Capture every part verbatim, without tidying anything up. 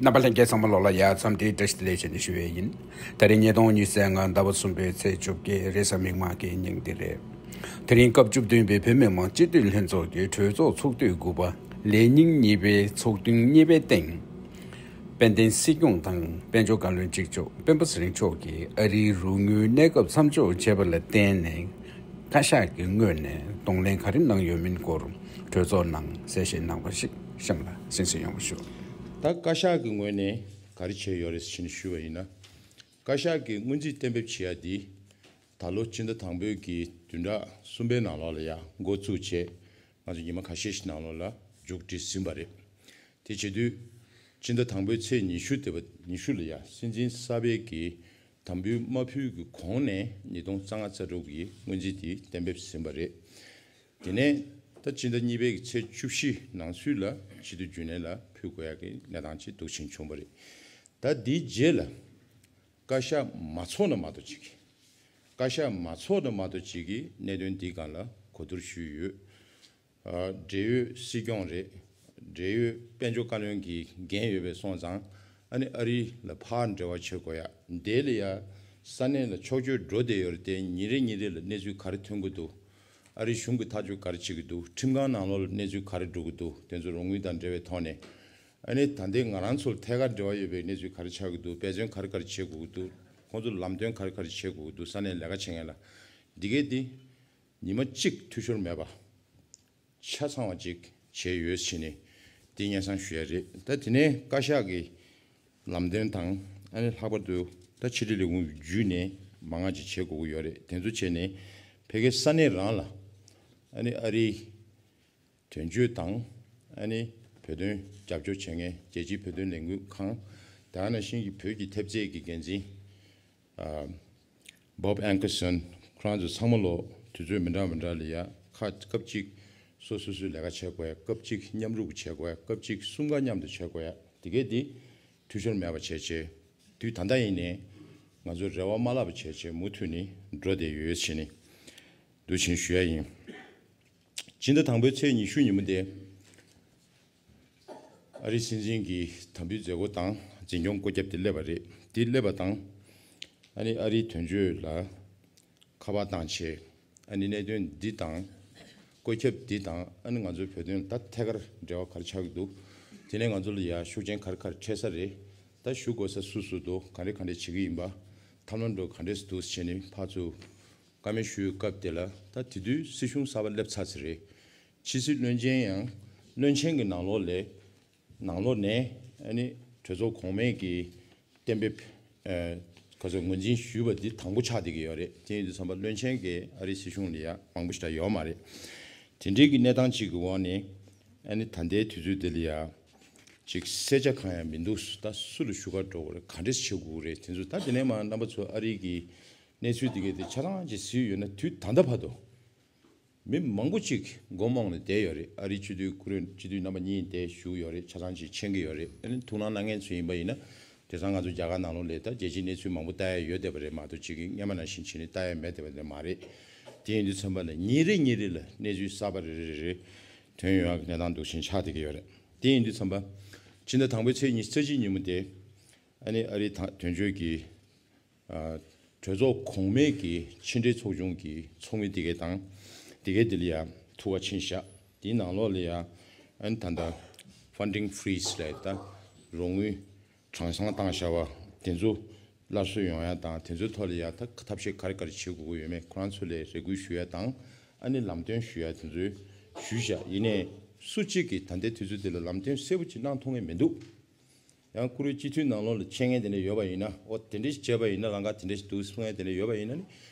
རྣམ་པ་ལྷན་རྒྱས་ཚང་མ་ལོག་ལ་ཡ་འཚམས་འདྲི་བཀྲ་ཤིས་བདེ་ལེགས་ཞུ་ནས་ཞུ་བ་ཡིན། ད་རིང་ཉིས་སྟོང་ཉི་ཤུ་རྩ་ལྔ་ཟླ་བ་གསུམ་པའི་ཚེས་བཅོ་བརྒྱད་རེས་གཟའ་མིག་དམར་གྱི་ཉིན་དེ་རེད། དེ་རིང་སྐབས་བཅུ་བདུན་པའི་བོད་མི་མང་སྤྱི་འཐུས་ལྷན་ཚོགས་ཀྱི་གྲོས་ཚོགས་ཚོགས་དུས་དགུ་པ་ལས་ཉིན་གཉིས་པའི་ཚོགས་ཐུན་གཉིས་པའི་སྟེང་། དཔལ་ལྡན་སྲིད་སྐྱོང་དང་དཔལ་འབྱོར་བཀའ་བློན་གཅིག་ལྕོགས་སྤེན་པ་ཚེ་རིང་མཆོག་གིས་ཨ་རིའི་རོགས་དངུལ་གནས་སྐབས་མཚམས་འཇོག་བྱས་པ་ལ་བརྟེན་ནས། བཀའ་ཤག་གི་ངོས་ནས་གདོང་ལེན་ག་རེ་གནང་ཡོད་མིན་སྐོར་གྲོས་ཚོགས་ནང་གསལ་བཤད་གནང་བ་ཞིག་གཤམ་ལ་གསན་གཟིགས་ཡོང་བ་ཞུ། ད་བཀའ་ཤག་གི་ངོས་ནས་ག་རེ་བྱས་ཡོད་རེད་ཟེར་ནས་ཞུས་པ་ཡིན་ན། བཀའ་ཤག་གིས་སྔོན་རྩིས་གཏན་འབེབས་བྱས་ཡ་འདི། ད་ལོ་སྤྱི་ཟླ་དང་པོའི་གི་བདུན་ཕྲག་གསུམ་པའི་ནང་ལོགས་ལ་ཡ་འགོ་བཙུགས་བྱས། ང་ཚོ་ཉི་མ་ཁ་ཤས་ཤིག་ནང་ལོགས་ལ་མཇུག་སྒྲིལ་ཟིན་པ་རེད། དེ་བྱེད་དུས། སྤྱི་ཟླ་དང་པོའི་ཚེས་ཉི་ཤུ་དེ་བ་ཉི་ཤུ་ལ་ཡ་སྲིད་འཛིན་གསར་པའི་གི་དམ་འབུལ་མ་ཕུལ་གི་གོང་ནས་ཉིས་སྟོང་རྩ་ལྔ་རྩ་དྲུག་གི་སྔོན་རྩིས་དེ་གཏན་འབེབས་ཟིན་པ་རེད། དེ་ནས་ད་སྤྱི་ཟླ་གཉིས་པའི་ཚེས་བཅུ་བཞི་ནང་ཚུད་ལ་སྤྱི་འཐུས་རྒྱུན་ལས་ལ་ཕུལ་དགོས་ཡག་གི་གནས་སྟངས་ཅིག་འདུག་ཕྱིན་བྱུང་བ་རེད། ད་དེའི་རྗེས་ལ་བཀའ་ཤག་མ་ཚོགས་ན་མ་གཏོགས་ཅིག་བཀའ་ཤག་མ་ཚོགས་ན་མ་གཏོགས་ཅིག་གིས་གནད་དོན་འདིའི་སྒང་ལ་གོ་བསྡུར་ཞུས་ཡོད། ཨ། འབྲེལ་ཡོད་སྲིད་སྐྱོང་རེད། འབྲེལ་ཡོད་དཔལ་འབྱོར་བཀའ་བློན་གྱི་འགན་ཡོད་པའི་སོང་ཙང་། ཨ་ནི་ཨ་རི་ལ་ཕར་འབྲེལ་བ་བྱེད་དགོས་ཡ། འདི་ལ་ཡ་ས་གནས་ལ་ཕྱོགས་བསྐྱོད་འགྲོ་བསྡད་ཡོད་རེད་དེ། ཉིན་རེ་ཉིན་རེ་ལ་གནས་ཚུལ་ག་རེ་ཐོན་གྱི་འདུག་ཨ་རི་གཞུང་གིས་ཐག་གཅོད་ག་རེ་བྱེད་ཀྱི་འདུག་ཁྲིམས་ཁང་ནང་ལོགས་ལ་གནས་ཚུལ་ག་རེ་འགྲོ་གི་འདུག་དེ་ཚོ་རོགས་དངུལ་དང་འབྲེལ་བའི་ཐོག་ནས། ཨ་ནི་ད་ལྟའི་ང་རང་ཚོར་ཐད་ཀར་འབྲེལ་བ་ཡོད་པའི་གནས་ཚུལ་ག་རེ་ཆགས་ཀྱི་འདུག་འབད་བརྩོན་ག་རེ་ག་རེ་བྱེད་དགོས་ཀྱི་འདུག་ཁོང་ཚོར་ལམ་སྟོན་ག་རེ་ག་རེ་བྱེད་དགོས་ཀྱི་འདུག་ས་གནས་ལས་ཀ་བྱེད་མཁན་ལ། འདི་གས་འདི་ཉི་མ་གཅིག་འཐུས་ཤོར་མེད་པ། ཆ་ཚང་བ་ཅིག་བྱས་ཡོད་ཟེར་ནས་འདི་སྙན་སེང་ཞུ་ཡ་རེད། ད་དེ་ནས་བཀའ་ཤག་གི་ལམ་སྟོན་དང་། ཨ་ནི་ལྷག་པར་དུ་ད་ཕྱི་དྲིལ་ལས་ཁུངས་བརྒྱུད་ནས་མང་ང་ཅིག་བྱེད་དགོས་ཀྱི་ཡོད་རེད། དེ་ཚོ་བྱས་ནས་ཕ་གིའི་ས་གནས་རང་ལ། ཨ་ནི་ཨ་རིའི་དོན་གཅོད་དང་། ཨ་ནི་བོད་དོན་རྒྱབ་སྐྱོར་བྱེད་མཁན་རྒྱལ་སྤྱིའི་བོད་དོན་ལས་འགུལ་ཁང་། དེ་ནང་བཞིན་གྱི་བོད་ཀྱི་ཐེབས་རྩའི་གི་འགན་འཛིན། ཨ། Bob Ankerson། ཁོ་རང་ཚོ་ཚང་མ་ལོ་དུས་ཚོད་མི་འདྲ་མི་འདྲ་ལ་ཡ་ཁ་སྐབས་གཅིག་སོ་སོ་སོའི་ལས་ཀ་བྱེད་དགོས་ཡ། སྐབས་གཅིག་མཉམ་རུབ་བྱེད་དགོས་ཡ། སྐབས་གཅིག་གསུམ་ཀ་མཉམ་དུ་བྱེད་དགོས་ཡ། དེ་གས་དེ་འཐུས་ཤོར་མེད་པ་བྱས་བྱས། དུས་ད་ལྟ་ཡིན་ནའི་ང་ཚོ་རེ་བ་མ་བརླག་པ་བྱས་བྱས་མུ་མཐུད་ནས་འགྲོ་བསྡད་ཡོད་ཟེར་ནས་འདུག་ཕྱིན་ཞུ་ཡ་ཡིན། སྤྱི་ཟླ་དང་པོའི་ཚེས་ཉི་ཤུ་ཉིན་མོ་དེ། ཨ་རིའི་སྲིད་འཛིན་གྱི་དམ་འབུལ་མཛད་སྒོ་དང་འཛིན་སྐྱོང་བཀོད་ཁྱབ་དེ་སླེབས་པ་རེད། དེ་སླེབས་པ་དང་། ཨ་ནི་ཨ་རིའི་དོན་གཅོད་ལ་ཁ་པར་བཏང་བྱས། ཨ་ནི་གནད་དོན་འདི་དང་། བཀོད་ཁྱབ་འདི་དང་། ཨ་ནི་ང་ཚོའི་བོད་དོན་ད་ཐད་ཀར་འབྲེལ་བ་ག་རེ་ཆགས་ཀྱི་འདུག་དེ་ནས་ང་ཚོ་ལ་ཡ་ཤུགས་རྐྱེན་ག་རེ་ག་རེ་འཕྲད་ས་རེད། ད་ཞུ་དགོས་ས་སུ་སུ་འདུག་ག་འདྲ་ག་འདྲ་བྱེད་ཀྱི་ཡིན་པ། ཐབས་ལམ་འདྲ་ག་འདྲ་འདུག་བྱས་ནས་ཕར་ཚུར་བཀའ་མོལ་ཞུ་བའི་སྐབས་དེ་ལ། ད་དེ་དུས་སྲིད་གཞུང་གསར་པ་སླེབས་ཚར་ཚར་རེད། ཕྱི་སྲིད་བློན་ཆེན་ཡང་། བློན་ཆེན་གྱི་ནང་ལོགས་ལས། ནང་ལོགས་ནས་ཨ་ནི་གྲོས་ཚོགས་གོང་མའི་གི་གཏན་འབེབས། ཨ། ག་ཚོད་ངོས་འཛིན་ཞུས་པ་འདི་དང་པོ་ཆགས་བསྡད་ཀྱི་ཡོད་རེད། དེ་ཡིན་དུས་ཙམ་པ་བློན་ཆེན་གྱིས་ཨ་རིའི་སྲིད་གཞུང་ལ་ཡ་མང་པོ་ཞིག་ད་ཡོད་མ་རེད། དེ་འདྲའི་གི་གནས་སྟངས་ཅིག་གི་འོག་ནས། ཨ་ནི་ད་ལྟའི་དུས་ཚོད་འདི་ལ་ཡ་ཅིག་གསལ་ཆ་གང་ཡང་མི་འདུག་ད་སུ་ལ་ཞུ་ག་འགྲོ་དགོས་རེད། ག་འདྲས་བྱེད་དགོས་རེད། དེ་ཚོ་ད་དེ་ནས་མར་རྣམ་པ་ཚོ་ཨ་རི་གི་གནས་ཚུལ་འདི་གས་དེ་ཆ་ཚང་ཅིག་གཟིགས་ཡོད་ན། དུས་ད་ལྟ་བར་དུ། མི་མང་པོ་ཅིག་སྒོ་རྨོངས་ནས་བསྡད་ཡོད་རེད། ཨ་རིའི་སྤྱི་འཐུས་སྐུ་མགྲོན་སྤྱི་འཐུས་རྣམ་པ་གཉིས་བསྡད་བཞུགས་ཡོད་རེད། ཆ་ཚང་ཅིག་མཁྱེན་གྱི་ཡོད་རེད། ཨ་ནི་ཐུགས་སྣང་གནང་མཁན་ཚོ་ཡིན་པ་ཡིན་ན། དེང་སང་ང་ཚོ་རྒྱ་གར་ནང་ལོགས་ལ་ད་རྒྱལ་སྤྱིའི་གནས་ཚུལ་མང་པོ་ལྟ་ཡ་ཡོད་བསྡད་པ་རེད་མ་གཏོགས། ཅིག་གིས་སྔོན་མ་ནང་བཞིན་བྱས་ནས་ལྟ་ཡ་མེད་བསྡད་པ་རེད་མ་རེད། དེ་ཡིན་དུས་ཙམ་པ་ལ་ཉིན་རེ་ཉིན་རེ་ལ་གནས་ཚུལ་གསར་པ་རེ་རེ་རེ་རེ་ཐོན་ཡོང་ཡ་གི་གནས་སྟངས་འདུག་ཕྱིན་ཆགས་བསྡད་ཀྱི་ཡོད་རེད། དེ་ཡིན་དུས་ཙམ་པ། ཕྱི་ཟླ་དང་པོའི་ཚེས་ཉི་ཤུ་རྩ་གཅིག་ཉིན་མོ་དེ། ཨ་ནི་ཨ་རིའི་ད་དོན་གཅོད་ཀྱི། ཨ། གྲོས་ཚོགས་གོང་མའི་གི་ཕྱི་འབྲེལ་ཚོགས་ཆུང་གི་ཚོགས་མི་དེ་གས་དང་། དེ་གས་དེ་ལ་ཡ་ཐུག་ག་ཕྱིན་བཞག་དེའི་ནང་ལོགས་ལ་ཡ། ཨ་ནི་ད་ལྟ་ཕན་ཌིང་ཕི་རི་ཛི་ལབ་ད་རོགས་དངུལ་གྲངས་ཚང་བཏང་བཞག་པ་དེ་ཚོ་སླར་གསོ་ཡོང་ཡ་དང་། དེ་ཚོའི་ཐོག་ལ་ཡ་ད་ཐབས་ཤེས་ག་རེ་ག་རེ་བྱེད་དགོས་ཀྱི་ཡོད་མེད་ཁོ་རང་ཚོ་ལ་རེ་སྐུལ་ཞུ་ཡ་དང་། ཨ་ནི་ལམ་སྟོན་ཞུ་ཡ་དེ་ཚོ་ཞུས་བཞག་ཡིན་ནའི་སུ་གཅིག་གིས་ད་ལྟའི་དུས་ཚོད་དེ་ལ་ལམ་སྟོན་གསལ་པོ་ཅིག་གནང་ཐུབ་མཁན་མི་འདུག་ཡང་བཀུར་འོས་སྤྱི་འཐུས་ནང་ལོགས་ལ་འཆད་མཁན་དེ་འདྲ་ཡོད་པ་ཡིན་ན། ཨོ་དེ་འདྲ་ཞིག་བྱས་པ་ཡིན་ན་ལམ་ཁ་དེ་འདྲ་ཞིག་འདུག་གསུང་མཁན་དེ་འདྲ་ཡོད་པ་ཡིན་ན་ནི།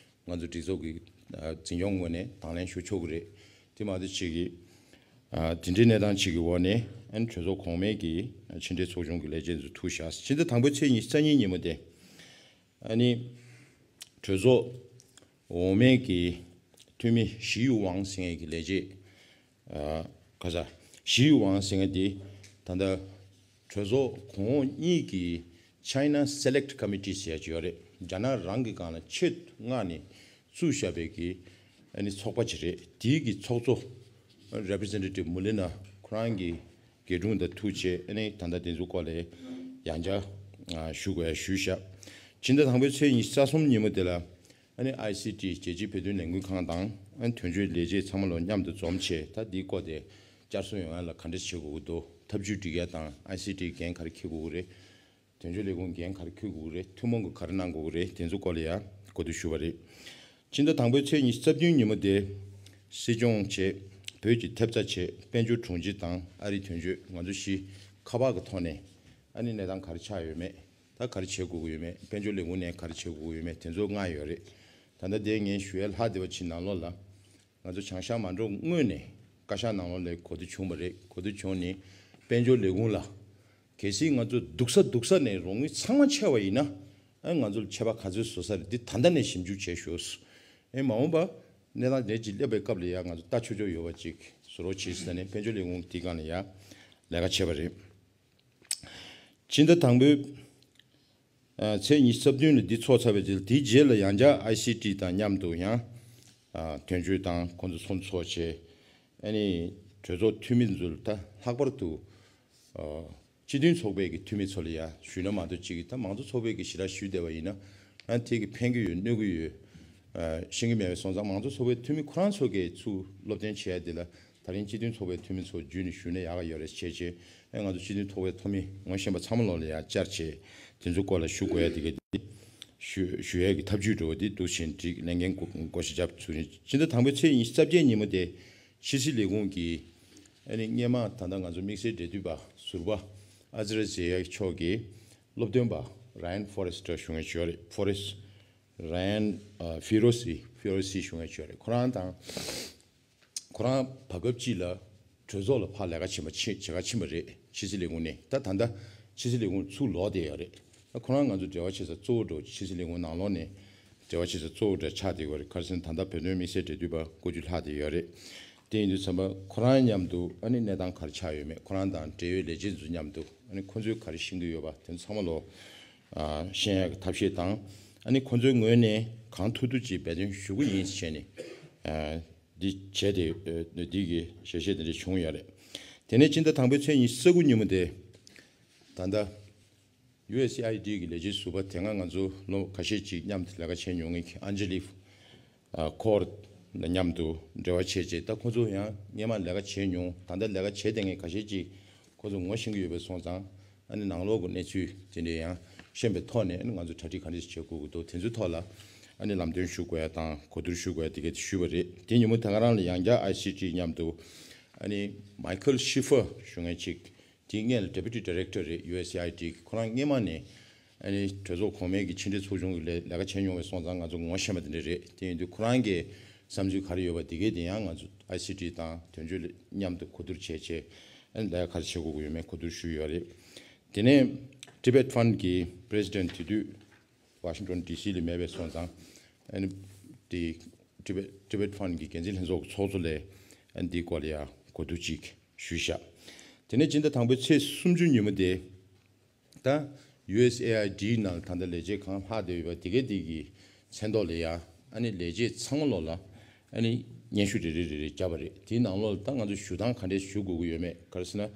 ང་ཚོ་སྒྲིག་འཛུགས་ཀྱི་ཨ་འཛིན་སྐྱོང་ངོས་ནས་དང་ལེན་ཞུ་ཆོག་གི་རེད། དེ་མ་གཏོགས་ཅིག་གིས་ཨ་དེ་འདྲའི་གནས་སྟངས་ཅིག་གི་འོག་ནས། ཨ་ནི་གྲོས་ཚོགས་གོང་མའི་གི་ཕྱི་འབྲེལ་ཚོགས་ཆུང་གི་ལས་བྱེད་ཚོ་ཐུག་བཞག་ཕྱི་ཟླ་དང་པོའི་ཚེས་ཉི་ཤུ་རྩ་གཉིས་ཉིན་མོ་དེ། ཨ་ནི་གྲོས་ཚོགས་འོག་མའི་གི་འཐུས་མི་ཞི་ཡུ་ཝང་ཟེར་མཁན་གྱི་ལས་བྱེད། ཨ། ག་ས། ཞི་ཡུ་ཝང་ཟེར་མཁན་དེ་ད་ལྟ་གྲོས་ཚོགས་གོང་འོག་གཉིས་ཀྱི་China Select Committee ཟེར་ཡ་ཅིག་ཡོད་རེད། རྒྱ་ནག་རང་གི་སྒང་ལ་ཆེས་མངགས་ནས་བཙུགས་བཞག་པའི་གི་ཨ་ནི་ཚོགས་པ་ཅིག་རེད། དེའི་གི་ཚོགས་གཙོ་Representative Molina ཁོ་རང་གི་རྒྱལ་དྲུང་དང་ཐུག་བྱས། ཨ་ནི་ད་ལྟ་དེ་ཚོའི་སྐོར་ལ་ ཡང་བསྐྱར་ཞུ་དགོས་ཞུས་བཞག་ཕྱི་ཟླ་དང་པོའི་ཚེས་ཉི་ཤུ་རྩ་གསུམ་ཉིན་མོ་དེ་ལ་ཨ་ནི་ཨའི་སི་ཊི་རྒྱལ་སྤྱིའི་བོད་དོན་ལས་འགུལ་ཁང་དང་ཨ་ནི་དོན་གཅོད་ལས་བྱེད་ཚང་མ་ལོ་མཉམ་དུ་འཛོམས་བྱས། ད་འདིའི་སྐོར་དེ་བསྐྱར་གསོ་ཡོང་ཡ་ལ་ག་འདྲ་བྱེད་དགོས་ཀྱི་འདུག་ཐབས་ཇུས་སྒྲིག་ཡ་དང་ཨའི་སི་ཊི་འགན་ག་རེ་འཁྱེར་དགོས་ཀྱི་རེད། དོན་གཅོད་ལས་ཁུངས་འགན་ག་རེ་འཁྱེར་དགོས་ཀྱི་རེད། ཐུན་མོང་གི་ག་རེ་གནང་དགོས་ཀྱི་རེད། དེ་ཚོ་སྐོར་ལ་ཡང་གོ་བསྡུར་ཞུས་པ་རེད། ཕྱི་ཟླ་དང་པོའི་ཚེས་ཉི་ཤུ་རྩ་བདུན་ཉིན་མོ་དེ་སྲིད་སྐྱོང་བྱས། བོད་ཀྱི་ཐེབས་རྩ་བྱས། དཔལ་འབྱོར་དྲུང་ཆེ་དང་ཨ་རིའི་དོན་གཅོད་ང་ཚོ་བཞི་ཁ་པར་གྱི་ཐོག་ནས་ཨ་ནི་གནས་སྟངས་ག་རེ་ཆགས་ཡོད་མེད། ད་ག་རེ་བྱེད་དགོས་ཀྱི་ཡོད་མེད། དཔལ་འབྱོར་ལས་ཁུངས་ནས་ག་རེ་བྱེད་དགོས་ཀྱི་ཡོད་མེད། དེ་ཚོ་མངགས་ཡོད་རེད། ད་ལྟ་དེ་ངས་ཞུ་ཡ་ལྷག་བསྡད་པ་ཅིག་ནང་ལོགས་ལ། ང་ཚོ་བྱང་ཤར་མ་འགྲོ་སྔོན་ནས་བཀའ་ཤག་ནང་ལོགས་ལ་གོ་བསྡུར་བྱུང་བ་རེད། གོ་བསྡུར་བྱུང་ནས་དཔལ་འབྱོར་ལས་ཁུངས་ལ། གལ་སྲིད་ང་ཚོ་སྡུག་ས་སྡུག་ས་ནས་རོགས་དངུལ་ཚང་མ་ཆད་པ་ཡིན་ན། ཨ་ང་ཚོ་ལ་ཆད་པ་ག་ཚོད་བཟོ་ས་རེད། འདི་ད་ལྟ་ནས་ཞིབ་འཇུག་བྱེད་ཤོག་ཨེ་མ་འོངས་པ་གནས་སྟངས་དེ་ཅིག་སླེབས་པའི་སྐབས་ལ་ཡ་ང་ཚོ་ལྟ་ཆོག་ཆོག་ཡོད་པ་ཅིག་བཟོ་རོགས་བྱེད་ཟེར་ནས་དཔལ་འབྱོར་ལས་ཁུངས་དེའི་སྒང་ལ་ཡ་ལས་ཀ་བྱས་པ་རེད། ཕྱི་ཟླ་དང་པོའི་ཚེས་ཉི་ཤུ་རྩ་བདུན་ལ་འདི་ཚོགས་ཚར་བའི་རྗེས་ལ། དེའི་རྗེས་ལ་ཡང་བསྐྱར་ཨའི་སི་ཊི་དང་མཉམ་དུ་ཡང་དོན་གཅོད་དང་ཁོང་ཚོ་ཚོགས་འདུ་ཚོགས་བྱས། ཨ་ནི་གྲོས་ཚོགས་འཐུས་མི་ཚོ་ལ་ད་ལྷག་པར་དུ་སྤྱི་མཐུན་ཚོགས་པའི་གི་འཐུས་མི་ཚོ་ལ་ཡང་ཞུས་ན་མ་གཏོགས་ཅིག་ད་མང་གཙོ་ཚོགས་པའི་གི་ཞེ་དྲག་ཞུས་བསྡད་པ་ཡིན་ན་ཨ་དེ་གི་ཕན་གི་ཡོད་གནོད་གི་ཡོད་ཤེས་གི་མེད་པའི་སོང་ཙང་། མང་གཙོ་ཚོགས་པའི་འཐུས་མི་ཁོ་རང་ཚོ་གིས་ཚུར་སློབ་སྟོན་བྱེད་ཡ་དེ་ལ། ད་རིང་སྤྱི་མཐུན་ཚོགས་པའི་འཐུས་མི་ཚོ་བརྒྱུད་ནས་ཞུས་ན་ཡག་ག་ཡོད་རེད་བྱས་བྱས། ཨེ་ང་ཚོ་སྤྱི་མཐུན་ཚོགས་པའི་འཐུས་མི་ངོ་ཤེས་པ་ཚང་མ་ལོག་ལ་ཡང་བཅར་བྱས་དེ་ཚོའི་སྐོར་ལ་ཞུ་དགོས་ཡ་དེ་ག་དེ་ཞུ་ཞུ་ཡ་གི་ཐབས་ཇུས་འགྲོ་བ་དེ་འདུག་བཞིན་སྒྲིག་ལས་འགན་བགོ་བཤའ་རྒྱབ་ཚུལ་རིང་། ཕྱི་ཟླ་དང་པོའི་ཚེས་ཉི་ཤུ་རྩ་བརྒྱད་ཉིན་མོ་དེ་ཕྱི་སྲིད་ལས་ཁུངས་ཀྱི་ཨ་ནི་སྔས་མ་ད་ལྟ་ང་ཚོ་དམིགས་བསལ་འབྲེལ་མཐུད་པ་ཟུར་པ་ཨ་ཛི་ར་ཛེ་ཡ་མཆོག་གིས་སློབ་སྟོན་པ་ར་ཡན་ཧྥོ་རེ་སི་ཊར་ཞུ་མཁན་ཅིག་ཡོད་རེད། ཧྥོ་རེ་སི་ར་ཡན་ཨ་ཧྥི་རོ་སི་ཧྥི་རོ་སི་ཞུ་མཁན་ཅིག་ཡོད་རེད། ཁོ་རང་དང་། ཁོ་རང་བར་སྐབས་གཅིག་ལ་གྲོས་ཚོགས་ལ་ཕར་ལས་ཀ་བྱེད་པ་ཕྱིན་བྱེད་གར་ཕྱིན་པ་རེད། ཕྱི་སྲིད་ལས་ཁུངས་ནས། ད་ད་ལྟ་ཕྱི་སྲིད་ལས་ཁུངས་ཚུར་ལོག་བསྡད་ཡོད་རེད། ད་ཁོ་རང་ང་ཚོ་འབྲེལ་བ་བྱེད་ས་གཙོ་བོ་འདྲ་བོ་ཕྱི་སྲིད་ལས་ཁུངས་ནང་ལོགས་ནས་འབྲེལ་བ་བྱེད་ས་གཙོ་བོ་འདྲ་ཆགས་བསྡད་ཡོད་རེད། ག་རེ་ཟེར་ན་ད་ལྟ་བོད་དོན་དམིགས་བསལ་འབྲེལ་མཐུད་པ་བསྐོ་རྒྱུ་ལྷག་བསྡད་ཡོད་རེད། དེ་ཡིན་དུས་ཙམ་པ་ཁོ་རང་མཉམ་དུ་ཨ་ནི་གནས་སྟངས་ག་རེ་ཆགས་ཡོད་མེད། ཁོ་རང་དང་འབྲེལ་ཡོད་ལས་བྱེད་ཚོ་མཉམ་དུ་ཨ་ནི་ཁོ་ཚོས་ག་རེ་ཤེས་ཀྱི་ཡོད་པ་དེ་ཚོ་ཚང་མ་ལོ་ཨ་ཤེས་ཡག་གི་ཐབས་ཤེས་དང་། ཨ་ནི་ཁོ་ཚོའི་ངོས་ནས་གང་ཐུབ་ཐུབ་ཅིག་འབད་བརྩོན་ཞུ་གི་ཡིན་ཞེས་ནས་ཨ་འདི་བྱས་ཏེ་ཨ་འདི་གི་ཞལ་བཞེས་དེ་འདྲ་བྱུང་ཡོད་རེད། དེ་ནས་ཕྱི་ཟླ་དང་པོའི་ཚེས་ཉི་ཤུ་རྩ་དགུ་ཉིན་མོ་དེ་ད་ལྟ་ཡུ་ཨེ་སི་ཨའི་ཌི་གི་ལས་བྱེད་ཟུར་པ་དེ་སྔ་ང་ཚོ་ལོ་ཁ་ཤས་ཅིག་མཉམ་དུ་ལས་ཀ་བྱས་མྱོང་མཁན་གྱི་ཨན་ཇི་ལི་ཨ་ཁོར་དང་མཉམ་དུ་འབྲེལ་བ་བྱས་རྗེས། ད་ཁོ་ཚོ་ཡང་སྔས་མ་ལས་ཀ་བྱས་མྱོང་། ད་ལྟ་ལས་ཀ་བྱས་བསྡད་མཁན་ཁ་ཤས་ཅིག་ཁོ་ཚོ་ངོ་ཤེས་ཀྱི་ཡོད་པ་སོང་ཙང་། ཨ་ནི་ནང་ལོགས་ཀྱི་གནས་ཚུལ་དེ་འདྲ་ཡང་ཤེས་པའི་ཐོག་ནས། ཨ་ནི་ང་ཚོ་གྲ་སྒྲིག་ག་འདྲ་ཞིག་བྱེད་དགོས་ཀྱི་འདུག་དེ་ཚོའི་ཐོག་ལ་ཨ་ནི་ལམ་སྟོན་ཞུ་དགོས་ཡ་དང་གོ་བསྡུར་ཞུ་དགོས་ཡ་དེ་ག་དེ་ཞུས་པ་རེད། དེ་ཉིན་མོ་ད་ག་རང་ལ་ཡང་བསྐྱར་ཨའི་སི་ཊི་མཉམ་དུ་ཨ་ནི་མའི་ཁལ་ཤི་ཧྥར་ཞུ་མཁན་ཅིག་དེའི་སྔོན་ལ་Deputy Director རེད། ཡུ་ཨེ་སི་ཨའི་ཌི་གི། ཁོ་རང་སྔས་མ་ནས་ཨ་ནི་གྲོས་ཚོགས་གོང་མའི་གི་ཕྱི་འབྲེལ་ཚོགས་ཆུང་གི་ལས་ལས་ཀ་བྱས་མྱོང་བའི་སོང་ཙང་ང་ཚོ་ངོ་ཤེས་པ་དེ་འདྲ་རེད། དེ་ཡིན་དུས་ཁོ་རང་གི་བསམ་ཚུལ་ག་རེ་ཡོད་པ་དེ་གས་དེ་ཡང་ང་ཚོ་ཨའི་སི་ཊི་དང་དོན་གཅོད་ལ་མཉམ་དུ་གོ་བསྡུར་བྱས་བྱས་ཨ་ནི་ལས་ཀ་ག་རེ་བྱེད་དགོས་ཀྱི་ཡོད་མེད་གོ་བསྡུར་ཞུས་ཡོད་རེད། དེ་ནས་Tibet Fund གི་President དེ་དུས་ཝ་ཤིང་ཊོན་ཌི་སི་ལ་མེད་པའི་སོང་ཙང་ཨ་ནི་དེ་Tibet Tibet Fund གི་འགན་འཛིན་ལྷན་ཚོགས་ཀྱི་ཚོགས་གཙོ་ལ་ཨ་ནི་འདིའི་སྐོར་ལ་ཡང་གོ་བསྡུར་ཅིག་ཞུས་བཞག་དེ་ནས་སྤྱི་ཟླ་དང་པོའི་ཚེས་སུམ་ཅུ་ཉིན་མོ་དེ། ད་ཡུ་ཨེ་སི་ཨེ་ཨའི་ཌི་ནང་ད་ལྟ་ལས་བྱེད་གང་ལྷག་བསྡད་ཡོད་པ་དེ་གས་དེ་གི་མཚན་ཐོག་ལ་ཡ་ཨ་ནི་ལས་བྱེད་ཚང་མ་ལོག་ལ་ཨ་ནི་སྙན་ཞུ་རེ་རེ་རེ་རེ་བརྒྱབ་པ་རེད། དེའི་ནང་ལོགས་ལ་ད་ང་ཚོ་ཞུ་སྟངས་ག་འདྲས་ཞུ་དགོས་ཀྱི་ཡོད་མེད། ག་རེ་ཟེར་ན།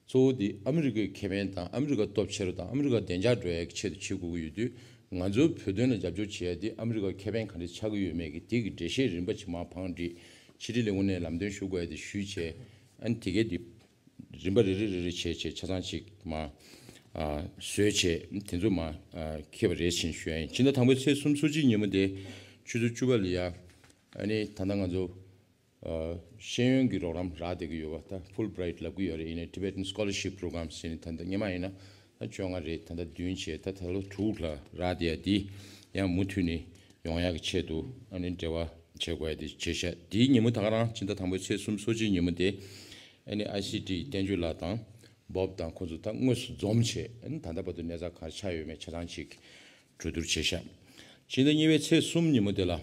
གཙོ་བོ་དེ་ཨ་མི་རི་ཀའི་ཁེ་ཕན་དང་ཨ་མི་རི་ཀ་སྟོབས་ཆེ་རུ་དང་ཨ་མི་རི་ཀ་བདེ་འཇགས་འགྲོ་ཡ་གི་ཆེད་དུ་བྱེད་དགོས་ཀྱི་ཡོད་དུས། ང་ཚོའི་བོད་དོན་ལ་རྒྱབ་སྐྱོར་བྱེད་ཡ་དེ་ཨ་མི་རི་ཀ་ཁེ་ཕན་ག་འདྲས་ཆགས་ཀྱི་ཡོད་མེད་ཀྱི་དེ་གི་འགྲེལ་བཤད་རིམ་པ་ཅིག་མར་བང་སྒྲིག་ཕྱི་དྲིལ་ལས་ཁུངས་ནས་ལམ་སྟོན་ཞུ་དགོས་ཡ་དེ་ཞུས་བྱས། ཨ་ནི་དེ་གས་དེ། རིམ་པ་རེ་རེ་རེ་རེ་བྱས་བྱས་ཆ་ཚང་ཅིག་མར་ཨ་བཟོས་བྱས་དེ་ཚོ་མར་ཨ་འཁྱེར་བ་རེད་ཅེས་ཞུ་ཡ་ཡིན། ཕྱི་ཟླ་དང་པོའི་ཚེས་སུམ་ཅུ་གཅིག་ཉིན་མོ་དེ་ཆུ་ཚོད་བཅུ་པ་ལ་ཡ་ཨ་ནི་ད་ལྟ་ང་ཚོ་ཨ་ཤེས་ཡོན་གྱི་རོགས་རམ་རག་བསྡད་ཀྱི་ཡོད་པ། ད་Fulbright ལབ་ཀྱི་ཡོད་རེད། ཡིན་ནའི་Tibetan Scholarship Program ཟེར་ནས་ད་ལྟ་སྔོན་མ་ཡིན་ན་ད་བཅོ་ལྔ་རེད། ད་ལྟ་བདུན་བྱས། ད་ད་ལོ་དྲུག་ལ་རག་བསྡད་ཡ་འདི་ཡང་མུ་མཐུད་ནས་ཡོང་ཡག་གི་ཆེད་དུ་ཨ་ནི་འབྲེལ་བ་བྱེད་དགོས་ཡ་དེ་བྱས་ཤག་དེའི་ཉིན་མོ་ད་ག་རང་ཕྱི་ཟླ་དང་པོའི་ཚེས་སུམ་ཅུ་སོ་གཅིག་ཉིན་མོ་དེ་ཨ་ནི་ཨའི་སི་ཊི་བསྟན་ཆོས་ལགས་དང་བོབ་དང་ཁོང་ཚོ་ད་དངོས་སུ་འཛོམས་བྱས། ཨ་ནི་ད་ལྟ་བར་དུ་གནས་ཚུལ་ག་རེ་ཆགས་ཡོད་མེད་ཆ་ཚང་ཅིག་གྲོས་བསྡུར་བྱས་ཤག་ཕྱི་ཟླ་གཉིས་པའི་ཚེས་གསུམ་ཉིན་མོ་དེ་ལ་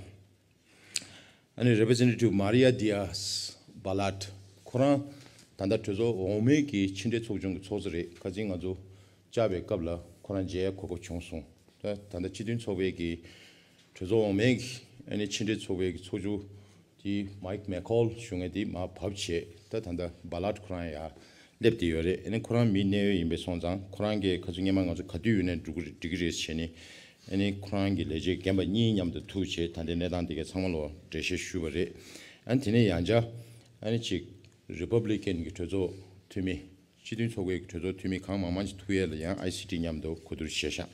ཨ་ནི་Representative Maria Diaz Balart ཁོ་རང་ད་ལྟ་གྲོས་ཚོགས་འོག་མའི་གི་ཕྱི་འབྲེལ་ཚོགས་ཆུང་གི་ཚོགས་གཙོ་རེད། ཁ་སང་ང་ཚོ་བཅར་བའི་སྐབས་ལ་ཁོ་རང་མཇལ་གོ་སྐབས་བྱུང་སོང་། ད་ད་ལྟ་སྤྱི་མཐུན་ཚོགས་པའི་གི་གྲོས་ཚོགས་འོག་མའི་གི་ཨ་ནི་ཕྱི་འབྲེལ་ཚོགས་པའི་གི་ཚོགས་གཙོ་དེ་Mike McCaul ཞུ་མཁན་དེ་མར་བབས་བྱས། ད་ད་ལྟ་Balart ཁོ་རང་ཡར་ སླེབས་བསྡད་ཡོད་རེད། ཨ་ནི་ཁོ་རང་མི་གནད་ཡོད་ཡིན་པས་སོང་ཙང་ཁོ་རང་གིས་ཁ་སང་སྔོན་མ་ང་ཚོ་ག་དུས་ཡོང་ནའི་འགྲིག་གི་རེད་ཟེར་ནས། ཨ་ནི་ཁོ་རང་གི་ལས་བྱེད་རྒན་པ་གཉིས་མཉམ་དུ་ཐུག་བྱས་ད་ལྟའི་གནས་སྟངས་དེ་གའི་ཚང་མ་ལ་འགྲེལ་བཤད་ཞུས་པ་རེད། ཨ་ནི་དེ་ནས་ཡང་བསྐྱར་ཨ་ནི་ཅིག་རི་པབ་ལི་ཀན་གྱི་གྲོས་ཚོགས་འཐུས་མི། སྤྱི་མཐུན་ཚོགས་པའི་གྲོས་ཚོགས་འཐུས་མི་གང་མང་མང་ཞིག་ཐུག་ཡས་ལ་ཡང་ཨའི་སི་ཊི་མཉམ་དུ་གོ་བསྡུར་བྱས་ཤག་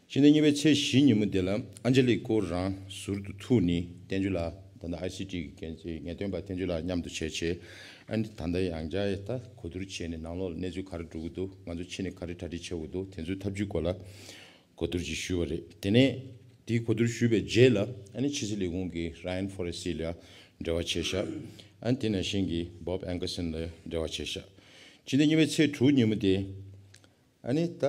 སྤྱི་ཟླ་གཉིས་པའི་ཚེས་བཞི་ཉིན་མོ་དེ་ལ་ཨན་ཇི་ལི་ཁོ་རང་ཟུར་དུ་ཐུག་ནས་བསྟན་ཆོས་ལགས། ད་ལྟ་ཨའི་སི་ཊི་གི་འགན་འཛིན་ངེས་སྟོན་པ་བསྟན་ཆོས་ལགས་མཉམ་དུ་བྱས་བྱས། ཨ་ནི་ད་ལྟ་ཡང་བསྐྱར་ད་གོ་བསྡུར་བྱས་ནས་ནང་ལོགས་ལ་གནས་ཚུལ་ག་རེ་འགྲོ་གི་འདུག་ང་ཚོ་ཕྱི་ནས་ག་རེ་གྲ་སྒྲིག་བྱེད་དགོས་འདུག་དེ་ཚོའི་ཐབས་ཇུས་སྐོར་ལ་གོ་བསྡུར་ཅིག་ཞུས་པ་རེད། དེ་ནས་དེའི་གོ་བསྡུར་ཞུས་པའི་རྗེས་ལ་ཨ་ནི་ཕྱི་སྲིད་ལས་ཁུངས་ཀྱི་ར་ཡན་ཧྥོ་རེ་སི་ལ་འབྲེལ་བ་བྱས་ཤག་ཨ་ནི་དེ་ནང་བཞིན་གྱི་བོབ་ཨན་ཀར་སན་ལ་འབྲེལ་བ་བྱས་ཤག་སྤྱི་ཟླ་གཉིས་པའི་ཚེས་དྲུག་ཉིན་མོ་དེ། ཨ་ནི་ད་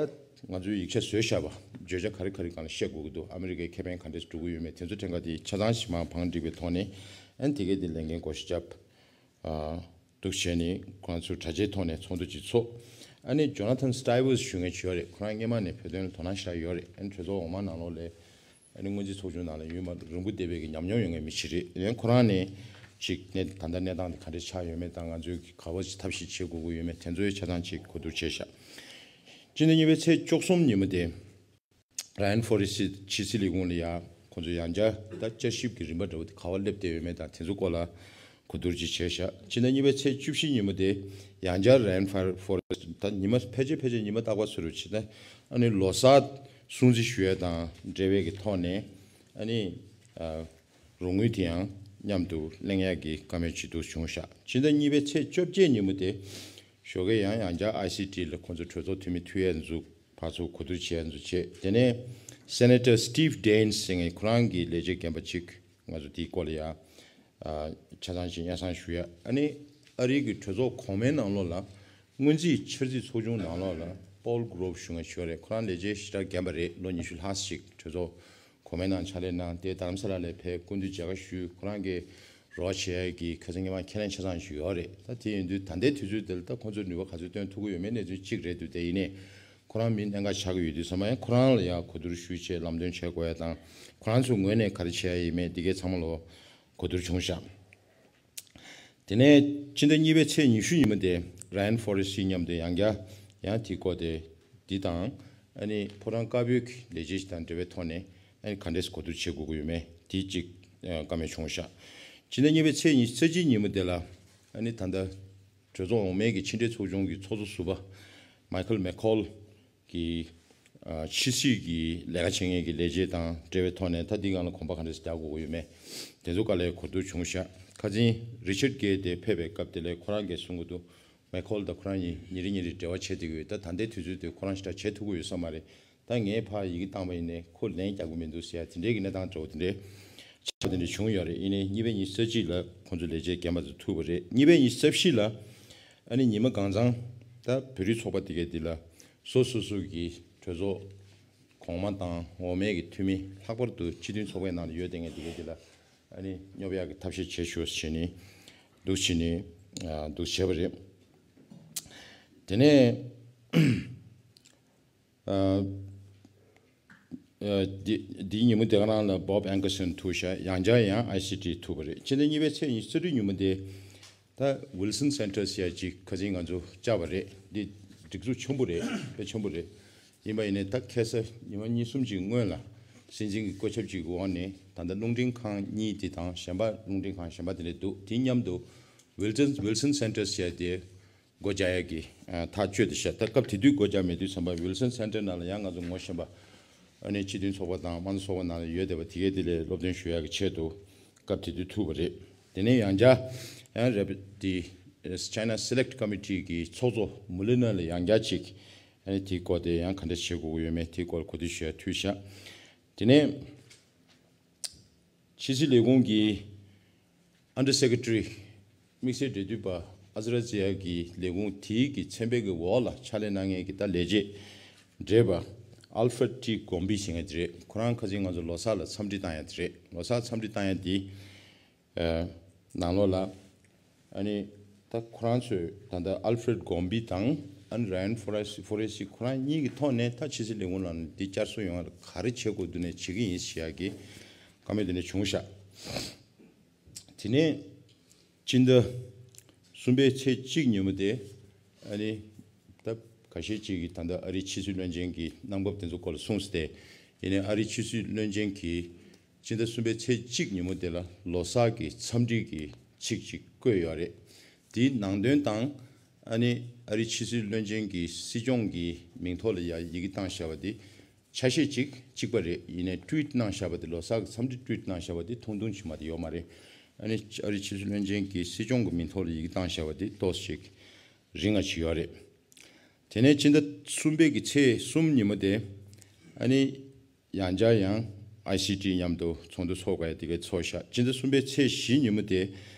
ང་ཚོས་ཡིག་ཆ་བཟོས་བཞག་པ་བརྗོད་བྱ་ག་རེ་ག་རེ་སྒང་ལ་བཤད་དགོས་ཀྱི་འདུག་ཨ་མི་རི་ཀའི་ཁེ་ཕན་ག་འདྲས་འགྲོ་གི་ཡོད་མེད་དེ་ཚོ་ཕྲན་ཁ་དེ་ཆ་ཚང་ཞིག་མར་བང་བསྒྲིགས་པའི་ཐོག་ནས། ཨ་ནི་དེ་གའི་དེ་ལས་འགན་བགོ་བཤའ་བརྒྱབ། ཨ་འདུག་བྱས་ནས་ཁོང་ཚོས་གྲ་ཆའི་ཐོག་ནས་ཚོགས་འདུ་ཅིག་ཚོགས། ཨ་ནི་ཇོ་ན་ཐན་སི་ཊི་ཝར་ཊི་ཞུ་མཁན་ཅིག་ཡོད་རེད། ཁོ་རང་སྔོན་མ་ནས་བོད་དོན་ལ་དོ་སྣང་ཞེ་དྲག་ཡོད་རེད། ཨ་ནི་གྲོས་ཚོགས་འོག་མ་ནང་ལོགས་ལ། ཨ་ནི་སྔོན་རྩིས་ཚོགས་ཆུང་ནང་ལ་ཡུན་མ་རིང་པོ་བསྡད་པའི་གི་ཉམས་མྱོང་ཡོད་མཁན་མི་ཞིག་རེད། ཡང་ཁོ་རང་ནས་ཅིག་གནས་ད་ལྟ་གནས་སྟངས་དེ་ག་འདྲས་ཆགས་ཡོད་མེད་དང་ང་ཚོས་ག་པར་ཅིག་ཐབས་ཤེས་བྱེད་དགོས་ཀྱི་ཡོད་མེད་དེ་ཚོའི་ཆ་ཚང་ཅིག་གོ་བསྡུར་བྱས་ཤག་སྤྱི་ཟླ་གཉིས་པའི་ཚེས་བཅུ་གསུམ་ཉིན་མོ་དེ་ར་ཡན་ཧྥོ་རེ་སི་ཕྱི་སྲིད་ལས་ཁུངས་ལ་ཡ་ཁོང་ཚོས་ཡང་བསྐྱར་ད་བསྐྱར་ཞིབ་ཀྱི་རིམ་པ་འདྲ་བོ་དེ་ག་པར་སླེབས་བསྡད་ཡོད་མེད་དང་དེ་ཚོ་སྐོར་ལ་གོ་བསྡུར་ཅིག་བྱས་ཤག་སྤྱི་ཟླ་གཉིས་པའི་ཚེས་བཅུ་བཞི་ཉིན་མོ་དེ་ཡང་བསྐྱར་ར་ཡན་ཧྥོ་རེ་སི་ད་ཉི་མ་ཕལ་ཆེར་ཕལ་ཆེར་ཉི་མ་རྟག་པར་བཟོ་འདྲ་བྱས་ནས་ཨ་ནི་ལོ་གསར་སྲུང་བརྩི་ཞུ་ཡས་དང་འབྲེལ་བའི་གི་ཐོག་ནས། ཨ་ནི་ཨ། རོགས་དངུལ་དེ་ཡང་མཉམ་དུ་གླེང་ཡག་གི་བཀའ་མོལ་ཅིག་འདུག་བྱུང་ཤག་སྤྱི་ཟླ་གཉིས་པའི་ཚེས་བཅོ་བརྒྱད་ཉིན་མོ་དེ་ཞོགས་ཀས་ཡང་ཡང་བསྐྱར་ཨའི་སི་ཊི་ལ་ཁོང་ཚོ་གྲོས་ཚོགས་འཐུས་མི་ཐུག་ཡས་འཛུགས་ཕར་ཚུར་གོ་བསྡུར་བྱས་འཛུགས་བྱས། དེ་ནས་སེ་ནེ་ཊར་སི་ཊིབ་ཌེན་ཟེར་མཁན་ཁོ་རང་གི་ལས་བྱེད་རྒན་པ་ཅིག་ང་ཚོ་དེའི་སྐོར་ལ་ཡང་ཆ་ཚང་ཅིག་སྙན་སེང་ཞུ་ཡ། ཨ་ནི་ཨ་རིའི་གི་གྲོས་ཚོགས་གོང་མའི་ནང་ལོགས་ལ་སྔོན་རྩིས་འཆར་རྩིས་ཚོགས་ཆུང་ནང་ལོགས་ལ་པོལ་གྷོ་རོབ་ཞུ་མཁན་ཞིག་ཡོད་རེད། ཁོ་རང་ལས་བྱེད་ཞེ་དྲག་རྒན་པ་རེད། ལོ་ཉི་ཤུ་ལྷག་ཅིག་གྲོས་ཚོགས་གོང་མའི་ནང་ཕྱག་ལས་གནང་སྟེ་རྡ་རམ་ས་ལ་ལ་ཕེབས་སྐུ་མདུན་མཇལ་ཁ་ཞུས། ཁོ་རང་གི་རོགས་བྱེད་ཡ་གི་ཁ་སང་སྔོན་མ་ཁས་ལེན་ཆ་ཚང་ཞིག་ཡོད་རེད། ད་དེ་ཡིན་དུས་ད་ལྟའི་དུས་ཚོད་དེ་ལ་ད་ཁོང་ཚོར་ནུས་པ་ག་ཚོད་བཏོན་ཐུབ་ཀྱི་ཡོད་མེད་གནས་ཚུལ་གཅིག་རེད་འདུག་དེ་ཡིན་ནའི་ཁོ་རང་མི་གནད་འགག་ཆགས་ཀྱི་ཡོད་དུས་ཚང་མ་ཡང་ཁོ་རང་ལ་ཡང་གོ་བསྡུར་ཞུས་བྱས་ལམ་སྟོན་བྱེད་དགོས་ཡ་དང་ཁོ་རང་ཚོའི་ངོས་ནས་ག་རེ་བྱེད་ཡ་ཡིན་མེད་འདི་གའི་ཚང་མ་ལོ་གོ་བསྡུར་བྱུང་ཤག་དེ་ནས་ཕྱི་ཟླ་གཉིས་པའི་ཚེས་ཉི་ཤུ་ཉིན་མོ་དེ་ར་ཡན་ཧྥོ་རེ་སི་མཉམ་དུ་ཡང་བསྐྱར་ཡང་དེའི་སྐོར་དེ་འདི་དང་ཨ་ནི་ཕོ་བྲང་དཀར་པོའི་ལས་བྱེད་ཞིག་དང་འབྲེལ་བའི་ཐོག་ནས་ཨ་ནི་ག་འདྲས་གོ་བསྡུར་བྱེད་དགོས་ཀྱི་ཡོད་མེད་དེ་གཅིག་བཀའ་མོལ་བྱུང་ཤག་ཕྱི་ཟླ་གཉིས་པའི་ཚེས་ཉི་ཤུ་རྩ་གཅིག་ཉིན་མོ་དེ་ལ་ཨ་ནི་ད་ལྟ་གྲོས་ཚོགས་འོག་མའི་གི་ཕྱི་འབྲེལ་ཚོགས་ཆུང་གི་ཚོགས་གཙོ་ཟུར་པ་མའི་ཁལ་མེ་ཁོལ་གི་ཕྱི་སྲིད་ཀྱི་ལས་ཀ་བྱེད་མཁན་གྱི་ལས་བྱེད་དང་འབྲེལ་བའི་ཐོག་ནས་ད་འདི་སྒང་ལ་གོམ་པ་ག་འདྲ་ཞིག་རྒྱག་དགོས་ཀྱི་ཡོད་མེད་དེ་ཚོ་དཀའ་ལས་གོ་བསྡུར་བྱུང་ཤག་ཁ་སང་རི་ཆར་གྷེ་དེ་ཕེབས་པའི་སྐབས་དེ་ལ་ཁོ་རང་གིས་གསུང་གི་འདུག་མའི་ཁོལ་དང་ཁོ་རང་གཉིས་ཉིན་རེ་ཉིན་རེ་འབྲེལ་བ་བྱེད་བསྡད་ཀྱི་ཡོད། ད་ད་ལྟའི་དུས་ཚོད་དེ་ཁོ་རང་ཞེ་དྲག་བྱེད་ཐུབ་ཀྱི་ཡོད་ས་མ་རེད། ད་ངས་ཕར་ཡི་གེ་བཏང་པ་ཡིན་ནའི་ཁོ་ལན་རྒྱག་གི་མི་འདུག་ཟེར་ཡ་དེ་འདྲའི་གི་གནས་སྟངས་འདྲ་བོ་དེ་འདྲའི་ཆགས་པ་དེ་འདྲ་བྱུང་ཡོད་རེད། ཡིན་ནའི་གཉིས་པའི་ཉི་ཤུ་རྩ་གཅིག་ལ་ཁོང་ཚོ་ལས་བྱེད་རྒན་པ་ཚོ་ཐུག་པ་རེད། གཉིས་པའི་ཉི་ཤུ་རྩ་བཞི་ལ་ཨ་ནི་ཉི་མ་གང་ཚང་ད་བོད་རིགས་ཚོགས་པ་དེ་གའི་འདི་ལ་སོ་སོ་སོ་གི་གྲོས་ཚོགས་གོང་མ་དང་འོག་མའི་གི་འཐུས་མི་ལྷག་པར་དུ་སྤྱི་མཐུན་ཚོགས་པའི་ནང་ལ་ཡོད་བསྡད་མཁན་དེ་གའི་འདི་ལ་ཨ་ནི་སྙོབ་ཡག་གི་ཐབས་ཤེས་བྱེད་ཤོག་ཟེར་ནས་འདུག་བྱས་ནས་འདུག་བྱས་པ་རེད། དེ་ནས་ཨ། ཨ། འདི་འདིའི་ཉིན་མོ་དེ་ག་རང་ལ་བོབ་ཨན་ཀར་སན་ཐུག་ཤག་ཡང་བསྐྱར་ཡང་ཨའི་སི་ཊི་ཐུག་པ་རེད། ཕྱི་ཟླ་གཉིས་པའི་ཚེས་ཉི་ཤུ་རྩ་དྲུག་ཉིན་མོ་དེ་ད་ཝིལ་སན་སེན་ཊར་ཟེར་ཡ་ཅིག་ཁ་སང་ང་ཚོ་བཅར་བ་རེད། འདི་སྒྲིག་འཛུགས་ཆེན་པོ་རེད། དཔེ་ཆེན་པོ་རེད། ཡིན་པ་ཡིན་ནའི་ད་ཁ་སང་ཉི་མ་གཉིས་གསུམ་ཅིག་སྔོན་ལ་སྲིད་འཛིན་གྱི་བཀོད་ཁྱབ་ཅིག་གི་འོག་ནས་ད་ལྟ་རླུང་འཕྲིན་ཁང་གཉིས་དེ་དང་གཞན་པ་རླུང་འཕྲིན་ཁང་གཞན་པ་དེ་འདྲ་འདུག་དེ་མཉམ་དུ་ཝིལ་སན་ཝིལ་སན་སེན་ཊར་ཟེར་ཡ་དེ། སྒོ་རྒྱག་ཡག་གི་ཨ་ཐག་གཅོད་དེ་བཞག་ད་སྐབས་དེ་དུས་སྒོ་རྒྱག་མེད་དུས་ཙམ་པ་ཝིལ་སན་སེན་ཊར་ནང་ལ་ཡང་ང་ཚོ་ངོ་ཤེས་པ་ཨ་ནི་སྤྱི་མཐུན་ཚོགས་པ་དང་དམངས་གཙོ་ཚོགས་པ་ནང་ལ་ཡོད་བསྡད་པ་དེ་གས་དེ་ལས་སློབ་སྟོན་ཞུ་ཡག་གི་ཆེད་དུ་སྐབས་དེ་དུས་ཐུག་པ་རེད། དེ་ནས་ཡང་བསྐྱར་ཡང་རེབ་དེ་China Select Committee གི་ཚོགས་གཙོ་མུ་ལི་ནར་ལ་ཡང་བསྐྱར་ཅིག་ཨ་ནི་དེའི་སྐོར་དེ་ཡང་ག་འདྲ་བྱེད་དགོས་ཀྱི་ཡོད་མེད་དེའི་སྐོར་གོ་བསྡུར་ཞུ་ཡག་ཐུག་ཤག་དེ་ནས། ཕྱི་སྲིད་ལས་ཁུངས་ཀྱི་Under Secretary དམིགས་བསལ་འབྲེལ་མཐུད་པ་ཨ་ཛ་ར་ཛི་ཡ་གི་ལས་ཁུངས་དེའི་གི་ཚན་པའི་གི་འོག་ལ་ཕྱག་ལས་གནང་མཁན་གྱི་ད་ལས་བྱེད་བགྲེས་པ་Alfred T Gombi ཟེར་མཁན་དེ་རེད། ཁོ་རང་ཁ་སང་ང་ཚོ་ལོ་གསར་ལ་འཚམས་འདྲི་བཏང་ཡ་དེ་རེད། ལོ་གསར་འཚམས་འདྲི་བཏང་ཡ་དེ་ནང་ལོགས་ལ་ཨ་ནི་ད་ཁོ་རང་ཚོས་ད་ལྟ་Alfred Gombi དང་ཨ་ནི་Ryan Forrest Forrest ཁོ་རང་གཉིས་ཀྱི་ཐོག་ནས་ད་ཕྱི་སྲིད་ལས་ཁུངས་ནང་ལ་འདི་བསྐྱར་གསོ་ཡོང་བར་ག་རེ་བྱེད་དགོས་འདུག་ནས་བྱེད་ཀྱི་ཡིན་ཞེས་ཡག་གི་བཀའ་མོལ་དེ་འདྲ་བྱུང་ཤག་དེ་ནས་སྤྱི་ཟླ་གསུམ་པའི་ཚེས་གཅིག་ཉིན་མོ་དེ་ ཨ་ནི་ད་ཁ་ཤས་ཅིག་གིས་ད་ལྟ་ཨ་རིའི་ཕྱི་སྲིད་བློན་ཆེན་གྱི་གནང་བབ་དེ་ཚོ་སྐོར་ལ་གསུངས་ཏེ། ཡིན་ནའི་ཨ་རིའི་ཕྱི་སྲིད་བློན་ཆེན་གྱིས་སྤྱི་ཟླ་གསུམ་པའི་ཚེས་གཅིག་ཉིན་མོ་དེ་ལ་ལོ་གསར་གྱི་འཚམས་འདྲི་གི་ཚིག་ཅིག་བཀོད་ཡོད་རེད། དེའི་ནང་དོན་དང་། ཨ་ནི་ཨ་རིའི་ཕྱི་སྲིད་བློན་ཆེན་གྱིས་སྲིད་སྐྱོང་གི་མིང་ཐོག་ལ་ཡ་ཡི་གེ་བཏང་བཞག་པ་དེ། ཆ་ཤས་གཅིག་གཅིག་པ་རེད། ཡིན་ནའི་ཊུ་ཝིཊ་གནང་བཞག་པ་དེ། ལོ་གསར་གྱི་འཚམས་འདྲི་ཊུ་ཝིཊ་གནང་བཞག་པ་དེ་ཐུང་ཐུང་ཞིག་མ་གཏོགས་ཡོད་མ་རེད། ཨ་ནི་ཨ་རིའི་ཕྱི་སྲིད་བློན་ཆེན་གྱིས་སྲིད་སྐྱོང་གི་མིང་ཐོག་ལ་ཡི་གེ་བཏང་བཞག་པ་དེ་ཏོག་ཙམ་ཅིག་རིང་བ་ཅིག་ཡོད་རེད། དེ་ནས་སྤྱི་ཟླ་གསུམ་པའི་གི་ཚེས་གསུམ་ཉིན་མོ་དེ། ཨ་ནི་ཡང་བསྐྱར་ཡང་ཨའི་སི་ཊི་མཉམ་དུ་ཚོགས་འདུ་ཚོགས་དགོས་ཡ་དེ་གའི་ཚོགས་ཤག་སྤྱི་ཟླ་གསུམ་པའི་ཚེས་བཞི་ཉིན་མོ་དེ།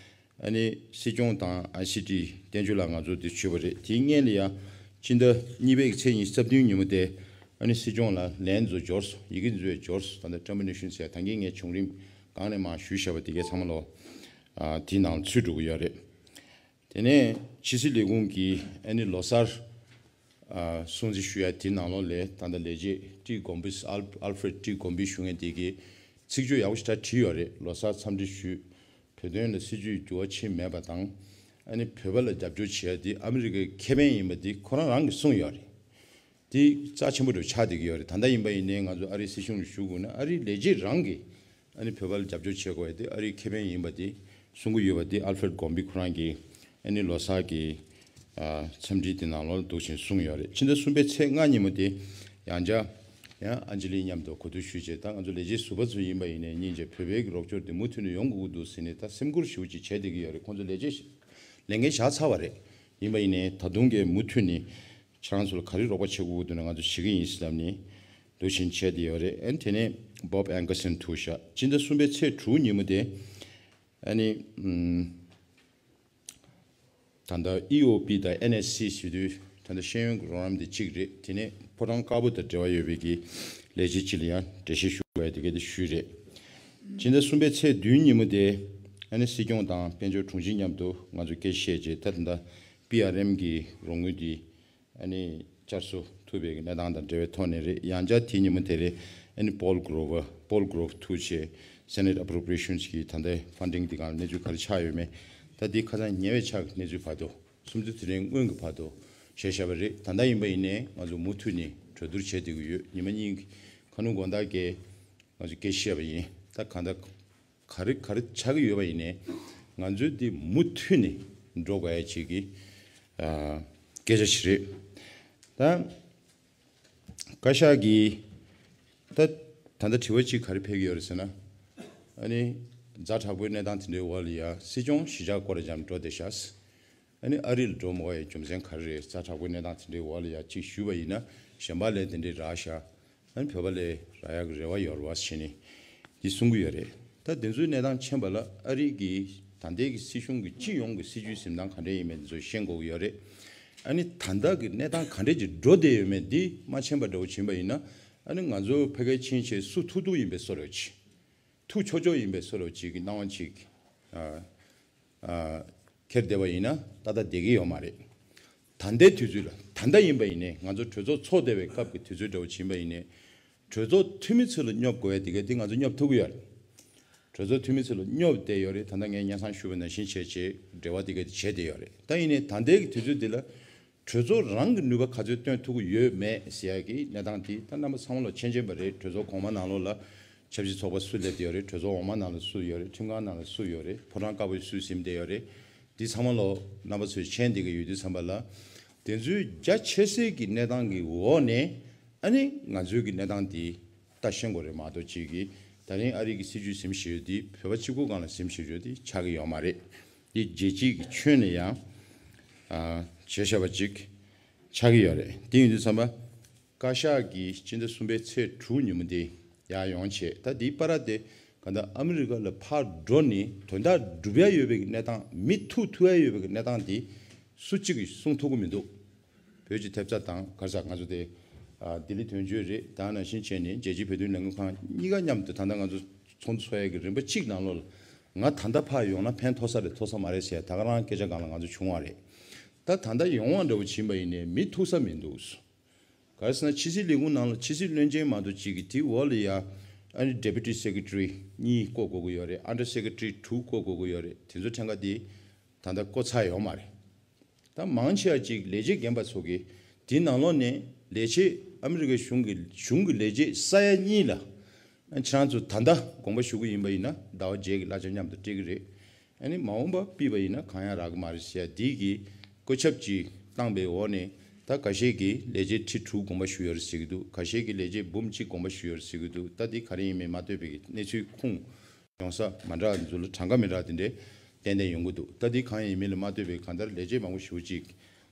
ཨ་ནི་སྲིད་སྐྱོང་དང་ཨའི་སི་ཊི་བསྟན་ཆོས་ལགས་ང་ཚོ་འདིར་ཞུས་པ་རེད། དེའི་སྔོན་ལ་ཡང་སྤྱི་ཟླ་གཉིས་པའི་ཚེས་ཉི་ཤུ་རྩ་བདུན་ཉིན་མོ་དེ། ཨ་ནི་སྲིད་སྐྱོང་ལ་ལན་ཚོ་འབྱོར་སོང་། ཡི་གེ་ཚོ་འབྱོར་སོང་། ད་ལྟ་ཊར་མི་ནེ་ཤན་ཟེར་ད་གིན་ངས་བྱུང་རིམ་གང་ནས་མར་ཞུས་བཞག་པ་དེ་གའི་ཚང་མ་ལོ། ཨ་དེའི་ནང་ཚུད་འགྲོ་གི་ཡོད་རེད། དེ་ནས་ཕྱི་སྲིད་ལས་ཁུངས་ཀྱིས་ཨ་ནི་ལོ་གསར་ཨ་སྲུང་བརྩི་ཞུ་ཡ་དེའི་ནང་ལོགས་ལ་ད་ལྟ་ལས་བྱེད་ཀྲི་གོམ་བི། ཨལ་ཨལ་ཧྥི་རེད་ཀྲི་གོམ་བི་ཞུ་མཁན་དེ་གིས་ཚིག་བརྗོད་ཡག་པོ་ཞེ་དྲག་བྲིས་ཡོད་རེད། ལོ་གསར་འཚམས་འདྲི་ཞུས། བོད་དོན་ལ་སྲིད་བྱུས་འགྱུར་བ་ཕྱིན་མེད་པ་དང་། ཨ་ནི་བོད་པ་ལ་རྒྱབ་སྐྱོར་བྱེད་ཡ་དེ་ཨ་མི་རི་ཀའི་ཁེ་ཕན་ཡིན་པ་དེ་ཁོ་རང་རང་གིས་གསུངས་ཡོད་རེད། དེ་རྩ་ཆེན་པོ་འདྲ་ཆགས་བསྡད་ཀྱི་ཡོད་རེད། ད་ལྟ་ཡིན་པ་ཡིན་ནའི་ང་ཚོ་ཨ་རིའི་སྲིད་གཞུང་ལ་ཞུ་དགོས་ན་ཨ་རིའི་ལས་བྱེད་རང་གིས་ཨ་ནི་བོད་པ་ལ་རྒྱབ་སྐྱོར་བྱེད་དགོས་ཡ་དེ་ཨ་རིའི་ཁེ་ཕན་ཡིན་པ་དེ་གསུང་གི་ཡོད་པ་དེ་ཨལ་ཧྥི་རེད་གོམ་བི་ཁོ་རང་གིས་ཨ་ནི་ལོ་གསར་གྱི་ཨ་འཚམས་འདྲི་དེ་ནང་ལོགས་ལ་འདུག་བཞིན་གསུངས་ཡོད་རེད། ཕྱི་ཟླ་གསུམ་པའི་ཚེས་ལྔ་ཉིན་མོ་དེ་ཡང་བསྐྱར་ཡང་ཨན་ཇི་ལི་མཉམ་དུ་གོ་བསྡུར་ཞུས་རྗེས། ད་ང་ཚོ་ལས་བྱེད་ཟུར་པ་ཚོ་ཡིན་པ་ཡིན་ནའི་སྙིང་རྗེ། བོད་པའི་གི་རོགས་སྐྱོར་དེ་མུ་མཐུད་ནས་ཡོང་དགོས་ཀྱི་འདུག་ཟེར་ནས་ད་སེམས་ཁུར་ཞེ་པོ་ཅིག་བྱས་བསྡད་ཀྱི་ཡོད་རེད། ཁོང་ཚོ་ལས་བྱེད་ལས་འགན་བཞག་ཚར་བ་རེད། ཡིན་པ་ཡིན་ནའི་ད་དུང་གི་མུ་མཐུད་ནས་ཁྱེད་རང་ཚོ་ལ་ག་རེ་རོགས་པ་བྱེད་དགོས་ཀྱི་འདུག་ན་ང་ཚོ་བྱེད་ཀྱི་ཡིན་ཟེར་ལབ་ནས་འདུག་བཞིན་བྱས་བསྡད་ཡོད་རེད། ཨ་ནི་དེ་ནས་བོབ་ཨན་ཀར་སན་ཐུག་ཤག་སྤྱི་ཟླ་གསུམ་པའི་ཚེས་དྲུག་ཉིན་མོ་དེ། ཨ་ནི་ཨམ། ད་ལྟ་ཨི་ཨོ་པི་དང་ཨེན་ཨེཆ་སི་ཟེར་དུས་ད་ལྟ་ཤེས་ཡོན་གྱི་རོགས་རམ་དེ་གཅིག་རེད། དེ་ནས་ཕོ་བྲང་དཀར་པོ་དང་འབྲེལ་བ་ཡོད་པའི་གི་ལས་བྱེད་གཅིག་ལ་ཡང་འགྲེལ་བཤད་ཞུ་དགོས་ཡ་དེ་ག་དེ་ཞུས་རེད། སྤྱི་ཟླ་གསུམ་པའི་ཚེས་བདུན་ཉིན་མོ་དེ་ཨ་ནི་སྲིད་སྐྱོང་དང་དཔལ་འབྱོར་དྲུང་ཆེ་མཉམ་དུ་ང་ཚོ་སྐད་ཆ་བཤད་རྗེས། ད་ད་ལྟ་པི་ཨར་ཨེམ་གི་རོགས་དངུལ་དེ་ཨ་ནི་བསྐྱར་གསོ་ཐུབ་པའི་གནས་སྟངས་དང་འབྲེལ་བའི་ཐོག་ནས་རེད། ཡང་བསྐྱར་དེའི་ཉིན་མོ་དེ་རེད། ཨ་ནི་པོལ་གྷོ་རོ་ཝར། པོལ་གྷོ་རོ་ཝར་ཐུག་བྱས་སེ་ནེ་ཊི་ཨེ་པོ་རོ་པི་རེ་ཤན་གྱི་ད་ལྟའི་ཕན་ཌིང་དེ་སྒང་ལ་གནས་ཚུལ་ག་རེ་ཆགས་ཡོད་མེད། ད་དེ་ཁ་སང་ཉེ་བའི་ཆར་གྱི་གནས་ཚུལ་བར་དུ། སུམ་ཅུ་དེ་རིང་སྔོན་གྱི་བར་དུ་བྱས་བཞག་པ་རེད། ད་ལྟ་ཡིན་པ་ཡིན་ནའི་ང་ཚོ་མུ་མཐུད་ནས་གྲོས་བསྡུར་བྱས་བསྡད་ཀྱི་ཡོད། ཉི་མ་གཉིས་ཁ་སྣོན་དགོང་དག་གི་ང་ཚོ་སྐད་ཆ་བཤད་པ་ཡིན། ད་གང་ལྟར་ག་རེ་ག་རེ་ཆགས་ཀྱི་ཡོད་པ་ཡིན་ནའི་ང་ཚོས་འདི་མུ་མཐུད་ནས་འགྲོ་དགོས་ཡ་ཅིག་གི་ཨ་སྐད་ཆ་ཞིག་རེད། ད་བཀའ་ཤག་གིས་ད་ད་ལྟ་དྲི་བ་གཅིག་ག་རེ་ཕེབས་ཀྱི་ཡོད་རེད་ཟེར་ན། ཨ་ནི་ཛ་དྲག་པོའི་གནས་སྟངས་དེ་འདྲའི་འོག་ལ་ཡ་སྲིད་སྐྱོང་གཞིས་ཆགས་སྐོར་ར་འབྱམས་འགྲོ་བསྡད་ཤག་ཨ་ནི་ཨ་རི་ལ་འགྲོ་མ་དགོས་ཡ་རྒྱུ་མཚན་ག་རེ་རེད། ཛ་དྲག་པོའི་གནས་སྟངས་དེ་འདྲའི་འོག་ལ་ཡ་གཅིག་ཞུས་པ་ཡིན་ན་གཞན་པ་ལ་དེ་འདྲའི་རག་ཤག་ཨ་ནི་བོད་པ་ལ་རག་ཡག་གི་རེ་བ་ཡོད་རེད་བ་ཟེར་ནས་འདི་གསུང་གི་ཡོད་རེད། ད་དེ་ཚོའི་གནས་སྟངས་མཁྱེན་པ་ལ་ཨ་རི་གི་ད་ལྟའི་གི་སྲིད་གཞུང་གི་སྤྱི་ཡོངས་ཀྱི་སྲིད་ཇུས་འཛིན་སྟངས་ག་འདྲ་ཡིན་མིན་དེ་ཚོ་ཤེས་དགོས་ཀྱི་ཡོད་རེད། ཨ་ནི་ད་ལྟ་གི་གནས་སྟངས་ག་འདྲ་ཅིག་འགྲོ་བསྡད་ཡོད་མེད་འདི་མ་མཁྱེན་པ་འདྲ་བོ་ཕྱིན་པ་ཡིན་ན། ཨ་ནི་ང་ཚོ་ཕ་གིར་ཕྱིན་བྱས་སུ་ཐུག་ཐུག་ཡིན་པའི་བཟོ་འདྲ་ཅིག་ཐུག་ཆོག་ཆོག་ཡིན་པའི་བཟོ་འདྲ་ཅིག་གི་སྣང་བ་ཅིག་ཨ། ཨ། འཁྱེར་བསྡད་པ་ཡིན་ན་ཏག་ཏག་བསྡད་ཀྱི་ཡོད་མ་རེད། ད་ལྟའི་དུས་ཚོད་ལ་ད་ལྟ་ཡིན་པ་ཡིན་ནའི་ང་ཚོ་གྲོས་ཚོགས་ཚོགས་བསྡད་པའི་སྐབས་ཀྱི་དུས་ཚོད་འདྲ་བོ་ཕྱིན་པ་ཡིན་ནའི་གྲོས་ཚོགས་འཐུས་མི་ཚོ་ལ་སྙོབ་དགོས་ཡ་དེ་ག་དེ་ང་ཚོ་སྙོབ་ཐུབ་ཀྱི་ཡོད་རེད། གྲོས་ཚོགས་འཐུས་མི་ཚོ་ལ་སྙོབ་བསྡད་ཡོད་རེད། ད་ལྟ་ངས་སྙན་སེང་ཞུས་པ་ནང་བཞིན་བྱས་བྱས་འབྲེལ་བ་དེ་ག་དེ་བྱས་བསྡད་ཡོད་རེད། ད་ཡིན་ནའི་ད་ལྟའི་གི་དུས་ཚོད་འདི་ལ་གྲོས་ཚོགས་རང་གི་ནུས་པ་ག་ཚོད་བཏོན་ཐུབ་ཀྱི་ཡོད་མེད་ཟེར་ཡ་གི་གནས་སྟངས་དེ་ད་རྣམ་པ་ཚང་མ་ལ་མཁྱེན་མཁྱེན་པ་རེད། གྲོས་ཚོགས་གོང་མ་ནང་ལོགས་ལ་ཆབ་སྲིད་ཚོགས་པ་སུ་སླེབས་བསྡད་ཡོད་རེད། གྲོས་ཚོགས་འོག་མ་ནང་ལ་སུ་ཡོད་རེད། ཁྲིམས་ཁང་ནང་ལ་སུ་ཡོད་རེད། ཕོ་བྲང་དཀར་པོ་སུ་ཟིན་བསྡད་ཡོད་རེད། འདི་ཚང་མ་ལོ་རྣམ་པ་ཚོས་མཁྱེན་བསྡད་ཀྱི་ཡོད་དུས་ཙམ་པ་ལ། དེ་ཚོའི་རྒྱ་ཆེ་སའི་གི་གནས་སྟངས་ཀྱི་འོག་ནས་ཨ་ནི་ང་ཚོའི་གི་གནས་སྟངས་འདི་ལྟ་ཤེས་དགོས་རེད་མ་གཏོགས་ཅིག་གི་ད་རིང་ཨ་རི་གི་སྲིད་ཇུས་ཟིན་བཞག་ཡོད་དེ་བོད་པ་གཅིག་པུ་སྒང་ལ་ཟིན་བཞག་ཡོད་དེ་ཆགས་ཀྱི་ཡོད་མ་རེད། འདི་རྒྱལ་སྤྱིའི་གི་ཁྱོན་ནས་ཡང་ཨ་བྱས་བཞག་པ་ཅིག་ཆགས་ཀྱི་ཡོད་རེད། དེ་ཡིན་དུས་ཙམ་པ། བཀའ་ཤག་གིས་སྤྱི་ཟླ་གསུམ་པའི་ཚེས་དྲུག་ཉིན་མོ་དེ་ཡར་ཡོང་བྱས། ད་དེའི་བར་དེ་ག་ད་ཨ་མི་རི་ཀ་ལ་ཕར་འགྲོ་ནས་དོན་དག་སྒྲུབ་ཡ་ཡོད་པའི་གནས་སྟངས། མི་ཐུག་ཐུག་ཡ་ཡོད་པའི་གནས་སྟངས་དེ་སུ་གཅིག་གིས་གསུང་ཐུབ་ཀྱི་མི་འདུག་བོད་ཀྱི་ཐེབས་རྩ་དང་ག་རེ་ཟེར་ང་ཚོ་དེ་ཨ་ལྡི་ལི་དོན་གཅོད་རེད། ད་ནང་བཞིན་བྱས་ནས་རྒྱལ་སྤྱིའི་བོད་དོན་ལས་འགུལ་ཁང་གཉིས་ཀ་མཉམ་དུ་ད་ལྟ་ང་ཚོ་ཚོགས་འདུ་ཚོགས་ཡ་གི་རིམ་པ་གཅིག་ནང་ལོགས་ལ་ང་ད་ལྟ་ཕར་ཡོང་ན་ཕན་ཐོགས་ས་རེད་ཐོགས་ས་མ་རེད་ཟེར་ད་ག་རང་སྐད་ཆ་སྒང་ལ་ང་ཚོ་བྱུང་བ་རེད། ད་ད་ལྟ་ཡོང་བ་འདྲ་བོ་ཕྱིན་པ་ཡིན་ནའི་མི་ཐུག་ས་མི་འདུག་ག་རེ་ཟེར་ན་ཕྱི་སྲིད་ལས་ཁུངས་ནང་ལ་ཕྱི་སྲིད་བློན་ཆེན་མ་གཏོགས་གཅིག་གིས་དེའི་འོག་ལ་ཡ་ཨ་ནི་Deputy Secretary གཉིས་བསྐོ་དགོས་ཀྱི་ཡོད་རེད། Under Secretary དྲུག་བསྐོ་དགོས་ཀྱི་ཡོད་རེད། དེ་ཚོ་ཕྲན་ཁ་དེ་ད་ལྟ་བསྐོ་ཚར་ཡོད་མ་རེད། ད་མང་ཆེ་བ་ཅིག་ལས་བྱེད་རྒན་པ་ཚོ་གིས་དེའི་ནང་ལོགས་ནས་ལས་བྱེད་ཨ་མི་རི་ཀའི་གཞུང་གི་གཞུང་གི་ལས་བྱེད་ས་ཡ་གཉིས་ལ་ཁྱེད་རང་ཚོ་ད་ལྟ་དགོངས་པ་ཞུ་གི་ཡིན་པ་ཡིན་ན་ཟླ་བ་བརྒྱད་ཀྱི་གླ་ཆ་མཉམ་དུ་སྤྲད་ཀྱི་རེད། ཨ་ནི་མ་འོངས་པ་ཕུད་པ་ཡིན་ན་གང་ཡང་རག་གི་མ་རེད་ཟེར་ཡ་འདི་གི་བཀོད་ཁྱབ་ཅིག་བཏང་པའི་འོག་ནས་ད་ཁ་ཤས་ཀྱིས་ལས་བྱེད་ཁྲི་དྲུག་དགོངས་པ་ཞུ་ཡོད་རེད་ཟེར་གྱི་འདུག་ཁ་ཤས་ཀྱིས་ལས་བྱེད་འབུམ་གཅིག་དགོངས་པ་ཞུ་ཡོད་རེད་ཟེར་གྱི་འདུག་ད་འདི་ག་རེ་ཡིན་མིན་མ་ལྟོས་པའི་གནས་ཚུལ་ཁུངས་ཡོང་ས་མ་འདྲ་ཚོ་ལ་གྲངས་ཀ་མི་འདྲ་དེ་འདྲའི་ཏན་ཏན་ཡོང་གི་འདུག་ད་འདི་གང་ཡིན་མིན་ལ་མ་ལྟོས་པའི་གང་ལྟར་ལས་བྱེད་མང་པོ་ཞེ་པོ་ཅིག་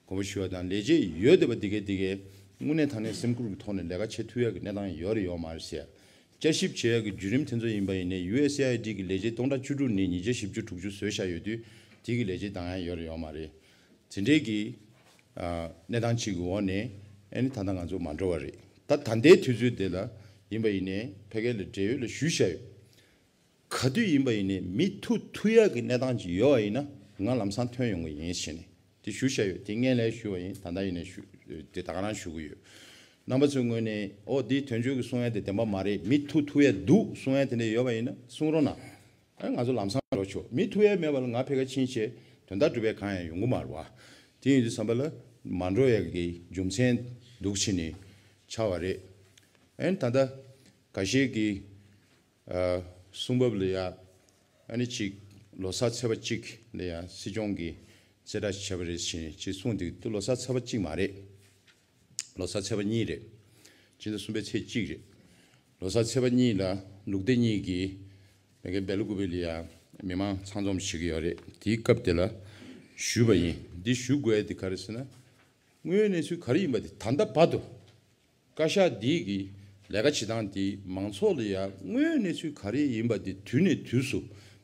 དགོངས་པ་ཞུ་བ་དང་ལས་བྱེད་ཡོད་བསྡད་པ་འདི་གས་འདི་གས་དངོས་གནས་དྲང་གནས་སེམས་ཁུར་གྱི་ཐོག་ནས་ལས་ཀ་བྱེད་ཐུབ་ཡག་གི་གནས་སྟངས་ཡོད་རེད་ཡོད་མ་རེད་ཟེར། བསྐྱར་ཞིབ་བྱེད་ཡག་གི་བརྒྱུད་རིམ་དེ་ཚོ་ཡིན་པ་ཡིན་ནའི་ཡུ་ཨེས་ཨེ་ཨའི་ཌི་གི་ལས་བྱེད་སྟོང་ཕྲག་བཅུ་དྲུག་ནས་ཉིས་བརྒྱ་བཞི་བཅུ་དྲུག་ཅུ་བཟོས་བཞག་ཡོད་དུས་དེ་གི་ལས་བྱེད་འདང་ཡག་ཡོད་རེད་ཡོད་མ་རེད། དེ་འདྲའི་གི་ཨ་གནས་སྟངས་གཅིག་གི་འོག་ནས་ཨ་ནི་ད་ལྟ་ང་ཚོ་མ་འགྲོ་བ་རེད། ད་ད་ལྟའི་དུས་ཚོད་དེ་ལ་ཡིན་པ་ཡིན་ནའི་ཕ་གི་ལ་འབྲེལ་ཡོད་ལ་ཞུས་བཞག་ཡོད། ག་དུས་ཡིན་པ་ཡིན་ནའི་མི་ཐུག་ཐུག་ཡག་གི་གནས་སྟངས་ཅིག་ཡོད་པ་ཡིན་ན་ང་ལམ་སང་ཐོན་ཡོང་གི་ཡིན་ཞེས་ནས་དེ་ཞུ་བཞག་ཡོད། དེ་སྔོན་ལ་ཞུས་པ་ཡིན། ད་ལྟ་ཡིན་ནའི་ཞུ་དེ་ད་ག་རང་ཞུ་གི་ཡོད། རྣམ་པ་ཚོའི་ངོས་ནས་ཨོ་འདི་དོན་གཅོད་ཀྱི་གསུང་ཡ་དེ་བདེན་པ་མ་རེད། མི་ཐུག་ཐུག་ཡ་འདུག་གསུང་ཡ་དེ་འདྲ་ཡོད་པ་ཡིན་ན་གསུང་རོགས་གནང་། ཨ་ང་ཚོ་ལམ་སང་འགྲོ་ཆོག་མི་ཐུག་ཡ་མེད་པ་ལ་ང་ཕ་གིར་ཕྱིན་བྱས་དོན་དག་སྒྲུབ་ཡ་གང་ཡང་ཡོང་གི་མ་རེད་བ། དེ་ཡིན་དུས་ཙམ་པ་ལ་མ་འགྲོ་ཡ་གི་རྒྱུ་མཚན་འདུག་ཕྱིན་ནས་ཆགས་པ་རེད། ཨ་ནི་ད་ལྟ་འགའ་ཤས་ཀྱིས་ཨ་གསུང་བབ་ལ་ཡ་ཨ་ནི་གཅིག་ལོ་གསར་ཚེས་པ་གཅིག་ལ་ཡ་སྲིད་སྐྱོང་གིས་གསལ་བསྒྲགས་བྱས་པ་རེད་ཟེར་ནས་གཅིག་གསུངས་འདུག་དེ་ལོ་གསར་ཚེས་པ་གཅིག་མ་རེད། ལོ་གསར་ཚེས་པ་གཉིས་རེད། སྤྱི་ཟླ་གསུམ་པའི་ཚེས་གཅིག་རེད། ལོ་གསར་ཚེས་པ་གཉིས་ལ་ལུག་སྡེ་གཉིས་ཀྱིས་མེ་གེ་སྦེལ་ཀོབ་ལ་ཡ་མི་མང་ཚང་འཛོམས་བྱེད་ཀྱི་ཡོད་རེད། དེའི་སྐབས་དེ་ལ་ཞུས་པ་ཡིན། འདི་ཞུ་དགོས་ཡ་དེ་ག་རེ་ཟེར་ན། དངོས་ཡོད་གནས་ཚུལ་ག་རེ་ཡིན་པ་དེ་ད་ལྟ་བར་དུ་བཀའ་ཤག་འདི་གི་ལས་ཀ་བྱེད་སྟངས་དེ་མང་ཚོགས་ལ་ཡ་དངོས་ཡོད་གནས་ཚུལ་ག་རེ་ཡིན་པ་དེ་དུས་ནས་དུས་སུ་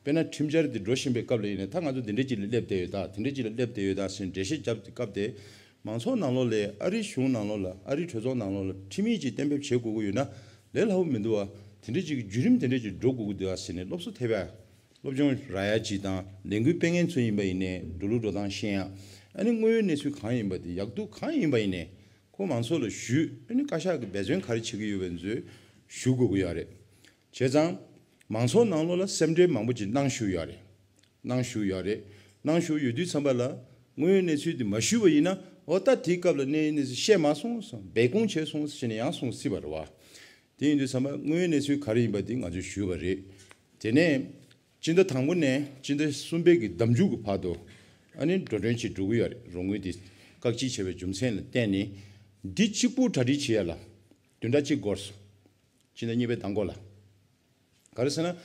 དཔེར་ན་ཁྲིམས་འཆར་དེ་འགྲོ་བཞིན་པའི་སྐབས་ལ་ཡིན་ན་ད་ང་ཚོ་འདི་འདྲ་ཅིག་ལ་སླེབས་བསྡད་ཡོད་ད། དེ་འདྲ་ཅིག་ལ་སླེབས་བསྡད་ཡོད་ད་ཟེར་འགྲེལ་བཤད་བརྒྱབ་པའི་སྐབས་དེ་མང་ཚོགས་ནང་ལོགས་ལ་ཨ་རིའི་གཞུང་ནང་ལོགས་ལ་ཨ་རིའི་གྲོས་ཚོགས་ནང་ལོགས་ལ་ཁྲིམས་ཡིག་ཅིག་གཏན་འབེབས་བྱེད་དགོས་ཀྱི་ཡོད་ན་ལས་སླ་པོ་མི་འདུག་བ། དེ་འདྲ་ཅིག་གི་བརྒྱུད་རིམ་དེ་འདྲ་ཅིག་འགྲོ་དགོས་ཀྱི་འདུག་བ་ཟེར་ནས་སློབ་གསོ་ཐེབས་ཡ། སློབ་སྦྱོང་རག་ཡ་ཅིག་དང་ལས་འགུལ་སྤེལ་མཁན་ཚོ་ཡིན་པ་ཡིན་ནའི་འགྲོ་ལུགས་འགྲོ་སྟངས་ཤེས་ཡ། ཨ་ནི་དངོས་ཡོད་གནས་ཚུལ་གང་ཡིན་པ་དེ་ཡག་སྡུག་གང་ཡིན་པ་ཡིན་ནའི་ཁོ་མང་ཚོགས་ལ་ཞུས། ཨ་ནི་བཀའ་ཤག་གིས་འབད་བརྩོན་ག་རེ་བྱེད་ཀྱི་ཡོད་པའི་ཚོས་ཞུ་དགོས་ཀྱི་ཡོད་རེད། བྱས་ཙང་མང་ཚོགས་ནང་ལོགས་ལ་སེམས་ཁྲལ་མང་པོ་ཅིག་གནང་བཞུགས་ཡོད་རེད། གནང་བཞུགས་ཡོད་རེད། གནང་བཞུགས་ཡོད་དུས་ཙམ་པ་ལ་དངོས་ཡོད་གནས་ཚུལ་དེ་མ་ཞུས་པ་ཡིན་ན་འོ་ད་དེའི་སྐབས་ལ་གནས་ཡུལ་གནས་ཚུལ་བཤད་མ་སོང་སྦས་སྐུང་བྱས་སོང་ཟེར་ནས་ཡང་གསུང་སྲིད་པ་རེད་བ། དེ་ཡིན་དུས་ཙམ་པ་དངོས་ཡོད་གནས་ཚུལ་ག་རེ་ཡིན་པ་དེ་ང་ཚོས་ཞུས་པ་རེད། དེ་ནས་སྤྱི་ཟླ་དང་པོ་ནས་སྤྱི་ཟླ་གསུམ་པའི་གི་ཟླ་མཇུག་གི་བར་དུ་ཨ་ནི་འགྲོ་གྲོན་ཅིག་འགྲོ་གི་ཡོད་རེད། རོགས་དངུལ་དེ་བཀག་སྐྱིལ་བྱས་པའི་རྒྱུ་མཚན་ལ་བརྟེན་ནས་འདི་གཅིག་པུ་གྲ་སྒྲིག་བྱེད་ཡ་ལ་བདུན་ཕྲག་གཅིག་འགོར་སོང་། སྤྱི་ཟླ་གཉིས་པའི་ཟླ་མགོ་ལ། ག་རེ་ཟེར་ན།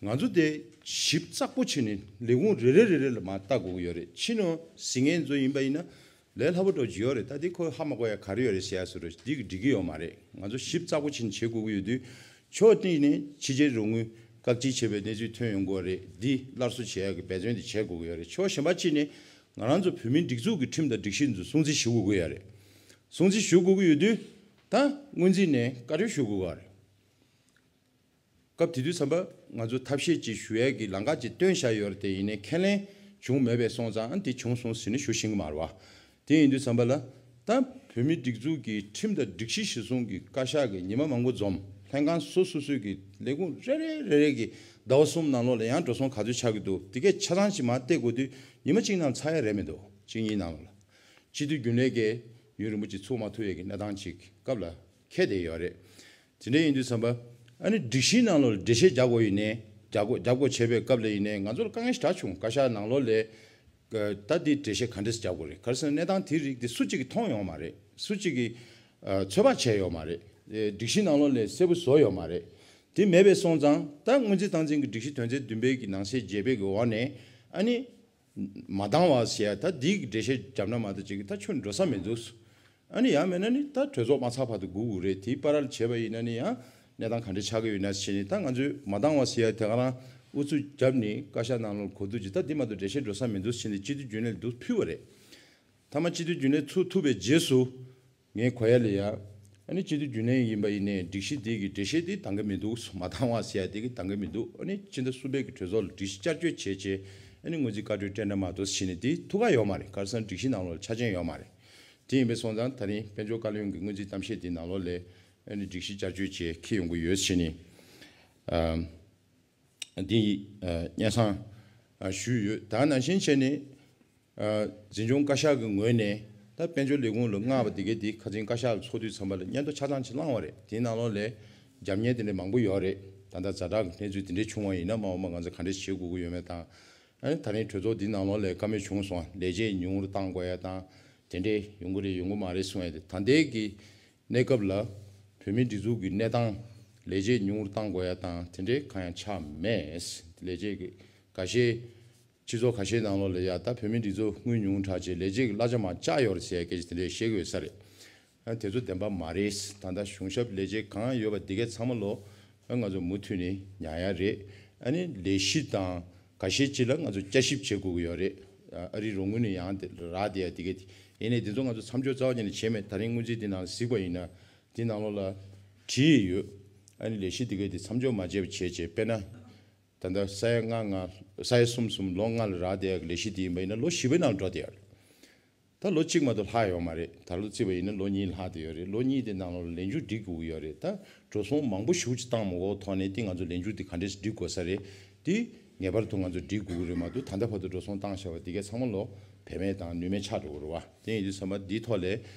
ང་ཚོ་དེ་ཞིབ་ཚགས་པོ་བྱས་ནས་ལས་ཁུངས་རེ་རེ་རེ་རེ་ལ་མར་ལྟ་དགོས་ཀྱི་ཡོད་རེད། ཕྱི་ནང་ཟིན་མཁན་ཚོ་ཡིན་པ་ཡིན་ན་ལས་སླ་པོ་འགྲོ་གི་ཡོད་རེད། ད་དེ་ཁོ་ཧ་མ་གོ་ཡ་ག་རེ་ཡོད་རེད་ཟེར་ཡ་བཟོ་འདྲ་འདི་གི་འགྲིག་གི་ཡོད་མ་རེད། ང་ཚོ་ཞིབ་ཚགས་པོ་བྱས་ནས་བྱེད་དགོས་ཀྱི་ཡོད་དུས་ཕྱོགས་གཅིག་ནས་ཕྱི་རྒྱལ་རོགས་དངུལ་བཀག་སྐྱིལ་བྱས་པའི་གནས་ཚུལ་ཐོན་ཡོང་གི་ཡོད་རེད། འདི་སླར་གསོ་བྱེད་ཡ་གི་འབད་བརྩོན་དེ་བྱེད་དགོས་ཀྱི་ཡོད་རེད། ཕྱོགས་གཞན་པ་གཅིག་ནས་ང་རང་ཚོ་བོད་མིའི་སྒྲིག་འཛུགས་ཀྱི་ཁྲིམས་དང་སྒྲིག་གཞི་འདི་ཚོ་སྲུང་བརྩི་ཞུ་དགོས་ཀྱི་ཡོད་རེད། སྲུང་བརྩི་ཞུ་དགོས་ཀྱི་ཡོད་དུས་ད་སྔོན་རྩིས་ནས་བཀའ་འཁྲོལ་ཞུ་དགོས་ཀྱི་ཡོད་རེད། སྐབས་དེ་དུས་ཙམ་པ་ང་ཚོ་ཐབས་ཤེས་ཅིག་ཞུ་ཡས་ཀྱི་ལམ་ཁ་ཅིག་བཏོན་བཞག་ཡོད་རེད། དེ་ཡིན་ནའི་ཁས་ལེན་བྱུང་མེད་པའི་སོང་ཙང་ཨ་འདི་བྱུང་སོང་ཟེར་ནས་ཞུ་ཤེས་ཀྱི་མ་རེད་བ། དེ་ཡིན་དུས་ཙམ་པ་ལ་ད་བོད་མིའི་སྒྲིག་འཛུགས་ཀྱི་ཁྲིམས་དང་སྒྲིག་གཞི་གཞིར་བཟུང་གི་བཀའ་ཤག་གིས་ཉི་མ་མང་པོ་འཛོམས། ལྷན་ཁང་སོ་སོ་སོའི་གི་ལས་ཁུངས་རེ་རེ་རེ་རེ་གི་ཟླ་བ་གསུམ་ནང་ལོགས་ལ་ཡང་འགྲོ་སོང་ག་ཚོད་ཆགས་ཀྱི་འདུག་དེ་གས་ཆ་ཚང་ཅིག་མར་བལྟས་དགོས་དུས་ཉི་མ་གཅིག་ནང་ཚར་ཡ་རེད་མི་འདུག་གཅིག་གཉིས་ནང་ལོགས་ལ། སྤྱི་འཐུས་རྒྱུན་ལས་ཀྱིས་ཡུན་རིང་པོ་ཅིག་ཚུགས་མ་ཐུབ་ཡས་ཀྱི་གནས་སྟངས་ཅིག་སྐབས་ལ་འཁེལ་བསྡད་ཡོད་རེད། དེ་འདྲ་ཡིན་དུས་ཙམ་པ་ཨ་ནི་སྒྲིག་གཞིའི་ནང་ལོགས་ལ་འགྲེལ་བཤད་རྒྱག་དགོས་ཡིན་ནའི་རྒྱག་དགོས་རྒྱག་དགོས་བྱས་པའི་སྐབས་ལ་ཡིན་ནའི་ང་ཚོ་ལ་དཀའ་ངལ་ཞེ་དྲག་བྱུང་། བཀའ་ཤག་ནང་ལོགས་ལ་ད་འདི་འགྲེལ་བཤད་ག་འདྲས་རྒྱག་དགོས་རེད། ག་རེ་ཟེར་ན་གནས་སྟངས་དེའི་རིགས་དེ་སུ་གཅིག་གིས་མཐོང་ཡོད་མ་རེད། སུ་གཅིག་གིས་ཚོད་དཔག་བྱས་ཡོད་མ་རེད། སྒྲིག་གཞིའི་ནང་ལོགས་ལ་གསལ་པོ་བཟོ་ཡོད་མ་རེད། དེ་མེད་པའི་སོང་ཙང་ད་སྔོན་རྩིས་སྟངས་འཛིན་གྱི་སྒྲིག་གཞི་དོན་ཚན་བདུན་པའི་གི་ནང་གསེས་བརྒྱད་པའི་གི་འོག་ནས་ཨ་ནི། མ་འདང་བ་ཟེར་ཡ་ད་འདི་གི་འགྲེལ་བཤད་བརྒྱབ་ན་མ་གཏོགས་ཅིག་ད་ཁྱོན་འགྲོ་ས་མི་འདུག་ཨ་ནི་ཡང་མིན་ན་ནི་ད་གྲོས་ཚོགས་མ་ཚར་བར་དུ་སྒུག་དགོས་རེད། དེའི་བར་ལ་བྱས་པ་ཡིན་ན་ནི་ཡང་གནས་སྟངས་ག་འདྲ་ཆགས་ཀྱི་ཡོད་ན་ཟེར་ནས་ད་ང་ཚོས་མ་འདང་བ་ཟེར་ཡ་དེ་ག་རང་ཨུ་ཚུགས་བརྒྱབ་ནས་བཀའ་ཤག་ནང་ལོགས་གོ་བསྡུར་ཅིག་ད་འདི་མ་གཏོགས་འགྲེལ་བཤད་འགྲོ་ས་མི་འདུག་ཟེར་ནས་སྤྱི་འཐུས་རྒྱུན་ལས་འདུག་ཕུལ་བ་རེད། མཐའ་མ་སྤྱི་འཐུས་རྒྱུན་ལས་ཚུགས་ཐུབ་པའི་རྗེས་སུ། ངས་གོ་ཡ་ལ་ཡ། ཨ་ནི་སྤྱི་འཐུས་རྒྱུན་ལས་ཡིན་པ་ཡིན་ནའི་སྒྲིག་གཞི་འདི་གི་འགྲེལ་བཤད་འདི་འདང་གི་མི་འདུག་མ་འདང་བ་ཟེར་ཡ་འདི་གི་འདང་གི་མི་འདུག་ཨ་ནི་སྤྱི་ཟླ་གསུམ་པའི་གི་གྲོས་ཚོགས་ལ་སྒྲིག་གཞི་བསྐྱར་བཅོས་བྱས་བྱས་ཨ་ནི་སྔོན་རྩིས་བཀའ་འཁྲོལ་སྤྲད་ན་མ་གཏོགས་ཟེར་ནས་འདི་ཐུགས་ཁག་ཡོད་མ་རེད། ག་རེ་ཟེར་ན་སྒྲིག་གཞི་ནང་ལོགས་ལ་ཆ་རྐྱེན་ཡོད་མ་རེད། དེ་ཡིན་པའི་སོང་ཙང་ད་རིང་དཔལ་འབྱོར་བཀའ་བློན་གྱི་སྔོན་རྩིས་གཏམ་བཤད་འདི་ནང་ལོགས་ལ་ཨ་ནི་སྒྲིག་གཞི་བསྐྱར་བཅོས་བྱས་འཁྱེར་ཡོང་གི་ཡོད་ཟེར་ནས་ཨ་འདི་ཨ་སྙན་སེང་ཨ་ཞུས་ཡོད། ད་ནང་བཞིན་བྱས་ནས། འཛིན་སྐྱོང་བཀའ་ཤག་གི་ངོས་ནས་ད་དཔལ་འབྱོར་ལས་ཁུངས་ལ་མངགས་པ་དེ་གའི་དེ་ཁ་སང་བཀའ་ཤག་ལ་ཚོགས་དུས་ཙམ་པ་ལ་སྙན་ཐོ་ཆ་ཚང་ཅིག་བླངས་པ་རེད། དེའི་ནང་ལོགས་ལ་རྒྱབ་གཉེར་དེ་འདྲ་མང་པོ་ཡོད་རེད། ད་ལྟ་ཛ་དྲག་གི་གནས་ཚུལ་དེ་འདྲ་བྱུང་བ་ཡིན་ན་མ་འོངས་པ་ང་ཚོ་ག་འདྲ་བྱེད་དགོས་ཀྱི་ཡོད་མེད་དང་། ཨ་ནི་ད་རིང་གྲོས་ཚོགས་འདི་ནང་ལོགས་ལ་བཀའ་མོལ་བྱུང་སོང་། ལས་བྱེད་ཉུང་རུ་བཏང་དགོས་ཡ་དང་དེ་འདྲས་ཡོང་གི་རེད་ཡོང་གི་མ་རེད་གསུང་ཡ་དེ་ད་ལྟའི་གི་གནས་སྐབས་ལ་བོད་མིའི་སྒྲིག་འཛུགས་ཀྱི་གནས་སྟངས་ལས་བྱེད་ཉུང་རུ་བཏང་དགོས་ཡ་དང་དེ་འདྲའི་གང་ཡང་ཆགས་མེད། ལས་བྱེད་ཀྱི་འགའ་ཤས་སྤྱི་ཚོགས་ཁ་ཤས་ནང་ལོགས་ལ་ཡ་ད་བོད་མིའི་སྒྲིག་འཛུགས་དངུལ་ཉུང་དྲགས་བྱས་ལས་བྱེད་ཀྱི་གླ་ཆ་མར་བཅག་ཡོད་རེད་ཟེར་ཡ་སྐད་ཆ་དེ་འདྲས་བཤད་ཀྱི་ཡོད་ས་རེད། ཨ་དེ་ཚོ་བདེན་པ་མ་རེད། ད་ལྟ་གཞུང་ཞབས་ལས་བྱེད་གང་ཡོད་པ་འདི་གའི་ཚང་མ་ལོ་ཨ་ང་ཚོ་མུ་མཐུད་ནས་ཉར་ཡ་རེད། ཨ་ནི་ལས་གཞི་དང་འགའ་ཤས་ཅིག་ལ་ང་ཚོ་བསྐྱར་ཞིབ་བྱེད་དགོས་ཀྱི་ཡོད་རེད། ཨ་རིའི་རོགས་དངུལ་ནས་ཡང་དེ་རག་བསྡད་ཡ་འདི་གའི་དེ་ཡིན་ནའི་འདི་ཚོ་ང་ཚོ་མཚམས་འཇོག་རྩ་བ་ཉིད་ནས་བྱས་མེད། ད་རིང་སྔོན་རྩིས་འདི་ནང་ལ་གཟིགས་པ་ཡིན་ན་འདི་ནང་ལོགས་ལ་བྲིས་ཡོད། ཨ་ནི་ལས་གཞི་འདི་གའི་དེ་མཚམས་འཇོག་མ་བྱས་པ་བྱས་བྱས་དཔེར་ན། ད་ལྟ་ས་ཡ་ལྔ་ལྔ་ས་ཡ་གསུམ་གསུམ་ལོ་ལྔ་ལ་རག་བསྡད་ཡག་གི་ལས་གཞི་དེ་ཡིན་པ་ཡིན་ན་ལོ་བཞི་པའི་ནང་འགྲོ་བསྡད་ཡག་རེད། ད་ལོ་གཅིག་མ་གཏོགས་ལྷག་ཡོད་མ་རེད། ད་ལོ་བརྩིས་པ་ཡིན་ན་ལོ་གཉིས་ལྷག་བསྡད་ཡོད་རེད། ལོ་གཉིས་དེ་ནང་ལོགས་ལ་ལས་འགུལ་སྒྲིག་དགོས་ཀྱི་ཡོད་རེད། ད་འགྲོ་སོང་མང་པོ་ཞེ་པོ་ཅིག་བཏང་མ་དགོས་ཐོག་ནས་དེ་ང་ཚོ་ལས་འགུལ་དེ་ག་འདྲས་སྒྲིག་དགོས་ས་རེད། དེ་ངེས་པར་དུ་ང་ཚོ་སྒྲིག་དགོས་ཀྱི་རེད་མ་གཏོགས་ད་ལྟ་བར་དུ་འགྲོ་སོང་བཏང་བཞག་པ་དེ་གས་ཚང་མ་ལོ་བེད་མེད་དང་ནུས་མེད་ཆགས་འགྲོ་གི་རེད་བ། དེ་ཡིན་དུས་ཙམ་པ་འདིའི་ཐོག་ལ་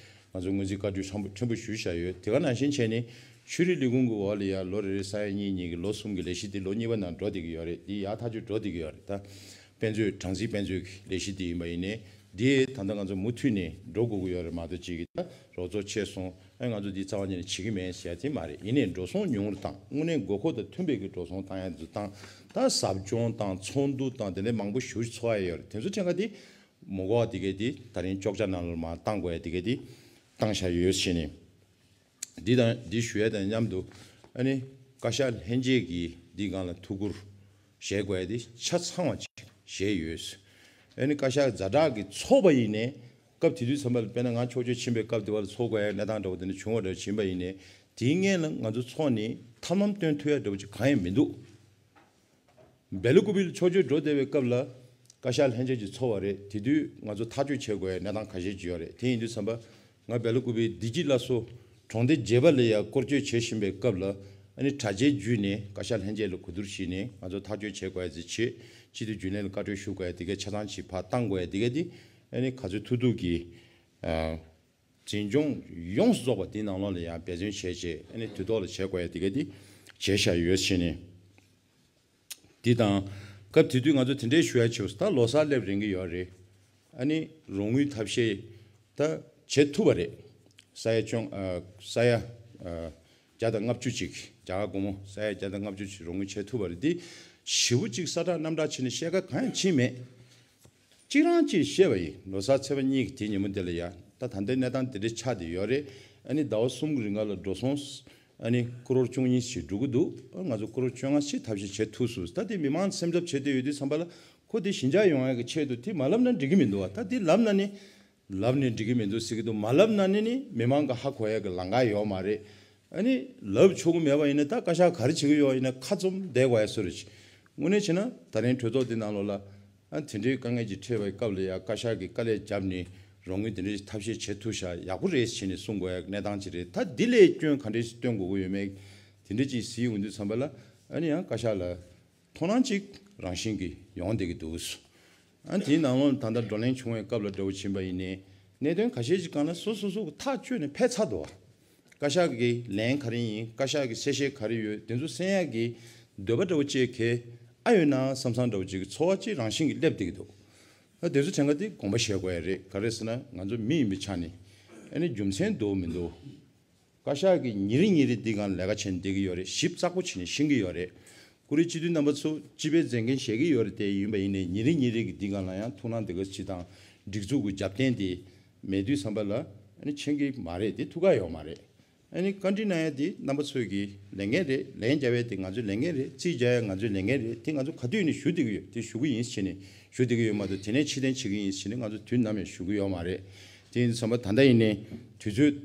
ང་ཚོ་སྔོན་རྩིས་བཀའ་འཁྲོལ་ཕྲན་བུ་ཕྲན་བུ་ཞུས་བཞག་ཡོད། དེ་ག་ནང་བཞིན་བྱས་ནས་ཆོས་རིག་ལས་ཁུངས་ཀྱི་འོག་ལ་ཡ་ལོ་རེ་རེ་ས་ཡ་གཉིས་གཉིས་ཀྱི་ལོ་གསུམ་གྱི་ལས་གཞི་དེ་ལོ་གཉིས་པ་ནང་འགྲོ་བསྡད་ཀྱི་ཡོད་རེད། དེ་ཡག་ཐག་ཆོད་འགྲོ་བསྡད་ཀྱི་ཡོད་རེད། ད་དཔེ་མཛོད་གྲངས་རྩིས་དཔེ་མཛོད་ཀྱི་ལས་གཞི་དེ་ཡིན་པ་ཡིན་ནའི་དེ་ད་ལྟ་ང་ཚོ་མུ་མཐུད་ནས་འགྲོ་དགོས་ཀྱི་ཡོད་རེད་མ་གཏོགས་གཅིག་གི་ད་རོགས་ཚོགས་ཆད་སོང་ཨ་ང་ཚོ་འདི་རྩ་བ་ཉིད་ནས་བྱེད་ཀྱི་མེད་ཟེར་ཡ་དེ་མ་རེད། ཡིན་ནའི་འགྲོ་སོང་ཉུང་རུ་བཏང་དངོས་གནས་དགོས་མཁོ་དང་མཐུན་པའི་གི་འགྲོ་སོང་བཏང་ཡ་ཚོ་བཏང་། ད་ཟབ་སྦྱོང་དང་ཚོགས་འདུ་དང་དེ་འདྲའི་མང་པོ་ཞེ་པོ་ཅིག་ཚོགས་ཡ་ཡོད་རེད། དེ་ཚོ་ཕྲན་ཁ་དེ་མ་དགོས་པ་དེ་གས་དེ་ད་རིང་ཅོག་ཅ་ནང་ལ་མར་བཏང་དགོས་ཡ་དེ་གས་དེ་བཏང་བཞག་ཡོད་ཟེར་ནས། འདི་དང་འདི་ཞུ་ཡ་དང་མཉམ་དུ་ཨ་ནི་བཀའ་ཤག་ལྷན་རྒྱས་ཀྱིས་འདི་སྒང་ལ་ཐུགས་ཁུར་བཞེས་དགོས་ཡ་དེ་ཆ་ཚང་བ་ཅིག་བཞེས་ཡོད། ཨ་ནི་བཀའ་ཤག་ཛ་དྲག་གི་ཚོགས་པ་ཡིན་ནའི་སྐབས་དེ་དུས་ཙམ་པ་ལ་དཔེར་ན་ང་ཕྱོགས་བསྐྱོད་ཕྱིན་པའི་སྐབས་དེ་བ་ལ་ཚོགས་དགོས་ཡ་གནས་སྟངས་འདྲ་བོ་དེ་འདྲ་བྱུང་བ་འདྲ་བོ་ཕྱིན་པ་ཡིན་ནའི་དེའི་སྔོན་ལ་ང་ཚོ་ཚོགས་ནས་ཐབས་ལམ་སྟོན་ཐུབ་ཡ་འདྲ་བོ་ཅིག་གང་ཡང་མི་འདུག་སྦེ་ལ་ཀུ་པེ་ལ་ཕྱོགས་བསྐྱོད་འགྲོ་བསྡད་པའི་སྐབས་ལ་བཀའ་ཤག་ལྷན་རྒྱས་ཀྱི་ཚོགས་པ་རེད། དེ་དུས་ང་ཚོ་ཐག་གཅོད་བྱེད་དགོས་ཡ་གནས་སྟངས་ཁ་ཤས་ཅིག་ཡོད་རེད། དེ་ཡིན་དུས་ཙམ་པ་ང་སྦེ་ལ་ཀུ་པེ་བདེ་སྐྱིད་སླར་གསོ་གྲོང་སྡེ་བརྒྱད་པ་ལ་ཡ་སྐོར་སྐྱོད་བྱེད་བཞིན་པའི་སྐབས་ལ་ཨ་ནི་དྲ་རྒྱའི་བརྒྱུད་ནས་བཀའ་ཤག་ལྷན་རྒྱས་ལ་གོ་བསྡུར་ཞུས་ནས་ང་ཚོ་ཐག་གཅོད་བྱེད་དགོས་ཡ་ཅིག་བྱེད། སྤྱི་འཐུས་རྒྱུན་ལས་ལ་བཀའ་འཁྲོལ་ཞུ་དགོས་ཡ་དེ་གས་ཆ་ཚང་ཅིག་ཕར་བཏང་དགོས་ཡ་དེ་གས་དེ་ཨ་ནི་ག་ཚོད་ཐུབ་ཐུབ་ཀྱིས་ཨ། འཛིན་སྐྱོང་ཡོངས་སུ་རྫོགས་པ་འདི་ནང་ལོགས་ལ་ཡང་འབད་བརྩོན་བྱས་རྗེས་ཨ་ནི་དུས་ཐོག་ལ་བྱེད་དགོས་ཡ་དེ་ག་དེ་བྱས་བཞག་ཡོད་ཕྱིན་ནས། འདི་དང་སྐབས་དེ་དུས་ང་ཚོ་དེ་འདྲའི་ཞུ་ཡ་བྱེད་ད་ལོ་གསར་སླེབས་རན་གི་ཡོད་རེད། ཨ་ནི་རོགས་དངུལ་ཐབས་ཤེས་ད་བྱེད་ཐུབ་པ་རེད། ས་ཡ་བཅོ་ལྔ་ས་ཡ་བརྒྱ་དང་ལྔ་བཅུ་ཅིག་རྒྱ་གར་སྒོར་མོ་ས་ཡ་བརྒྱ་དང་ལྔ་བཅུ་ཅིག་རོགས་དངུལ་བྱེད་ཐུབ་པ་རེད། འདི་ཞེ་པོ་ཅིག་ས་ཁྲ་གནམ་གྲགས་ཕྱིན་ནས་བཤད་ཁ་གང་ཡང་ཕྱིན་མེད། གཅིག་རང་གཅིག་བཤད་པ་ཡིན། ལོ་གསར་ཚེས་པ་གཉིས་ཀྱི་དེའི་ཉིན་མོ་དེ་ལ་ཡ་ད་ད་ལྟའི་གནས་སྟངས་དེ་འདྲ་ཆགས་བསྡད་ཡོད་རེད། ཨ་ནི་ཟླ་བ་གསུམ་གྱི་རིང་ག་ལ་འགྲོ་སོང་ཨ་ནི་ཀོ་རོར་བཅུ་གཉིས་ཞིག་འགྲོ་གི་འདུག་ཨ་ང་ཚོ་ཀོ་རོར་བཅོ་ལྔ་ཞིག་ཐབས་ཤེས་བྱེད་ཐུབ་སོང་། ད་དེ་མི་མང་སེམས་འཚབ་བྱེད་བསྡད་ཡོད་དུས་ཙམ་པ་ལ་ཁོ་དེ་ཞི་འཇགས་ཡོང་ཡ་གི་ཆེད་དུ་དེ་མ་ལབ་ན་འགྲིག་གི་མི་འདུག་བ། ད་དེ་ལབ་ན་ནི་ལབ་ནས་འགྲིག་གི་མི་འདུག་ཟེར་གི་འདུག་མ་ལབ་ན་ནི་ནི་མི་མང་གི་ཧ་གོ་ཡ་གི་ལམ་ཁ་ཡོད་མ་རེད། ཨ་ནི་ལབ་ཆོག་གི་མེད་པ་ཡིན་ན་ད་བཀའ་ཤག་ག་རེ་བྱེད་ཀྱི་ཡོད་ཡིན་ན་ཁ་བཙུམ་བསྡད་དགོས་ཡ་བཟོ་འདྲ་ཅིག་དངོས་གནས་བྱས་ན་ད་རིང་གྲོས་ཚོགས་འདི་ནང་ལོགས་ལ་ཨ་དེ་འདྲའི་དཀའ་ངལ་ཅིག་འཕྲད་པའི་སྐབས་ལ་ཡ་བཀའ་ཤག་གིས་དཀའ་ལས་བརྒྱབ་ནས་རོགས་དངུལ་དེ་འདྲའི་ཐབས་ཤེས་བྱེད་ཐུབ་ཤག་ཡག་པོ་རེད་ཟེར་ནས་གསུང་དགོས་ཡ་གནས་སྟངས་ཅིག་རེད། ད་འདི་ལས་སྐྱོན་ག་འདྲ་ཞིག་སྟོན་དགོས་ཀྱི་ཡོད་མེད་དེ་འདྲ་ཅིག་གཟིགས་ཡོང་དུས་ཙམ་པ་ལ་ཨ་ནི་ཡང་བཀའ་ཤག་ལ་མཐོང་སྣང་གཅིག་རང་བཞིན་གྱིས་ཡོང་བསྡད་ཀྱི་འདུག་ཨ་དེའི་ནང་ལོགས་ད་ལྟ་བགྲོ་གླེང་བྱུང་བའི་སྐབས་ལ་འདྲ་བོ་ཕྱིན་པ་ཡིན་ནའི་གནད་དོན་ཁ་ཤས་ཅིག་སྒང་ལ་སོ་སོ་སོ་གི་ཐག་གཅོད་ནས་ཕེབས་ཚར་འདུག་བ། བཀའ་ཤག་གི་ལན་ག་རེ་ཡིན། བཀའ་ཤག་གི་གསལ་བཤད་ག་རེ་ཡོད། དེ་ཚོ་གསན་ཡག་གི་འདོད་པ་འདྲ་བོ་ཅིག་གས་ཨ་ཡོད་ན་བསམ་བསམ་འདྲ་བོ་ཅིག་གི་ཚོར་བ་ཅིག་རང་བཞིན་གྱིས་སླེབས་བསྡད་ཀྱི་འདུག་ཨ་དེ་ཚོ་དྲན་ཁ་དེ་དགོངས་པ་བཞེས་དགོས་ཡ་རེད། ག་རེ་ཟེར་ན་ང་ཚོ་མི་ཡིན་པའི་ཆ་ནས་ཨ་ནི་རྒྱུ་མཚན་འདུག་མི་འདུག་བཀའ་ཤག་གིས་ཉིན་རེ་ཉིན་རེ་འདི་སྒང་ལས་ཀ་བྱས་ནས་བསྡད་ཀྱི་ཡོད་རེད། ཞིབ་ཚགས་པོ་བྱས་ནས་ཤེས་ཀྱི་ཡོད་རེད། ཀུ་རེ་སྤྱི་འཐུས་རྣམ་པ་ཚོ་སྤྱི་པའི་མཛད་འགན་བཞེས་ཀྱི་ཡོད་རེད་དེ། ཡིན་པ་ཡིན་ནའི་ཉིན་རེ་ཉིན་རེ་གི་འདི་སྒང་ལ་ཡང་ཐུགས་སྣང་དེ་ག་ཅིག་དང་སྒྲིག་འཛུགས་ཀྱི་རྒྱབ་རྟེན་དེ་མེད་དུས་ཙམ་པ་ལ་ཨ་ནི་ཕྱིན་གྱི་མ་རེད། དེ་ཐུགས་ཁག་ཡོད་མ་རེད། ཨ་ནི་བཀའ་འདྲི་གནང་ཡ་དེ་རྣམ་པ་ཚོས་ཀྱི་ལས་འགན་རེད། ལན་རྒྱབ་ཡ་དེ་ང་ཚོའི་ལས་འགན་རེད། རྩིས་རྒྱག་ཡ་ང་ཚོའི་ལས་འགན་རེད། དེ་ང་ཚོ་ག་དུས་ནས་ཞུ་བསྡད་ཀྱི་ཡོད། དེ་ཞུ་གི་ཡིན་ཟེར་ནས་ཞུ་བསྡད་ཀྱི་ཡོད་མ་གཏོགས་དེ་ནས་ཕྱིར་འཐེན་བྱེད་ཀྱི་ཡིན་ཟེར་ནས་ང་ཚོ་དུས་ནམ་ཡང་ཞུ་གི་ཡོད་མ་རེད། དེ་ཡིན་དུས་ཙམ་པ་ད་ལྟ་ཡིན་ནའི་དུས་ཚོད་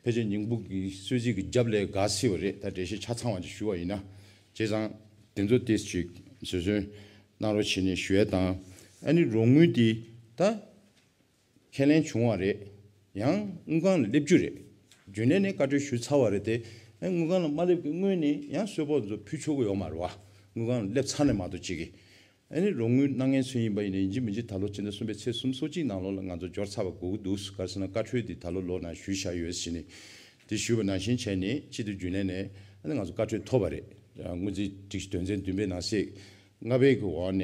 ཕལ་ཆེར་ཉིན་གུང་གི་གསོལ་ཚིགས་ཀྱི་རྒྱབ་ལས་འགག་སྲིད་པ་རེད། ད་འགྲེལ་བཤད་ཆ་ཚང་བ་ཅིག་ཞུ་བ་ཡིན་ན། བྱས་ཙང་དེ་ཚོ་ཏོག་ཙམ་ཅིག་བཟོད་བསྲན་གནང་རོགས་བྱས་ནས་ཞུ་ཡ་དང་། ཨ་ནི་རོགས་དངུལ་འདི་ད་ཁས་ལེན་བྱུང་བ་རེད། ཡང་དངུལ་ཁང་ལ་སླེབས་རྒྱུ་རེད། རྒྱུན་ལས་ནས་བཀའ་འཁྲོལ་ཞུས་ཚར་བ་རེད་དེ། ཨ་དངུལ་ཁང་ལ་མ་སླེབས་ཀྱི་སྔོན་ནས་ཡང་གསོལ་ཕོགས་ཚོ་ཕུལ་ཆོག་གི་ཡོད་མ་རེད་བ། དངུལ་ཁང་ལ་སླེབས་ཚར་ནས་མ་གཏོགས་ཅིག་གིས། ཨ་ནི་རོགས་དངུལ་གནང་མཁན་ཚོ་ཡིན་པ་ཡིན་ན་ཡིན་གཅིག་མིན་གཅིག་ད་ལོ་ཕྱི་ཟླ་གསུམ་པའི་ཚེས་སུམ་ཅུ་སོ་གཅིག་ནང་ལོགས་ལ་ང་ཚོ་འབྱོར་ཚར་བ་དགོས་ཀྱི་འདུག་ག་རེ་ཟེར་ན་བཀའ་འཁྲོལ་འདི་ད་ལོ་ལོ་ནང་ཞུས་བཞག་ཡོད་ཟེར་ནས་དེ་ཞུས་པ་ནང་བཞིན་བྱས་ནས་སྤྱི་འཐུས་རྒྱུན་ལས་ནས་ཨ་ནི་ང་ཚོ་བཀའ་འཁྲོལ་ཐོབ་པ་རེད། སྔོན་རྩིས་སྒྲིག་གཞི་དོན་ཚན་བདུན་པའི་ནང་གསེས་ལྔ་པའི་གི་འོག་ནས་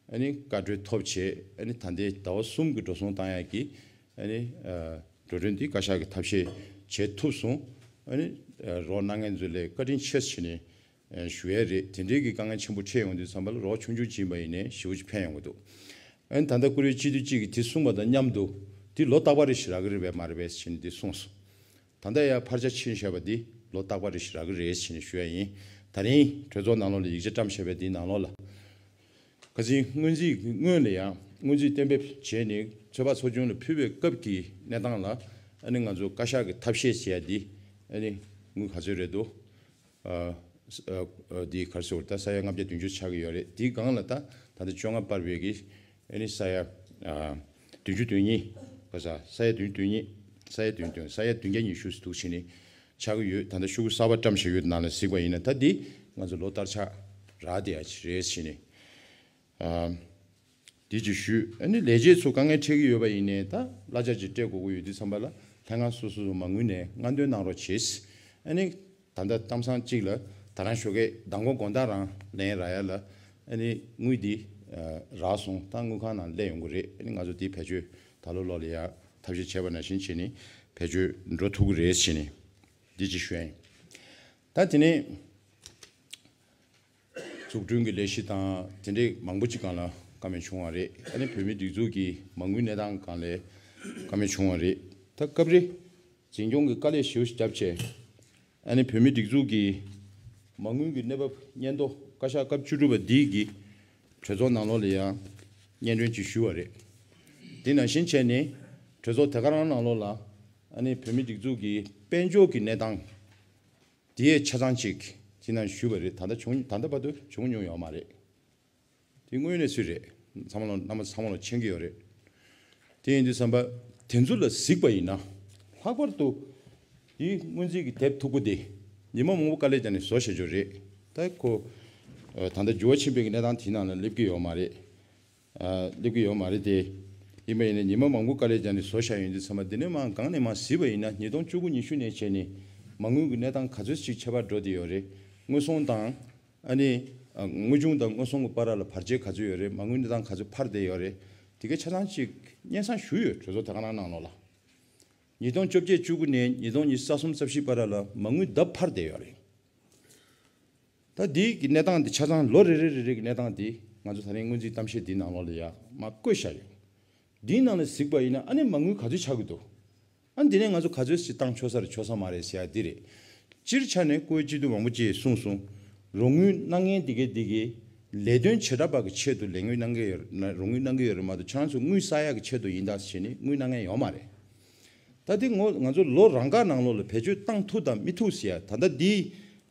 ཨ་ནི་བཀའ་འཁྲོལ་ཐོབ་བྱས་ཨ་ནི་ད་ལྟའི་ཟླ་བ་གསུམ་གི་འགྲོ་སོང་བཏང་ཡག་གི་ཨ་ནི་འགྲོ་གྲོན་འདི་བཀའ་ཤག་གིས་ཐབས་ཤེས་བྱེད་ཐུབ་སོང་། ཨ་ནི་རོགས་གནང་མཁན་ཚོ་ལ་བཀའ་དྲིན་ཆེ་ཟེར་ནས་ཞུ་ཡས་རེད། དེ་འདྲའི་གི་དཀའ་ངལ་ཆེན་པོ་འཕྲད་ཡོང་དུས་ཙམ་པ་ལ་རོགས་ཆུང་ཆུང་ཅིག་ཡིན་པ་ཡིན་ནའི་ཞེ་པོ་ཅིག་ཕན་ཡོང་གི་འདུག་ཨ་ནི་ད་ལྟ་བཀུར་འོས་སྤྱི་འཐུས་གཅིག་གིས་དེ་གསུངས་པ་དང་མཉམ་དུ་འདི་ལོ་རྟག་པར་རེ་ཞིག་རག་གི་རེད་པས་མ་རེད་པས་ཟེར་ནས་འདི་གསུངས་སོང་། ད་ལྟ་ཡང་ཕར་ཆ་ཕྱིན་བཞག་པ་འདི་ལོ་རྟག་པར་རེ་ཞིག་རག་གི་རེད་ཟེར་ནས་ཞུ་ཡ་ཡིན། ད་རིང་གྲོས་ཚོགས་ནང་ལོགས་ལ་ཡིག་ཆ་བཀྲམ་བཞག་པའི་འདིའི་ནང་ལོགས་ལ། ཁ་སང་སྔོན་རྩིས་ཀྱི་སྔོན་ལ་ཡང་སྔོན་རྩིས་གཏན་འབེབས་བྱས་ནས་ཚོད་དཔག་ཚོགས་ཆུང་ལ་ཕུལ་བའི་སྐབས་ཀྱི་གནས་སྟངས་ལ་ཨ་ནི་ང་ཚོ་བཀའ་ཤག་གི་ཐབས་ཤེས་བྱས་ཡ་འདི་ཨ་ནི་དངུལ་ག་ཚོད་རེད་འདུག་ཨ་ཨ་འདི་ག་རེ་ཟེར་ད་ས་ཡ་ལྔ་བརྒྱ་བདུན་ཅུ་ཆགས་ཀྱི་ཡོད་རེད། འདིའི་སྒང་ལ་ད་ད་ལྟ་བཅོ་ལྔ་སྤར་བའི་གི་ཨ་ནི་ས་ཡ་ཨ་བདུན་ཅུ་དོན་གཉིས་ག་ས་ས་ཡ་བདུན་ཅུ་དོན་གཉིས་ས་ཡ་བདུན་དོན་ས་ཡ་བདུན་བརྒྱ་ཉི་ཤུ་ཙམ་འདུག་བྱས་ནས་ཆགས་ཀྱི་ཡོད། ད་ལྟ་ཤོག་གུ་གསར་པ་བཀྲམ་བཞག་ཡོད་ནང་ལ་གཟིགས་པ་ཡིན་ན་ད་འདི་ང་ཚོ་ལོ་ལྟར་ཆགས་རག་བསྡད་ཡ་ཅིག་རེད་བྱས་ནས། ཨ་འདི་ཅིག་ཞུས། ཨ་ནི་ལས་བྱེད་ཚོ་དཀའ་ངལ་འཕྲད་ཀྱི་ཡོད་པ་ཡིན་ནའི་ད་གླ་ཆ་ཅིག་སྤྲད་དགོས་ཀྱི་ཡོད་དུས་ཙམ་པ་ལ་ལྷན་ཁང་སོ་སོ་མ་དངུལ་ནས་སྔ་འདོན་གནང་རོགས་བྱེད། ཨ་ནི་ད་ལྟ་གཏམ་བཟང་གཅིག་ལ་ད་རང་ཞོགས་ཀས་མདང་དགོང་དགོང་དག་རང་ལན་རག་ཡ་ལ་ཨ་ནི་དངུལ་འདི་ཨ་རག་སོང་། ད་དངུལ་ཁང་ནང་སླེབས་ཡོང་གི་རེད། ཨ་ནི་ང་ཚོ་འདི་བེད་སྤྱོད་ད་ལོ་ལོ་ལ་ཡ་ཐབས་ཤེས་བྱས་པ་ནང་བཞིན་བྱས་ནས་བེད་སྤྱོད་འགྲོ་ཐུབ་ཀྱི་རེད་བྱས་ནས་འདི་ཅིག་ཞུ་ཡ་ཡིན། ད་དེ་ནས། འཛུགས་སྐྲུན་གྱི་ལས་གཞི་དང་དེ་འདྲའི་མང་པོ་ཅིག་སྒང་ལ་བཀའ་མོལ་བྱུང་བ་རེད། ཨ་ནི་བོད་མིའི་སྒྲིག་འཛུགས་ཀྱི་མ་དངུལ་གནས་སྟངས་སྒང་ལ་བཀའ་མོལ་བྱུང་བ་རེད། ད་སྐབས་རེ་འཛིན་སྐྱོང་གི་དཀའ་ལས་ཞེ་པོ་ཞིག་བརྒྱབ་བྱས་ཨ་ནི་བོད་མིའི་སྒྲིག་འཛུགས་ཀྱི་མ་དངུལ་གྱི་གནས་བབ་སྙན་ཐོ་བཀའ་ཤག་སྐབས་བཅུ་དྲུག་པ་འདིའི་གི་གྲོས་ཚོགས་ནང་ལོགས་ལ་ཡང་སྙན་སྒྲོན་ཅིག་ཞུས་པ་རེད། དེ་ནང་བཞིན་བྱས་ནས་གྲོས་ཚོགས་དེ་ག་རང་ནང་ལོགས་ལ་ཨ་ནི་བོད་མིའི་སྒྲིག་འཛུགས་ཀྱི་དཔལ་འབྱོར་གྱི་གནས་སྟངས། དེའི་ཆ་ཚང་ཅིག་དེ་ནང་ཞུས་པ་རེད། ད་ལྟ་བྱུང་ད་ལྟ་བར་དུ་བྱུང་མྱོང་ཡོད་མ་རེད། དེ་དངོས་གནས་སུ་རེད། ཚང་མ་ལ་རྣམ་པ་ཚང་མ་ལ་མཁྱེན་གྱི་ཡོད་རེད། དེ་ཡིན་དུས་ཙམ་པ་དེ་ཚོ་ལ་གཟིགས་པ་ཡིན་ན་ལྷག་པར་དུ་དེའི་སྔོན་རྩིས་ཀྱི་དེབ་མཐུག་པོ་དེ་ཉི་མ་མང་པོ་དཀའ་ལས་བརྒྱབ་ནས་བཟོ་བྱེད་རྒྱུ་རེད། ད་ཁོ་ད་ལྟ་འགྱུར་བ་ཕྱིན་པའི་གནས་སྟངས་དེའི་ནང་ལ་སླེབས་ཀྱི་ཡོད་མ་རེད། སླེབས་ཀྱི་ཡོད་མ་རེད་དེ། ཡིན་པ་ཡིན་ན་ཉི་མ་མང་པོ་དཀའ་ལས་བརྒྱབ་ནས་བཟོ་བཞག་ཡོང་དུས་ཚང་མ་འདི་ནས་མར་སྒང་ནས་མར་གཟིགས་པ་ཡིན་ན་ཉིས་སྟོང་བཅུ་དགུ་ཉི་ཤུ་ནས་བྱས་ནས་མ་དངུལ་གྱི་གནས་སྟངས་ག་ཚོད་ཅིག་ཁྱད་པར་འགྲོ་བསྡད་ཡོད་རེད། དངོས་ཟོང་དང་ཨ་ནི་དངུལ་ཆུང་དང་དངོས་ཟོང་གི་བར་ལ་བར་ཆད་ག་ཚོད་ཡོད་རེད། མ་དངུལ་གནས་སྟངས་ག་ཚོད་འཕར་བསྡད་ཡོད་རེད། དེ་གའི་ཆ་ཚང་ཅིག་སྙན་སེང་ཞུས་ཡོད། གྲོས་ཚོགས་དེ་ག་ནང་ནང་ལོགས་ལ། ཉིས་སྟོང་བཅོ་བརྒྱད་བཅུ་དགུ་ནས་ཉིས་སྟོང་ཉི་ཤུ་རྩ་གསུམ་རྩ་བཞི་བར་ལ་མ་དངུལ་ལྡབ་འཕར་བསྡད་ཡོད་རེད། ད་འདི་གི་གནས་སྟངས་འདི་ཆ་ཚང་ལོ་རེ་རེ་རེ་རེ་གི་གནས་སྟངས་འདི་ང་ཚོ་ད་རིང་སྔོན་རྩིས་གཏམ་བཤད་འདི་ནང་ལོགས་ལ་ཡ་མར་བཀོད་བཞག་ཡོད། འདིའི་ནང་ནས་གཟིགས་པ་ཡིན་ན་ཨ་ནི་མ་དངུལ་ག་ཚོད་ཆགས་ཀྱི་འདུག་ཨ་འདི་ནས་ང་ཚོ་ག་ཚོད་ཞིག་བཏང་ཆོག་ས་རེད་ཆོག་ས་མ་རེད་ཟེར་ཡ་འདི་རེད། སྤྱིར་ཆ་ནས་བཀུར་འོས་སྤྱི་འཐུས་མང་པོ་ཅིག་གསུངས་སོང་། རོགས་དངུལ་གནང་མཁན་འདི་གས་འདི་གས་ལས་དོན་བྱེ་བྲག་པ་གི་ཆེད་དུ་ལས་དངུལ་གནང་གི་ཡོད་ན་རོགས་དངུལ་གནང་གི་ཡོད་རེད་མ་གཏོགས་ཁྱེད་རང་ཚོ་དངུལ་བསགས་ཡག་གི་ཆེད་དུ་ཡིན་ད་ཟེར་ནས་དངུལ་གནང་མཁན་ཡོད་མ་རེད། ད་དེ་ངོ་ང་ཚོ་ལོ་རང་ག་ནང་ལོགས་ལ་བེད་སྤྱོད་བཏང་ཐུབ་དང་མི་ཐུབ་ཟེར་ཡ་ད་ལྟ་འདིའི་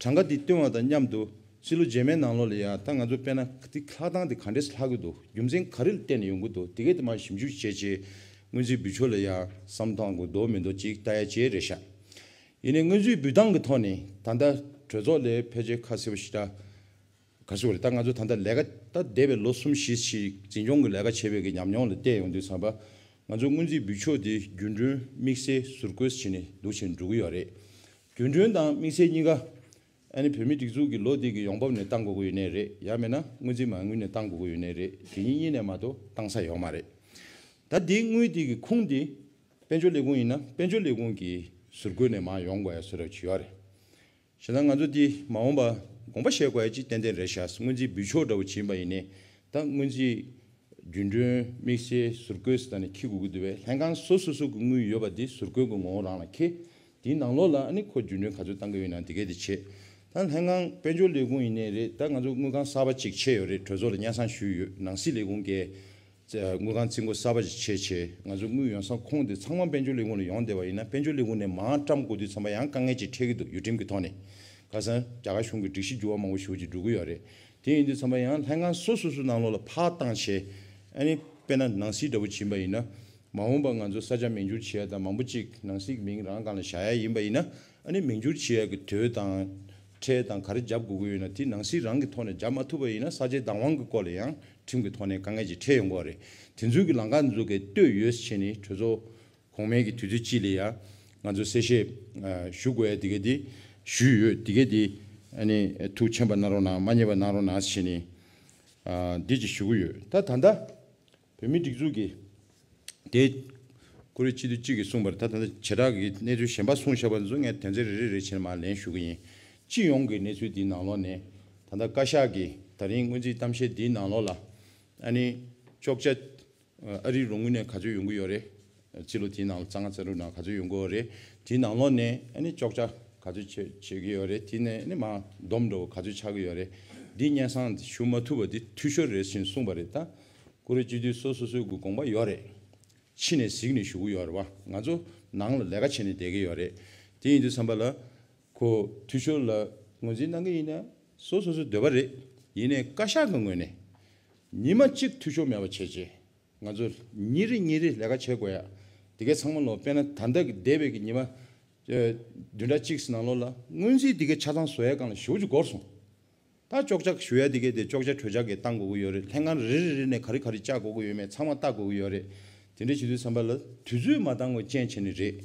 གྲངས་ཀ་འདི་བཏོན་པ་དང་མཉམ་དུ་ཕྱི་ལོ་རྗེས་མའི་ནང་ལོགས་ལ་ཡ་ད་ང་ཚོ་དཔེར་ན་འདི་ལྷག་སྟངས་འདི་ག་འདྲས་ལྷག་གི་འདུག་རྒྱུ་མཚན་ག་རེ་ལ་བརྟེན་ནས་ཡོང་གི་འདུག་དེ་གས་དེ་མར་ཞིབ་འཇུག་བྱས་རྗེས་སྔོན་རྩིས་འབུལ་ཕྱོགས་ལ་ཡ་བསམ་བཏང་དགོས་འདུག་མི་འདུག་ཅིག་ལྟ་ཡ་བྱས་རེད་ཤག་ཡིན་ནའི་སྔོན་རྩིས་འབུལ་སྟངས་ཀྱི་ཐོག་ནས་ད་ལྟ་གྲོས་ཚོགས་ལས་ཕལ་ཆེར་ཁ་གསལ་པོ་ཞེ་དྲག་ག་ཚོད་རེད། ད་ང་ཚོ་ད་ལྟ་ལས་ཀ་ད་འདས་པའི་ལོ་གསུམ་བཞི་ཞིག་འཛིན་སྐྱོང་གི་ལས་ཀ་བྱས་པའི་གི་ཉམས་མྱོང་ལ་བལྟས་ཡོང་དུས་ཙམ་པ་ང་ཚོ་སྔོན་རྩིས་འབུལ་ཕྱོགས་དེ་རྒྱུན་གྲོན་དམིགས་བསལ་ཟུར་བཀོལ་བྱས་ནས་འདུག་བྱས་ནས་འགྲོ་གི་ཡོད་རེད། རྒྱུན་གྲོན་དང་དམིགས་བསལ་གཉིས་ཀ་ཨ་ནི་བོད་མིའི་སྒྲིག་འཛུགས་ཀྱི་ལོ་འདི་གི་ཡོང་འབབ་ནས་བཏང་དགོས་ཀྱི་ཡོད་ནའི་རེད། ཡང་མིན་ན་སྔོན་རྩིས་མ་དངུལ་ནས་བཏང་དགོས་ཀྱི་ཡོད་ནའི་རེད། དེ་གཉིས་གཉིས་ནས་མ་གཏོགས་བཏང་ས་ཡོད་མ་རེད། ད་འདིའི་དངུལ་འདི་གི་ཁུངས་འདི་དཔལ་འབྱོར་ལས་ཁུངས་ཡིན་ན་དཔལ་འབྱོར་ལས་ཁུངས་ཀྱི་ཟུར་བཀོལ་ནས་མར་ཡོང་དགོས་ཡ་བཟོ་འདྲ་ཅིག་ཡོད་རེད། བྱས་ཙང་ང་ཚོ་འདི་མ་འོངས་པ་དགོངས་པ་བཞེས་དགོས་ཡ་ཅིག་ཏན་ཏན་རེད་ཤག་སྔོན་རྩིས་འབུལ་ཕྱོགས་འདྲ་བོ་བྱིན་པ་ཡིན་ནའི་ད་སྔོན་རྩིས་རྒྱུན་གྲོན་དམིགས་བསལ་ཟུར་བཀོལ་ཟེར་ནས་འཁྱེར་དགོས་ཀྱི་འདུག་པས། ལྷན་ཁང་སོ་སོ་སོ་གི་དངུལ་ཡོད་པ་འདི་ཟུར་བཀོལ་གྱི་ངོ་བོ་རང་ལ་འཁྱེར། དེའི་ནང་ལོགས་ལ་ཨ་ནི་ཁོ་རྒྱུན་གྲོན་ག་ཚོད་བཏང་གི་ཡོད་ན་འདི་གས་དེ་བྱེད། ད་ལྷན་ཁང་དཔལ་འབྱོར་ལས་ཁུངས་ཡིན་ནའི་རེད། ད་ང་ཚོ་དངུལ་ཁང་གསར་པ་ཅིག་ཕྱེ་ཡོད་རེད། གྲོས་ཚོགས་ལ་སྙན་སེང་ཞུས་ཡོད། ནང་སྲིད་ལས་ཁུངས་ཀྱིས་དངུལ་ཁང་རྩིས་འགོ་གསར་པ་ཞིག་ཕྱེ་བྱས་ང་ཚོ་དངུལ་ཡོང་ས་ཁོངས་དེ་ཚང་མ་དཔལ་འབྱོར་ལས་ཁུངས་ལ་ཡོང་བསྡད་པ་ཡིན་ན་དཔལ་འབྱོར་ལས་ཁུངས་ནས་མར་བཀྲམ་དགོས་དུས་ཚང་མ་ཡང་དཀའ་ངལ་ཅིག་འཕྲད་ཀྱི་འདུག་ཡུལ་ཁྲིམས་ཀྱི་ཐོག་ནས། ཁ་སང་རྒྱ་གར་གཞུང་གི་སྒྲིག་གཞི་འགྱུར་བ་མང་པོ་ཞེ་པོ་ཅིག་འགྲོ་གི་ཡོད་རེད། དེ་ཡིན་དུས་ཚང་མ་ཡང་ལྷན་ཁང་སོ་སོ་སོ་ནང་ལོགས་ལ་ཕར་བཏང་བྱས་ཨ་ནི་དཔེར་ན་ནང་སྲིད་འདྲ་པོ་བྱིན་པ་ཡིན་ན་མ་འོངས་པ་ང་ཚོ་ས་ཆ་མིང་བསྒྱུར་བྱེད་ཡ་དང་མང་པོ་ཅིག་ནང་སྲིད་ཀྱི་མིང་རང་སྒང་ལ་བཞག་ཡ་ཡིན་པ་ཡིན་ན་ཨ་ནི་མིང་བསྒྱུར་བྱེད་ཡ་གི་དུས་དང་ཁྲལ་དང་ག་རེ་རྒྱབ་དགོས་ཀྱི་ཡོད་ན་དེ་ནང་སྲིད་རང་གི་ཐོག་ནས་རྒྱབ་མ་ཐུབ་པ་ཡིན་ན་ས་ཆའི་བདག་དབང་གི་སྐོར་ལ་ཡང་ ཁྲིམས་ཀྱི་ཐོག་ནས་དཀའ་ངལ་ཅིག་འཕྲད་ཡོང་གི་ཡོད་རེད། དེ་ཚོའི་གི་ལམ་ཁ་འདི་ཚོ་གི་བཏོད་ཡོད་ཟེར་བྱས་ནས་གྲོས་ཚོགས་གོང་མའི་གི་དུས་ཚོད་གཅིག་ལ་ཡ་ང་ཚོ་གསལ་བཤད་ཨ་ཞུ་དགོས་ཡ་དེ་ག་དེ་ཞུས་ཡོད། དེ་ག་དེ་ཨ་ནི་ཐུགས་མཁྱེན་པ་གནང་རོགས་གནང་། མ་མཉེས་པ་གནང་རོགས་གནང་ཟེར་བྱས་ནས་ཨ་འདི་ཅིག་ཞུ་གི་ཡོད། ད་ད་ལྟ་བོད་མིའི་སྒྲིག་འཛུགས་ཀྱི་དེ་ཀུ་རེ་སྤྱི་འཐུས་གཅིག་གིས་གསུངས་པར། ད་ད་ལྟ་བྱེ་བྲག་གི་གནས་ཚུལ་གཞན་པ་གསུངས་བཞག་པ་ཚོ་ངས་དོན་ཚན་རེ་རེ་རེ་བྱས་ནས་མར་ལན་ཞུ་གི་ཡིན། སྤྱི་ཡོངས་ཀྱི་གནས་ཚུལ་འདིའི་ནང་ལོགས་ནས་ད་ལྟ་བཀའ་ཤག་གིས་ད་རིང་སྔོན་རྩིས་གཏམ་བཤད་འདིའི་ནང་ལོགས་ལ་ཨ་ནི་གཅོག་ཆ་ཨ་རིའི་རོགས་དངུལ་ནས་ག་ཚོད་ཡོང་གི་ཡོད་རེད། སྤྱི་ལོ་དེའི་ནང་ལ་རྩ་ལྔ་རྩ་དྲུག་ནང་ག་ཚོད་ཡོང་གི་ཡོད་རེད། དེའི་ནང་ལོགས་ནས་ཨ་ནི་གཅོག་ཆ་ག་ཚོད་བྱེད་བྱེད་ཀྱི་ཡོད་རེད། དེ་ནས་ཨ་ནི་མར་བསྡོམས་འདྲ་བོ་ག་ཚོད་ཆགས་ཀྱི་ཡོད་རེད། འདི་སྙན་སེང་ཞུ་མ་ཐུབ་པ་འདི་འཐུས་ཤོར་རེད་ཟེར་གསུངས་པ་རེད། ད་ཀུ་རེ་སྤྱི་འཐུས་སོ་སོ་སོའི་གི་དགོངས་པ་ཡོད་རེད། ཕྱི་ནས་གཟིགས་ནས་ཞུ་གི་ཡོད་རེད་བ། ང་ཚོ་ནང་ལ་ལས་ཀ་བྱས་ནས་བསྡད་ཀྱི་ཡོད་རེད། དེ་ཡིན་དུས་ཙམ་པ་ལ་ཁོ་འཐུས་ཤོར་ལ་ངོས་འཛིན་གནང་གི་ཡིན་ན་སོ་སོ་སོའི་འདོད་པ་རེད། ཡིན་ནའི་བཀའ་ཤག་གི་ངོས་ནས་ཉི་མ་གཅིག་འཐུས་ཤོར་མེད་པ་བྱས་རྗེས་ང་ཚོ་ཉིན་རེ་ཉིན་རེ་ལས་ཀ་བྱེད་དགོས་ཡ། དེ་གའི་ཚང་མ་ལོ་དཔེར་ན་ད་ལྟ་གི་འདས་པའི་གི་ཉི་མ་ཨ་བདུན་ཕྲག་གཅིག་ནང་ལོགས་ལ་སྔོན་རྩིས་དེ་གའི་ཆ་ཚང་བཟོ་ཡ་སྒང་ལ་ཞེ་པོ་ཅིག་འགོར་སོང་། ད་གཅོག་ཆ་ཞུ་ཡ་དེ་གའི་དེ་གཅོག་ཆ་གྲོས་འཆར་གྱི་བཏང་དགོས་ཀྱི་ཡོད་རེད། ལྷན་ཁང་རེ་རེ་རེ་ནས་ག་རེ་ག་རེ་བཅར་དགོས་ཀྱི་ཡོད་མེད་ཚང་མ་བལྟ་དགོས་ཀྱི་ཡོད་རེད། དེ་འདྲ་བྱེད་དུས་ཙམ་པ་ལ་དུས་ཚོད་མ་འདང་བ་རྐྱེན་བྱས་ནས་རེད།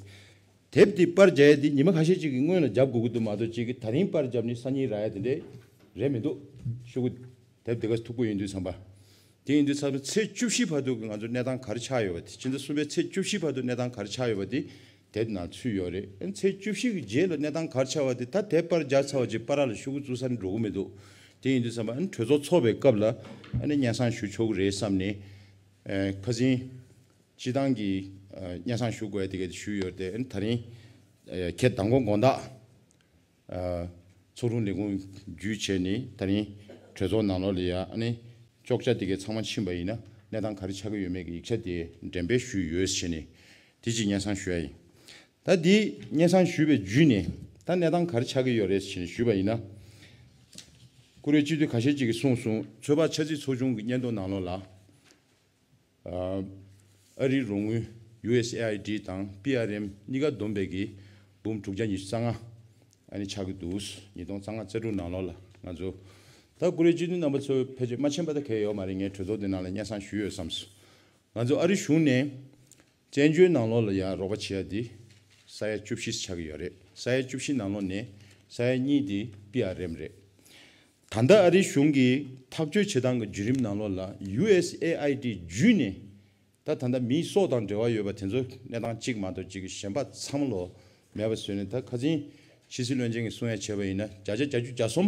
དེབ་འདི་པར་རྒྱག་ཡ་འདི་ཉི་མ་ཁ་ཤས་ཅིག་གི་སྔོན་ལ་རྒྱབ་དགོས་ཀྱི་འདུག་མ་གཏོགས་ཅིག་གི་ད་རིང་པར་རྒྱབ་ནས་སང་ཉིན་རག་ཡ་དེ་འདྲས་རེད་མི་འདུག་ཤོག་གུ་དེབ་འདི་ག་ཐུག་པོ་ཡིན་དུས་ཙམ་པ། དེ་ཡིན་དུས་ཙམ་པ་ཚེས་བཅུ་བཞི་བར་དུ་གི་ང་ཚོ་གནས་སྟངས་ག་རེ་ཆགས་ཡོད་པ་དེ། ཕྱི་ཟླ་གསུམ་པའི་ཚེས་བཅུ་བཞི་བར་དུ་གནས་སྟངས་ག་རེ་ཆགས་ཡོད་པ་དེ་དེབ་ནང་ཚུད་ཡོད་རེད། ཨ་ཚེས་བཅུ་བཞི་གི་རྗེས་ལ་གནས་སྟངས་ག་རེ་ཆགས་པ་དེ་ད་དེབ་པར་རྒྱག་ཚར་བ་ཅིག་པར་ལ་ཤོག་གུ་བཙུགས་ས་ནས་འགྲོ་གི་མི་འདུག་དེ་ཡིན་དུས་ཙམ་པ་ཨ་ནི་གྲོས་ཚོགས་ཚོགས་པའི་སྐབས་ལ་ཨ་ནི་སྙན་སེང་ཞུ་ཆོག་གི་རེད་བསམ་ནས། ཨ་ཁ་སང་སྤྱི་བཏང་གི་ཨ་སྙན་སེང་ཞུ་དགོས་ཡ་དེ་ག་དེ་ཞུས་ཡོད་རེད་དེ། ཨ་ནི་ད་རིང་ཨ་ཁྱེད་མདང་དགོང་དགོང་དག་ཨ་ཚོགས་དྲུང་ལས་ཁུངས་བརྒྱུད་བྱས་ནས་ད་རིང་གྲོས་ཚོགས་ནང་ལོགས་ལ་ཡ་ཨ་ནི་གཅོག་ཆ་དེ་ག་ཚང་མ་ཕྱིན་པ་ཡིན་ན་གནས་སྟངས་ག་རེ་ཆགས་ཀྱི་ཡོད་མེད་ཀྱི་ཡིག་ཆ་དེ་འགྲེམས་སྤེལ་ཞུས་ཡོད་ཟེར་ནས་དེ་གཅིག་སྙན་སེང་ཞུ་ཡ་ཡིན། ད་འདི་སྙན་སེང་ཞུས་པའི་བརྒྱུད་ནས་ད་གནས་སྟངས་ག་རེ་ཆགས་ཀྱི་ཡོད་རེད་ཟེར་ནས་ཞུས་པ་ཡིན་ན། ཀུ་རེ་སྤྱི་འཐུས་ཁ་ཤས་ཅིག་གིས་གསུངས་སོང་། ཚོད་དཔག་འཆར་རྩིས་ཚོགས་ཆུང་གི་སྙན་ཐོ་ནང་ལོགས་ལ། ཨ་རིའི་རོགས་དངུལ་ཡུ་ཨེས་ཨེ་ཨའི་ཌི་དང་པི་ཨར་ཨེམ་གཉིས་ཀ་བསྡོམས་པའི་གི་འབུམ་དྲུག་བརྒྱ་ཉི་ཤུ་རྩ་ལྔ་ཨ་ནི་ཆགས་ཀྱི་འདུག་ཉིས་སྟོང་རྩ་ལྔ་རྩ་དྲུག་ནང་ལོགས་ལ་ང་ཚོ་ད་ཀུ་རེ་སྤྱི་འཐུས་རྣམ་པ་ཚོ་ཕལ་ཆེར་མ་མཁྱེན་པ་ད་གལ་ཡོད་མ་རེད། ངས་གྲོས་ཚོགས་འདི་ནང་ལ་སྙན་སེང་ཞུས་ཡོད་བསམས་སོང་། ང་ཚོ་ཨ་རི་གཞུང་ནས་བཙན་བྱོལ་ནང་ལོགས་ལ་ཡང་རོགས་པ་བྱེད་ཡ་འདི་ས་ཡ་བཅུ་བཞི་ཆགས་ཀྱི་ཡོད་རེད། ས་ཡ་བཅུ་བཞི་ནང་ལོགས་ནས་ས་ཡ་གཉིས་འདི་པི་ཨར་ཨེམ་རེད། ད་ལྟ་ཨ་རིའི་གཞུང་གིས་ཐག་གཅོད་བྱེད་སྟངས་ཀྱི་བརྒྱུད་རིམ་ནང་ལོགས་ལ་ཡུ་ཨེས་ཨེ་ཨའི་ཌི་བརྒྱུད་ནས་ད་ད་ལྟ་མིའི་སྲོག་དང་འབྲེལ་བ་ཡོད་པ་དེ་ཚོ་གནས་སྟངས་གཅིག་མ་གཏོགས་གཅིག་གི་གཞན་པ་ཚང་མ་ལོ་མེད་པ་བཟོས་ནས། ད་ཁ་སང་ཕྱི་སྲིད་བློན་ཆེན་གྱིས་གསུང་ཡ་བྱས་པ་ཡིན་ན་བརྒྱ་ཆ་བརྒྱད་ཅུ་གྱ་གསུམ་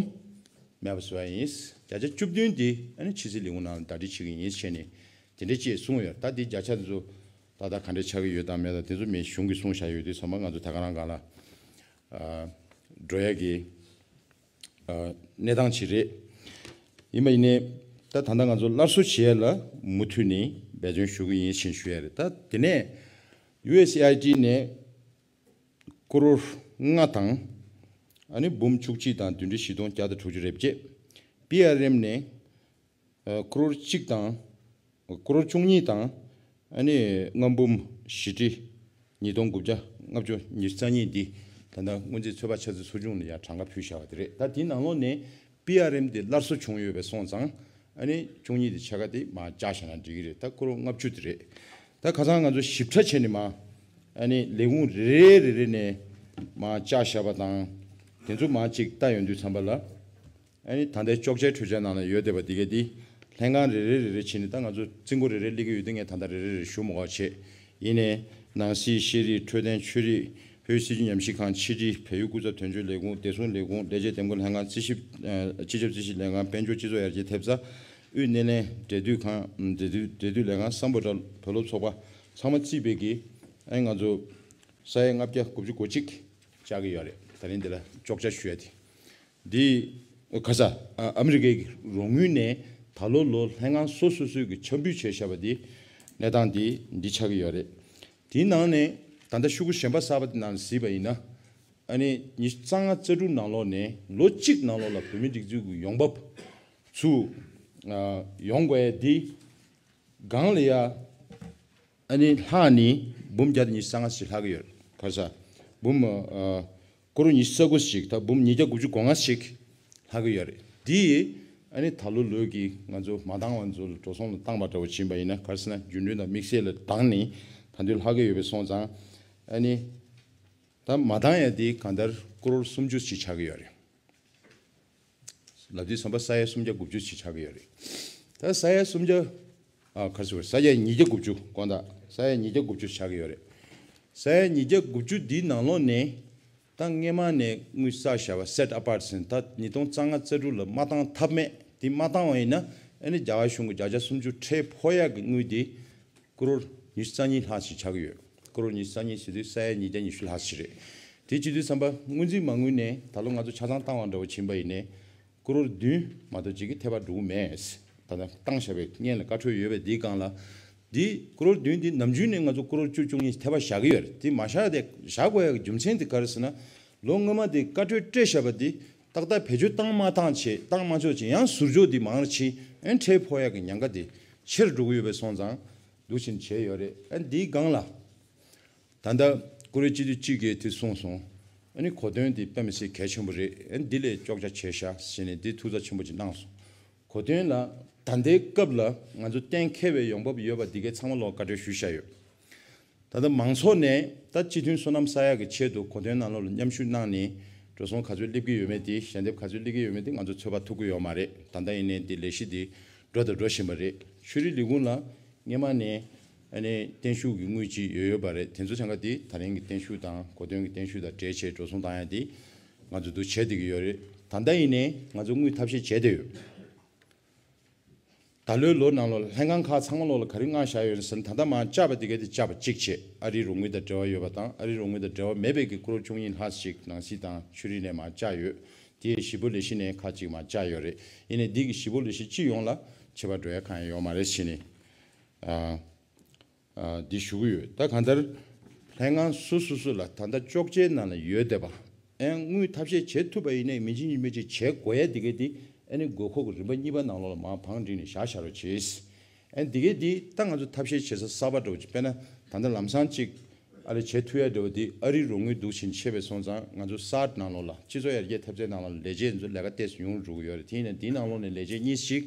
མེད་པ་བཟོ་ཡ་ཡིན། བརྒྱ་ཆ་བཅུ་བདུན་དེ་ཨ་ནི་ཕྱི་སྲིད་ལས་ཁུངས་ནང་ལ་ཟླ་སྒྲིལ་བྱེད་ཀྱི་ཡིན་ཟེར་ནས་དེ་འདྲ་ཅེས་གསུངས་ཡོད། ད་དེ་བརྒྱ་ཆ་དེ་ཚོ་ཏག་ཏག་ག་འདྲ་ཆགས་ཀྱི་ཡོད་དང་མེད་དང་དེ་ཚོ་མི་གཞུང་གིས་གསུངས་བཞག་ཡོད་དུས་ཚང་མ་ང་ཚོ་ད་ག་རང་སྒང་ལ་ཨ་འགྲོ་ཡ་གི་ཨ་གནས་སྟངས་ཅིག་རེད། ཡིན་པ་ཡིན་ནའི་ད་ད་ལྟ་ང་ཚོ་སླར་གསོ་བྱེད་ཡ་ལ་མུ་མཐུད་ནས་འབད་བརྩོན་ཞུ་གི་ཡིན་ཞེས་ཞུ་ཡ་རེད། ད་དེ་ནས་ཡུ་ཨེས་ཨེ་ཨའི་ཌི་ནས་ཀོ་རོར་ལྔ་དང་ཨ་ནི་འབུམ་བཅུ་གཅིག་དང་བདུན་ཁྲི་བཞི་སྟོང་བརྒྱ་དང་དྲུག་ཅུ་རེ་བརྒྱད། པི་ཨར་ཨེམ་ནས་ཨ་ཀོ་རོར་གཅིག་དང་ཀོ་རོར་བཅུ་གཉིས་དང་ཨ་ནི་ལྔ་འབུམ་བཞི་ཁྲི་ཉིས་སྟོང་དགུ་བརྒྱ་ལྔ་བཅུ་ཉི་ཤུ་རྩ་གཉིས་འདི་ད་ལྟ་སྔོན་རྩིས་ཚོད་དཔག་འཆར་རྩིས་ཚོགས་ཆུང་ལ་ཡང་གྲངས་ཀ་ཕུལ་བཞག་པ་དེ་རེད། ད་དེའི་ནང་ལོགས་ནས་པི་ཨར་ཨེམ་དེ་སླར་གསོ་བྱུང་ཡོད་པའི་སོང་ཙང་ཨ་ནི་བཅུ་གཉིས་དེ་ཕྱེད་ཀ་དེ་མར་བཅག་བཞག་ན་འགྲིག་གི་རེད། ད་ཀོ་རོར་ལྔ་བཅུ་དེ་རེད། ད་ཁ་སང་ང་ཚོ་ཞིབ་ཕྲ་བྱས་ནས་མར་ཨ་ནི་ལས་ཁུངས་རེ་རེ་རེ་རེ་ནས་མར་བཅག་བཞག་པ་དང་དེ་ཚོ་མར་ཅིག་ལྟ་ཡོང་དུས་ཙམ་པ་ལ། ཨ་ནི་ད་ལྟའི་གཅོག་ཆའི་གྲོས་འཆར་ནང་ལ་ཡོད་བསྡད་པ་འདི་ག་འདི་ལྷན་ཁང་རེ་རེ་རེ་རེ་བྱས་ནས། ད་ང་ཚོ་རྩིས་འགོ་རེ་རེ་སླེབས་ཀྱི་ཡོད་དུས་ངས་ད་ལྟ་རེ་རེ་རེ་ཞུ་མི་དགོས་པ་བྱས། ཡིན་ནའི་ནང་སྲིད། ཤེས་རིག། འཕྲོད་བསྟེན། ཆོས་རིག། བོད་སྲིད་བྱུས་ཉམས་ཞིབ་ཁང་། ཕྱི་དྲིལ། བལ་ཡུལ་སྐུ་ཚབ་དོན་གཅོད་ལས་ཁུངས། བདེ་སྲུང་ལས་ཁུངས། ལས་བྱེད་འདེམས་བསྐོ་ལྷན་ཁང་། རྩིས་ཞིབ་ཨ་སྤྱི་ཁྱབ་རྩིས་ཞིབ་ལས་ཁང་། དཔལ་འབྱོར་སྤྱི་ཚོགས་ཡར་རྒྱས་ཐེབས་རྩ། དབུས་སྣེ་ལེན་འབྲེལ་མཐུད་ཁང་། འབྲེལ་མཐུད་འབྲེལ་མཐུད་ལས་ཁང་། སམ་བྷོ་ཊ་བོད་སློབ་ཚོགས་པ་ཚང་མ་བརྩིས་པའི་གི་ཨ་ནི་ང་ཚོ་ས་ཡ་ལྔ་བརྒྱ་དགུ་བཅུ་གོ་གཅིག་བཅག་གི་ཡོད་རེད། ད་རིང་འདི་ལ་གཅོག་ཆ་ཞུ་ཡ་དེ། འདི་ག་ས་ཨ་ཨ་མི་རི་ཀའི་རོགས་དངུལ་ནས་ད་ལོ་ལོ་ལྷན་ཁང་སོ་སོ་སོའི་གི་ཆ་འབུལ་བྱས་བཞག་པ་འདི་གནས་སྟངས་འདི་འདི་ཆགས་ཀྱི་ཡོད་རེད། དེའི་ནང་ནས་ད་ལྟ་ཤོག་གུ་གཞན་པ་གསར་པ་དེ་ནང་གཟིགས་པ་ཡིན་ན། ཨ་ནི་ཉི་ཤུ་རྩ་ལྔ་རྩ་དྲུག་ནང་ལོགས་ནས་ལོ་གཅིག་ནང་ལོགས་ལ་བོད་མི་སྒྲིག་འཛུགས་ཀྱི་ཡོང་འབབ་ཚུར་ཨ་ཡོང་དགོས་ཡ་འདི་སྒང་ལ་ཡ། ཨ་ནི་ལྷག་ནི་འབུམ་བརྒྱ་དང་ཉི་ཤུ་རྩ་ལྔ་ཞིག་ལྷག་གི་ཡོད་རེད། ག་རེ་ཟ། འབུམ་ཨ་ཀོ་རོར་ཉི་ཤུ་རྩ་དགུ་ཞིག་ད་འབུམ་ཉིས་བརྒྱ་དགུ་བཅུ་གོ་ལྔ་ཞིག་ལྷག་གི་ཡོད་རེད། འདི་ ཨ་ནི་ད་ལོ་ལོ་གི་ང་ཚོ་མ་འདང་བ་ཚོ་ལ་འགྲོ་སོང་ལ་བཏང་པ་འདྲ་བོ་ཕྱིན་པ་ཡིན་ན། ག་རེ་ཟེར་ན་རྒྱུན་གྲོན་དང་དམིགས་བསལ་ལ་འདང་ནི་ད་དུང་ལྷག་གི་ཡོད་པའི་སོང་ཙང་། ཨ་ནི་ད་མ་འདང་ཡ་དེ་གང་ལྟར་ཀོ་རོར་སུམ་ཅུ་ཞིག་ཆགས་ཀྱི་ཡོད་རེད། ལབ་དུས་ཙམ་པ་ས་ཡ་སུམ་བརྒྱ་དགུ་བཅུ་ཞིག་ཆགས་ཀྱི་ཡོད་རེད། ད་ས་ཡ་སུམ་བརྒྱ། ཨ་ག་རེ་ཟེར་དགོས་རེད། ས་ཡ་ཉིས་བརྒྱ་དགུ་བཅུ་དགོངས་དག་ས་ཡ་ཉིས་བརྒྱ་དགུ་བཅུ་ཆགས་ཀྱི་ཡོད་རེད། ས་ཡ་ཉིས་བརྒྱ་དགུ་བཅུ་འདིའི་ནང་ལོགས་ནས་ད་སྔས་མ་ནས་དངུལ་བསགས་བཞག་པ་སེཊ་ཨ་པར་ཊི་ཟེར་ད་ཉིས་སྟོང་རྩ་ལྔ་རྩ་དྲུག་ལ་མ་བཏང་ཐབས་མེད་དེ་མ་བཏང་བ་ཡིན་ན། ཨ་ནི་རྒྱ་གར་གཞུང་གི་བརྒྱ་ཆ་སུམ་ཅུ་ཁྲལ་ཕོག་ཡག་གི་དངུལ་དེ་ཀོ་རོར་ཉི་ཤུ་རྩ་གཉིས་ལྷག་ཞིག་ཆགས་ཀྱི་ཡོད། ཀོ་རོར་ཉི་ཤུ་རྩ་གཉིས་ཟེར་དུས་ས་ཡ་ཉིས་བརྒྱ་ཉི་ཤུ་ལྷག་ཞིག་རེད། དེ་བྱེད་དུས་ཙམ་པ་སྔོན་རྩིས་མ་དངུལ་ནས་ད་ལོ་ང་ཚོ་ཆ་ཚང་བཏང་བ་འདྲ་བོ་ཕྱིན་པ་ཡིན་ནའི། ཀོ་རོར་བདུན་མ་གཏོགས་ཅིག་གི་ཐེ་བ་འགྲོ་གི་མེད། ད་ལྟ་བཏང་བཞག་པའི་སྔོན་ལ་བཀའ་འཁྲོལ་ཡོད་པའི་འདིའི་སྒང་ལ། འདི་ཀོ་རོར་བདུན་འདི་ནམ་རྒྱུན་ནས་ང་ཚོ་ཀོ་རོར་བཅུ་བཅུ་གཉིས་ཐེ་བ་བཞག་གི་ཡོད་རེད། དེ་མ་བཞག་དེ་བཞག་དགོས་ཡག་གི་རྒྱུ་མཚན་དེ་ག་རེ་ཟེར་ན། ལོ་སྔོན་མ་དེ་བཀའ་འཁྲོལ་སྤྲད་བཞག་པ་དེ་ཏག་ཏག་བེད་སྤྱོད་བཏང་མ་བཏང་བྱས་བཏང་མ་ཆོག་བྱས་ཡང་ཟུར་འཇོག་དེ་མང་རུ་ཕྱིན། ཨན་ཁྲལ་ཕོག་ཡག་གི་ཉེན་ཁ་དེ་ཆེར་འགྲོ་གི་ཡོད་པའི་སོང་ཙང་འདུག་བཞིན་བྱས་ཡོད་རེད། ཨན་འདིའི་སྒང་ལ། ད་ལྟ་ཀོ་རོར་སྤྱི་འཐུས་གཅིག་གིས་དེ་གསུངས་སོང་། ཨ་ནི་གོ་སྟོན་དེ་དཔེ་མི་སྲིད་གལ་ཆེན་པོ་རེད། ཨ་ནི་འདི་ལས་ཅོག་ཆ་བྱས་ཤག་ཟེར་ནས་འདི་ཐུགས་ཚ་ཆེན་པོ་ཅིག་གནང་སོང་། གོ་སྟོན་ལ་ད་ལྟའི་སྐབས་ལ་ང་ཚོ་གཏན་འཁེལ་བའི་ཡོང་འབབ་ཡོད་པ་འདི་གའི་ཚང་མ་ལོག་བཀའ་འཁྲོལ་ཞུས་བཞག་ཡོད། ད་ལྟ་མང་ཚོགས་ནས་ད་སྤྱི་མཐུན་བསོད་ནམས་བསགས་ཡག་གི་ཆེད་དུ་གོ་སྟོན་ནང་ལོགས་ལ་མཉམ་ཞུགས་གནང་ནས་འགྲོ་སོང་ག་ཚོད་སླེབས་ཀྱི་ཡོད་མེད་དེ། ཞལ་འདེབས་ག་ཚོད་སླེབས་ཀྱི་ཡོད་མེད་དེ་ང་ཚོ་ཚོད་དཔག་ཐུབ་ཀྱི་ཡོད་མ་རེད། ད་ལྟ་ཡིན་ནའི་འདི་ལས་གཞི་འདི་འགྲོ་དང་འགྲོ་བཞིན་པ་རེད། ཆོས་རིག་ལས་ཁུངས་ལ་སྔས་མ་ནས་ཨ་ནི་བརྟན་བཞུགས་ཀྱི་དངུལ་ཅིག་ཡོད་ཡོད་པ་རེད། དེ་ཚོ་ཚང་ཀ་དེ་ད་རིང་གི་བརྟན་བཞུགས་དང་གོ་སྟོན་གྱི་བརྟན་བཞུགས་དང་འབྲེལ་བྱས་འགྲོ་སོང་བཏང་ཡ་དེ་ང་ཚོ་འདུ་བྱས་བསྡད་ཀྱི་ཡོད་རེད། ད་ལྟ་ཡིན་ནའི་ང་ཚོ་དངུལ་ཐབས་ཤེས་བྱས་བསྡད་ཡོད། ད་ལོའི་ལོ་ནང་ལོགས་ལ་ལྷན་ཁང་ཁག་ཚང་མ་ལོགས་ལ་ག་རེ་མངགས་བཞག་ཡོད་ཟེར་ན། ད་ལྟ་མར་བཅར་བ་དེ་ག་དེ་བཅར་བ་གཅིག་བྱས། ཨ་རིའི་རོགས་དངུལ་དང་འབྲེལ་བ་ཡོད་པ་དང་ཨ་རིའི་རོགས་དངུལ་དང་འབྲེལ་བ་མེད་པའི་གི་ཀོ་རོར་བཅུ་གཉིས་ལྷག་ཞིག་ནང་སྲིད་དང་ཆོས་རིག་ནས་མར་བཅར་ཡོད། དེ་ཡི་གཞིས་སྤོ་ལས་གཞི་ནས་ཁག་ཅིག་མར་བཅར་ཡོད་རེད། ཡིན་ནའི་འདི་གི་གཞིས་སྤོ་ལས་གཞི་སྤྱི་ཡོངས་ལ་ཁྱད་པར་འགྲོ་ཡ་གང་ཡང་ཡོད་མ་རེད་ཟེར་ནས། ཨ། ཨ། འདི་ཞུ་གི་ཡོད། ད་གང་ལྟར་ལྷན་ཁང་སོ་སོ་སོ་ལ་ད་ལྟ་ཅོག་ཅེའི་ནང་ལ་ཡོད་བསྡད་པ། ཨེ་དངུལ་ཐབས་ཤེས་བྱེད་ཐུབ་པ་ཡིན་ནའི་མི་གཅིག་གཉིས་མི་གཅིག་བྱེད་དགོས་ཡ་འདི་གའི་འདི་ཨ་ནི་དགོས་མཁོ་གི་རིམ་པ་གཉིས་པ་ནང་ལོགས་ལ་མར་བང་བསྒྲིགས་ནས་བཞག་བཞག་རོགས་བྱེད། ཨ་ནི་འདི་གའི་འདི་ད་ང་ཚོ་ཐབས་ཤེས་བྱེད་ས་གསར་པ་འདྲ་བོ་ཅིག་དཔེར་ན་ད་ལྟ་ལམ་སང་ཅིག་ཨ་རི་བྱེད་ཐུབ་ཡ་འདྲ་བོ་འདི་ཨ་རིའི་རོགས་དངུལ་འདུག་ཕྱིན་ཆད་པའི་སོང་ཙང་ང་ཚོ་སཱར་ནང་ལོགས་ལ་སྤྱི་ཚོགས་ཡར་རྒྱས་འཐབ་རྩོད་ནང་ལོགས་ལ་ལས་བྱེད་ཚོ་ལས་ཀ་ཏོག་ཙམ་ཉུང་རུ་འགྲོ་གི་ཡོད་རེད། དེ་ཡིན་ན་འདིའི་ནང་ལོགས་ནས་ལས་བྱེད་གཉིས་ཤིག་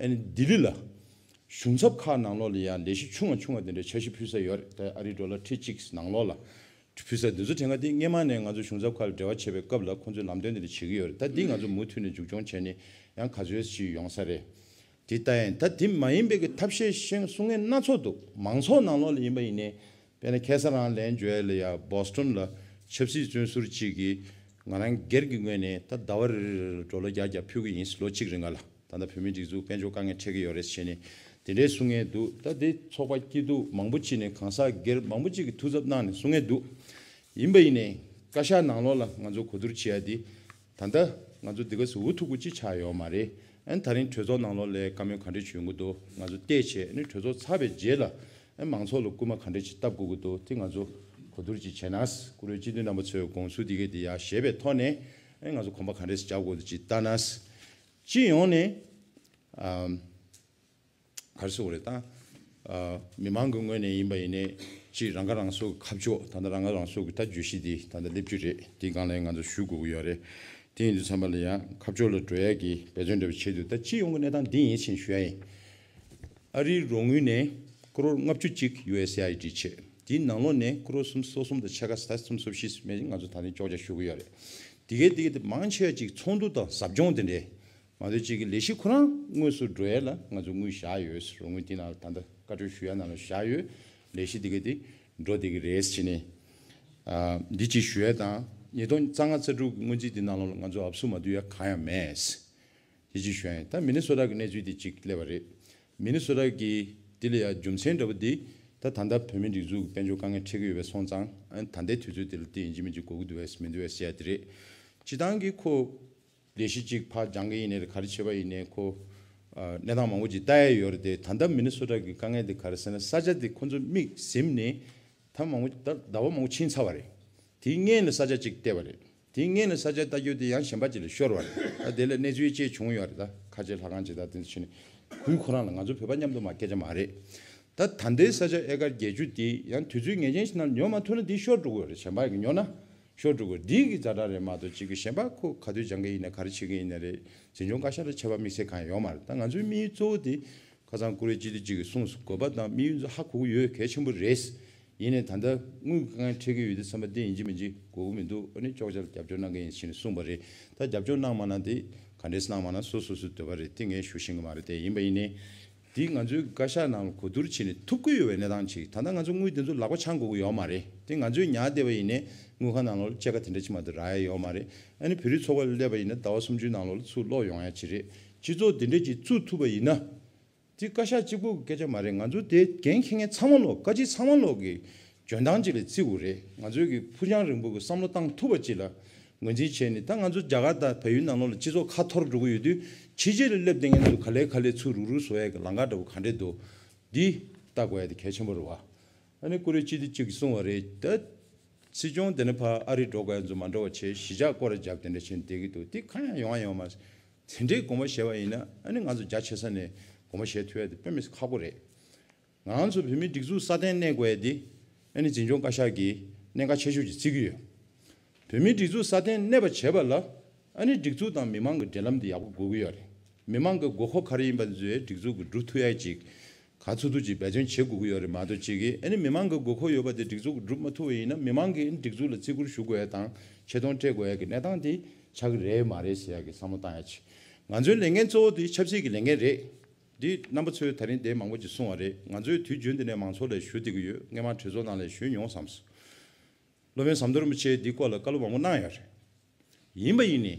ཨ་ནི་ལྡི་ལི་ལ། གཞུང་ཚབ་ཁག་ནང་ལོགས་ལ་ཡང་ལས་གཞི་ཆུང་བ་ཆུང་བ་དེ་འདྲའི་འཆར་གཞི་ཕུལ་ས་ཡོད་རེད། ད་ཨ་རིའི་ཌོ་ལར་ཁྲི་གཅིག་ནང་ལོགས་ལ་ཕུལ་ས་འདི་ཚོ་དྲན་ག་དེ་སྔས་མ་ནས་ང་ཚོ་གཞུང་ཚབ་ཁག་ལ་འབྲེལ་བ་བྱེད་པའི་སྐབས་ལ་ཁོང་ཚོས་ལམ་སྟོན་དེ་འདྲ་བྱེད་ཀྱི་ཡོད་རེད། ད་འདི་ང་ཚོ་མུ་མཐུད་ནས་མཇུག་སྐྱོང་བྱས་ནས་ཡང་ག་ཚོད་ཅིག་ཡོང་ས་རེད། དེ་ལྟ་ཡིན། ད་དེ་མ་ཡིན་པའི་གི་ཐབས་ཤེས་གཞན་གསུང་མཁན་སྣ་ཚོགས་འདུག་མང་ཚོགས་ནང་ལོགས་ལ་ཡིན་པ་ཡིན་ནའི་དཔེར་ན་ཁ་སང་རང་ལན་ཇོ་ཨེལ་ལ་ཡ་བོ་སི་ཊོན་ལ་ཆབ་སྲིད་བཙོན་ཟུར་གཅིག་གིས་ང་རང་སྒེར་གྱི་ངོས་ནས་ད་ཟླ་བ་རེ་རེ་ལ་ཌོ་ལར་བརྒྱ་བརྒྱ་ཕུལ་གི་ཡིན། ལོ་གཅིག་རིང་ལ། ད་ལྟ་བོད་མིའི་སྒྲིག་འཛུགས་དཔལ་འབྱོར་དཀའ་ངལ་འཕྲད་ཀྱི་ཡོད་རེད་ཟེར་ནས་དེ་འདྲའི་གསུང་མཁན་འདུག་ད་དེ་ཚོགས་པ་སྐྱིད་སྡུག་མང་པོ་ཅིག་ནས་གང་ཟག་སྒེར་མང་པོ་ཅིག་གིས་ཐུགས་འཚབ་གནང་ནས་གསུང་མཁན་འདུག་ཡིན་པ་ཡིན་ནའི་བཀའ་ཤག་ནང་ལོགས་ལ་ང་ཚོ་གོ་བསྡུར་བྱེད་ཡ་དེ་ད་ལྟ་ང་ཚོ་འདི་ག་ཟེར་འུ་ཐུག་པོ་ཅིག་ཆགས་ཡོད་མ་རེད། ཨན་ད་རིང་གྲོས་ཚོགས་ནང་ལོགས་ལ་བཀའ་མོལ་ག་འདྲ་བྱུང་གི་འདུག་ང་ཚོ་བལྟས་བྱས་ཨ་ནི་གྲོས་ཚོགས་ཚར་བའི་རྗེས་ལ་ཨན་མང་ཚོགས་ལ་སྐུལ་མ་ག་འདྲ་ཅིག་བཏབ་དགོས་ཀྱི་འདུག་དེ་ང་ཚོ་གོ་བསྡུར་ཅིག་བྱས་ན། བཀུར་འོས་སྤྱི་འཐུས་རྣམ་པ་ཚོས་དགོངས་ཚུལ་འདི་ག་དེ་ཡར་བཞེས་པའི་ཐོག་ནས་ཨན་ང་ཚོ་གོམ་པ་ག་འདྲ་ཞིག་རྒྱག་དགོས་འདུག་ཅིག་ལྟ་ན། སྤྱི་ཡོངས་ནས་ཨམ། ག་རེ་ཟེར་དགོས་རེད་ད། ཨ། མི་མང་གི་ངོས་ནས་ཡིན་པ་ཡིན་ནའི་ཅིག་རང་ཁ་རང་གསོ་གི་ཁ་ཕྱོགས། ད་ལྟ་རང་ཁ་རང་གསོ་གི་ད་བརྗོད་གཞི་འདི་ད་ལྟ་སླེབས་རྒྱུ་རེད། དེའི་སྒང་ལ་ཡང་ང་ཚོ་ཞུ་དགོས་ཀྱི་ཡོད་རེད། དེ་ཡིན་དུས་ཙམ་པ་ལ་ཡང་ཁ་ཕྱོགས་ལ་འགྲོ་ཡ་གི་འབད་བརྩོན་འདྲ་བོ་བྱེད་དུས་ད་སྤྱི་ཡོངས་ཀྱི་གནས་སྟངས་འདི་ཡིན་ཕྱིན་ཞུ་ཡ་ཡིན། ཨ་རིའི་རོགས་དངུལ་ནས་ཀོ་རོར་ལྔ་བཅུ་གཅིག་ཡུ་ཨེ་སི་ཨེ་ཨའི་ཌི་བྱས། དེའི་ནང་ལོགས་ནས་ཀོ་རོར་སུམ་ཅུ་སོ་གསུམ་དང་ཕྱེད་ཀ་ད་སུམ་ཅུ་སོ་བཞི་མེད་ང་ཚོ་ད་ནི་ཅོག་ཅོག་ཞུ་གི་ཡོད་རེད། དེ་གའི་དེ་གའི་དེ་མང་ཆེ་བ་ཅིག་ཚོགས་འདུ་དང་ཟབ་སྦྱོང་དེ་འདྲའི། མང་ཚོགས་གཅིག་གི་ལས་གཞི་ཁོ་རང་དངོས་སུ་འགྲོ་ཡས་ལ་ང་ཚོ་དངུལ་བཞག་ཡོད། རོགས་དངུལ་འདི་ནང་ལ་ད་ལྟ་བཀའ་འཁྲོལ་ཞུ་ཡས་ནང་ལ་བཞག་ཡོད། ལས་གཞི་འདི་ག་འདི་འགྲོ་བསྡད་ཀྱི་རེད་ཟེར་ནས། ཨ། འདི་གཅིག་ཞུ་ཡས་དང་ཉིས་སྟོང་རྩ་ལྔ་རྩ་དྲུག་གི་སྔོན་རྩིས་འདི་ནང་ལོགས་ལ་ང་ཚོ་ཨབ་སུ་མ་བསྡུ་ཡས་གང་ཡང་མེད། འདི་གཅིག་ཞུ་ཡས་ཡིན། ད་མི་ནི་སོ་ཊ་གི་གནས་ཚུལ་འདི་གཅིག་སླེབས་པ་རེད། མི་ནི་སོ་ཊ་གི་འདི་ལ་ཡ་རྒྱུ་མཚན་འདྲ་བོ་འདི་ད་ད་ལྟ་བོད་མིའི་སྒྲིག་འཛུགས་ཀྱི་དཔལ་འབྱོར་དཀའ་ངལ་འཕྲད་ཀྱི་ཡོད་པའི་སོང་ཙང་ཨ་ད་ལྟའི་དུས་ཚོད་འདི་ལ་འདི་ཡིན་གཅིག་མིན་གཅིག་དགོས་ཀྱི་འདུག་བས་མི་འདུག་བས་ཟེར་ཡ་དེ་རེད། སྤྱི་བཏང་གི་ཁོ། ལས་གཞི་གཅིག་ཕར་སྦྱང་གི་ཡིན་ནའི་ག་རེ་བྱེད་པ་ཡིན་ནའི་ཁོ། ཨ། གནས་སྟངས་མང་པོ་ཅིག་ལྟ་ཡས་ཡོད་རེད་དེ། ད་ལྟ་མི་ནི་སོ་ཊ་གི་དཀའ་ངལ་དེ་ག་རེ་ཟེར་ན་ས་ཆ་དེ་ཁོ་ཚོ་མིག་ཟིམ་ནས་ད་མང་པོ་ད་ཟླ་བ་མང་པོ་ཕྱིན་ཚར་བ་རེད། དེའི་སྔོན་ལ་ས་ཆ་གཅིག་བལྟས་པ་རེད། དེའི་སྔོན་ལ་ས་ཆ་ལྟ་རྒྱུ་དེ་ཡང་གཞན་པ་ཅིག་ལ་ཤོར་བ་རེད། ད་དེ་ལ་གནས་ཚུལ་ཅིག་བྱུང་ཡོད་རེད། ད་ཁ་ཆེ་ལྷ་ཁང་ཅིག་ད་དེ་ཚོ་ཕྱིན་ནས་ཁུལ་ཁོ་རང་ལ་ང་ཚོ་བོད་པ་མཉམ་དུ་མ་སྐད་ཆ་མ་རེད། ད་ད་ལྟའི་ས་ཆ་ཨེ་ཀར་བརྒྱད་ཅུ་དེ་ཡང་དུས་ཚོད་ངེས་ཅན་ཞིག་ནང་ཉོ་མ་ཐུབ་ན་དེ་ཤོར་འགྲོ་གི་ཡོད་རེད། གཞན་པ་ཡིས་ཉོ་ན། ཤོར་འགྲོ་གི་འདི་གི་ཛ་དྲག་རེད་མ་གཏོགས་གཅིག་གི་གཞན་པ་ཁོ་ག་དུས་སྦྱང་གི་ཡིན་ན་ག་རེ་བྱེད་ཀྱི་ཡིན་ན་རེད། འཛིན་སྐྱོང་བཀའ་ཤག་ལ་ཆད་པ་དམིགས་བསལ་གང་ཡང་ཡོད་མ་རེད། ད་ང་ཚོའི་དམིགས་ཡུལ་གཙོ་བོ་དེ་ཁ་སང་བཀུར་འོས་སྤྱི་འཐུས་གཅིག་གིས་གསུངས་སོང་། དགོས་པ་དང་དམིགས་ཡུལ་ཚོ་ཧ་གོ་གི་ཡོད། གལ་ཆེན་པོ་རེད། ཡིན་ནའི་ད་ལྟ་དངུལ་གྱི་དཀའ་ངལ་འཕྲད་ཀྱི་ཡོད་དུས་ཙམ་པ་དེ་ཡིན་གཅིག་མིན་གཅིག་དགོས་ཀྱི་མི་འདུག་ཨ་ནི་ཅོག་ཅར་རྒྱབ་སྐྱོར་གནང་གི་ཡིན་ཞེས་ནས་གསུངས་པ་རེད། ད་རྒྱབ་སྐྱོར་གནང་མ་གནང་དེ་ག་འདྲས་གནང་མ་གནང་སོ་སོ་སོའི་འདོད་པ་རེད། དེ་ངས་ཞུ་ཤེས་ཀྱི་མ་རེད། དེ་ཡིན་པ་ཡིན་ནའི། དེ་ང་ཚོའི་བཀའ་ཤག་ནང་ལ་གོ་བསྡུར་བྱས་ནས་ཐུབ་ཀྱི་ཡོད་པའི་གནས་སྟངས་ཅིག་ད་ལྟ་ང་ཚོ་དངུལ་དེ་ཚོ་ལག་པ་འཆང་དགོས་ཀྱི་ཡོད་མ་རེད། དེ་ང་ཚོས་ཉར་བསྡད་པ་ཡིན་ནའི་དངུལ་ཁང་ནང་ལོགས་ལ་ཕྱེད་ཀ་དེ་འདྲ་ཅིག་མ་གཏོགས་རག་ཡ་ཡོད་མ་རེད། ཨ་ནི་བོད་རིགས་ཚོགས་པ་ལ་སླེབས་པ་ཡིན་ན་ཟླ་བ་སུམ་ཅུའི་ནང་ལོགས་ལ་ཚུར་སློག་ཡོང་ཡ་ཅིག་རེད། སྤྱི་ཚོགས་དེ་འདྲ་ཅིག་བཙུགས་ཐུབ་པ་ཡིན་ན། དེ་བཀའ་ཤག་གཅིག་པུ་གི་སྐད་ཆ་མ་རེད། ང་ཚོ་དེ་འགན་འཁྱེར་མཁན་ཚང་མ་ལོག་བཀའ་སྤྱི་ཚང་མ་ལོག་གི་འཇོན་ཐང་ཅིག་ལ་བརྩི་དགོས་རེད། ང་ཚོའི་གི་ཕུགས་རྒྱང་རིང་པོ་གི་བསམ་བློ་བཏང་ཐུབ་པ་ཅིག་ལ་ངོས་འཛིན་བྱས་ནས། ད་ང་ཚོ་རྒྱ་གར་དང་བལ་ཡུལ་ནང་ལོགས་ལ་སྤྱི་ཚོགས་ཁ་འཐོར་འགྲོ་གི་ཡོད་དུས་ཕྱི་རྒྱལ་ལ་སླེབས་བསྡད་མཁན་ཚོ་ག་ལེ་ག་ལེ་ཚུར་རུག་རུག་བཟོ་ཡ་གི་ལམ་ཁ་འདྲ་བོ་ག་འདྲས་འདུག་འདི་ལྟ་དགོས་ཡ་དེ་གལ་ཆེན་པོ་རེད་བ། ཨ་ནི་བཀུར་འོས་སྤྱི་འཐུས་གཅིག་གིས་གསུངས་པ་རེད། ད་སྲིད་སྐྱོང་དེ་ནས་ཕར་ཨ་རི་འགྲོ་དགོས་ཡ་ཚོ་མ་འགྲོ་བ་བྱས་གཞིས་ཆགས་སྐོར་ར་རྒྱབ་དེ་འདྲ་བྱས་ནས་བསྡད་ཀྱི་འདུག་དེ་གང་ཡང་ཡོང་ཡ་ཡོད་མ་རེད། དེ་འདྲའི་དགོངས་པ་བཞེས་པ་ཡིན་ན་ཨ་ནི་ང་ཚོ་རྒྱ་ཆེ་ས་ནས་དགོངས་པ་བཞེས་ཐུབ་ཡ་དེ་དཔེ་མི་སྲིད་ཁག་པོ་རེད། ང་ཚོ་བོད་མིའི་སྒྲིག་འཛུགས་སྲ་བརྟན་གནས་དགོས་ཡ་དེ་ཨ་ནི་འཛིན་སྐྱོང་བཀའ་ཤག་གིས་གནད་འགག་ཆེ་ཤོས་ཅིག་བརྩི་གི་ཡོད། བོད་མིའི་སྒྲིག་འཛུགས་སྲ་བརྟན་གནས་པ་བྱེད་པ་ལ་ཨ་ནི་སྒྲིག་འཛུགས་དང་མི་མང་གི་འབྲེལ་ལམ་དེ་ཡག་པོ་དགོས་ཀྱི་ཡོད་རེད། མི་མང་གི་དགོས་མཁོ་ག་རེ་ཡིན་པ་ཚོའི་སྒྲིག་འཛུགས་ཀྱིས་སྒྲུབ་ཐུབ་ཡ་ཅིག་ག་ཚོད་ཐུབ་ཅིག་འབད་བརྩོན་བྱེད་དགོས་ཀྱི་ཡོད་རེད་མ་གཏོགས་ཅིག་གིས་ཨ་ནི་མི་མང་གི་དགོས་མཁོ་ཡོད་པ་དེ་སྒྲིག་འཛུགས་ཀྱིས་སྒྲུབ་མ་ཐུབ་པ་ཡིན་ན་མི་མང་གིས་སྒྲིག་འཛུགས་ལ་བརྩི་བཀུར་ཞུ་དགོས་ཡ་དང་ཆེ་མཐོང་སྤྲད་དགོས་ཡ་གི་གནས་སྟངས་དེ་ཆགས་ཀྱི་རེད་མ་རེད་ཟེར་ཡ་གི་བསམ་བློ་བཏང་ཡ་ཅིག་ང་ཚོའི་ལས་འགན་གཙོ་བོ་དེ་ཆབ་སྲིད་ཀྱི་ལས་འགན་རེད། འདི་རྣམ་པ་ཚོས་ད་རིང་དེ་མང་པོ་ཅིག་གསུངས་པ་རེད། ང་ཚོས་དུས་རྒྱུན་དུ་ནས་མང་ཚོགས་ལ་ཞུ་བསྡད་ཀྱི་ཡོད། སྔོན་མ་གྲོས་ཚོགས་ནང་ལ་ཞུས་མྱོང་བསམས་སོང་། སློབ་དཔོན་ཟམ་གདོང་རིན་པོ་ཆེས་འདིའི་སྐོར་ལ་བཀའ་སློབ་མང་པོ་གནང་ཡོད་རེད། ཡིན་པ་ཡིན་ནའི།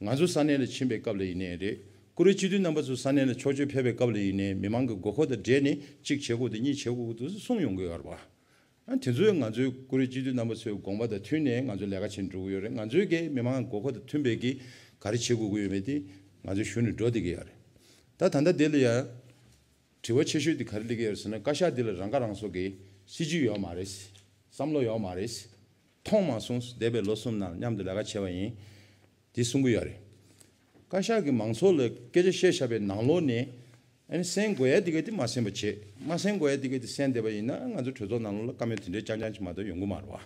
ང་ཚོ་ས་གནས་ལ་ཕྱིན་པའི་སྐབས་ལ་ཡིན་ནའི་རེད། བཀུར་འོས་སྤྱི་འཐུས་རྣམ་པ་ཚོ་ས་གནས་ལ་ཕྱོགས་བཅུར་ཕེབས་པའི་སྐབས་ལ་ཡིན་ནའི་མི་མང་གི་དགོས་མཁོ་དང་འབྲེལ་ནས་གཅིག་བྱེད་དགོས་འདུག་གཉིས་བྱེད་དགོས་འདུག་གསུངས་ཡོང་གི་ཡོད་རེད་བ། ཨ་དེ་ཚོས་ང་ཚོའི་བཀུར་འོས་སྤྱི་འཐུས་རྣམ་པ་ཚོའི་དགོངས་པ་དང་མཐུན་ནས་ང་ཚོས་ལས་ཀ་བྱེད་འགྲོ་གི་ཡོད་རེད། ང་ཚོའི་གི་མི་མང་གི་དགོས་མཁོ་དང་མཐུན་པའི་གི་ག་རེ་བྱེད་དགོས་ཀྱི་ཡོད་མེད་དེ་ང་ཚོས་ཞུ་ནས་འགྲོ་བསྡད་ཀྱི་ཡོད་རེད། ད་ད་ལྟ་འདི་ལ་ཡང་དྲི་བ་ཆེ་ཤོས་དེ་ག་རེ་སླེབས་ཀྱི་ཡོད་རེད་ཟེར་ན། བཀའ་ཤག་འདི་ལ་རང་ཁ་རང་གསོ་གི་སྲིད་ཇུས་ཡོད་མ་རེད། བསམ་བློ་ཡོད་མ་རེད། མཐོང་མ་སོང་། འདས་པའི་ལོ་གསུམ་ནང་མཉམ་དུ་ལས་ཀ་བྱས་པ་ཡིན། འདི་གསུང་གི་ཡོད་རེད། བཀའ་ཤག་གིས་མང་ཚོགས་ལ་སྐད་ཆ་བཤད་བཞག་པའི་ནང་ལོགས་ནས་ཨ་ནི་གསན་དགོས་ཡ་དེ་ག་དེ་མ་གསན་པ་བྱེད། མ་གསན་དགོས་ཡ་དེ་ག་དེ་གསན་བསྡད་པ་ཡིན་ན་ང་ཚོ་གྲོས་ཚོགས་ནང་ལོགས་ལ་བཀའ་མོལ་དེ་འདྲའི་རྐྱང་རྐྱང་ཅིག་མ་གཏོགས་ཡོང་གི་མ་རེད་བ།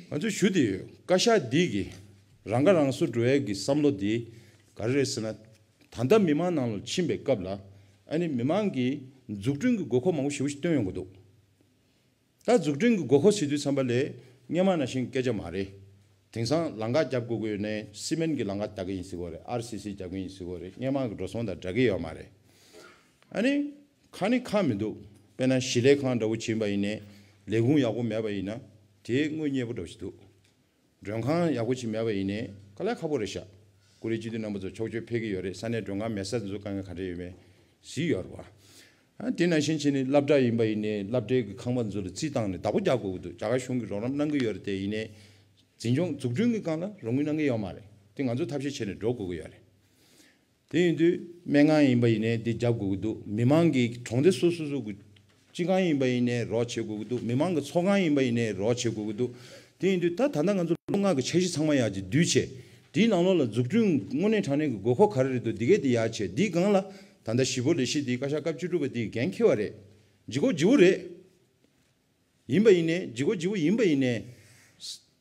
ང་ཚོས་ཞུ་བསྡད་ཡོད། བཀའ་ཤག་འདི་གིས་རང་ཁ་རང་གསོ་འགྲོ་ཡ་གི་བསམ་བློ་འདི་ག་རེ་རེད་ཟེར་ན། ད་ལྟ་མི་མང་ནང་ལ་ཕྱིན་པའི་སྐབས་ལ་ཨ་ནི་མི་མང་གིས་འཛུགས་སྐྲུན་གྱི་དགོས་མཁོ་མང་པོ་ཞེ་པོ་ཞིག་བཏོན་ཡོང་གི་འདུག་ད་འཛུགས་སྐྲུན་གྱི་དགོས་མཁོ་ཟེར་དུས་ཙམ་པ་ལས་སྔོན་མ་ནང་བཞིན་སྐད་ཆ་མ་རེད། དེང་སང་ལམ་ཁ་རྒྱབ་དགོས་ཀྱི་ཡོད་ནའི་སི་མེན་གྱི་ལམ་ཁ་རྒྱག་གི་ཡིན་ཟེར་གྱི་ཡོད་རེད། ཨར་སི་སི་རྒྱག་གི་ཡིན་ཟེར་གྱི་ཡོད་རེད། སྔོན་མ་གི་འགྲོ་སོང་དང་འདྲ་གི་ཡོད་མ་རེད། ཨ་ནི་ཁ་ནི་ཁ་མི་འདུག་དཔེར་ན་ཞིང་ལས་ཁང་འདྲ་བོ་ཕྱིན་པ་ཡིན་ནའི་ལས་ཁུངས་ཡག་པོ་མེད་པ་ཡིན་ན་དེ་དངུལ་རྙེད་པོ་འདྲ་བོ་ཞིག་འདུག་མགྲོན་ཁང་ཡག་པོ་ཅིག་མེད་པ་ཡིན་ནའི་དཀའ་ལས་ཁག་པོ་རེད་ཤག་བཀུར་འོས་སྤྱི་འཐུས་རྣམ་པ་ཚོ་ཕྱོགས་བསྐྱོད་ཕེབས་ཀྱི་ཡོད་རེད། ས་གནས་མགྲོན་ཁང་མེད་ས་དེ་ཚོ་དཀའ་ངལ་ག་འདྲ་ཡོད་མེད་གཟིགས་ཡོད་རེད་བ། ཨ་དེ་ནང་བཞིན་བྱས་ནས་སློབ་གྲྭ་ཡིན་པ་ཡིན་ནའི་སློབ་གྲྭའི་གི་ཁང་པ་ཚོ་ལ་རྩིས་བཏང་ནས་བདག་པོ་རྒྱག་དགོས་ཀྱི་འདུག་རྒྱ་གར་གཞུང་གིས་རོགས་རམ་གནང་གི་ཡོད་རེད། དེ་ཡིན་ནའི་འཛིན་སྐྱོང་འཛུགས་སྐྲུན་གྱི་སྒང་ལ་རོགས་དངུལ་གནང་གི་ཡོད་མ་རེད། དེ་ང་ཚོ་ཐབས་ཤེས་བྱས་ནས་འགྲོ་དགོས་ཀྱི་ཡོད་རེད། དེ་ཡིན་དུས་སྨན་ཁང་ཡིན་པ་ཡིན་ནའི་འདི་རྒྱབ་དགོས་ཀྱི་འདུག་མི་མང་གི་གྲོང་སྡེ་སོ་སོ་སོ་གི་སྤྱི་ཁང་ཡིན་པ་ཡིན་ནའི་རོགས་བྱེད་དགོས་ཀྱི་འདུག་མི་མང་གི་ཚོགས་ཁང་ཡིན་པ་ཡིན་ནའི་རོགས་བྱེད་དགོས་ཀྱི་འདུག་དེ་ཡིན་དུས་ད་ད་ལྟ་ང་ཚོ་ལོ་ལྔ་གི་འཆར་གཞི་ཚང་མ་ཡག་ཅིག་བསྡུས་བྱས། དེའི་ནང་ལོགས་ལ་འཛུགས་སྐྲུན་དངོས་གནས་དྲང་གནས་ཀྱི་དགོས་མཁོ་ག་རེ་རེད་འདུག་འདི་གས་འདི་ཡག་བྱས། འདིའི་སྒང་ལ་ད་ལྟ་གཞིས་སྤོ་ལས་གཞི་འདི་བཀའ་ཤག་སྐབས་བཅུ་དྲུག་པ་འདིས་འགན་འཁྱེར་བ་རེད། ལྗིད་ཁོག་ལྗིད་པོ་རེད། ཡིན་པ་ཡིན་ནའི་ལྗིད་ཁོག་ལྗིད་པོ་ཡིན་པ་ཡིན་ནའི།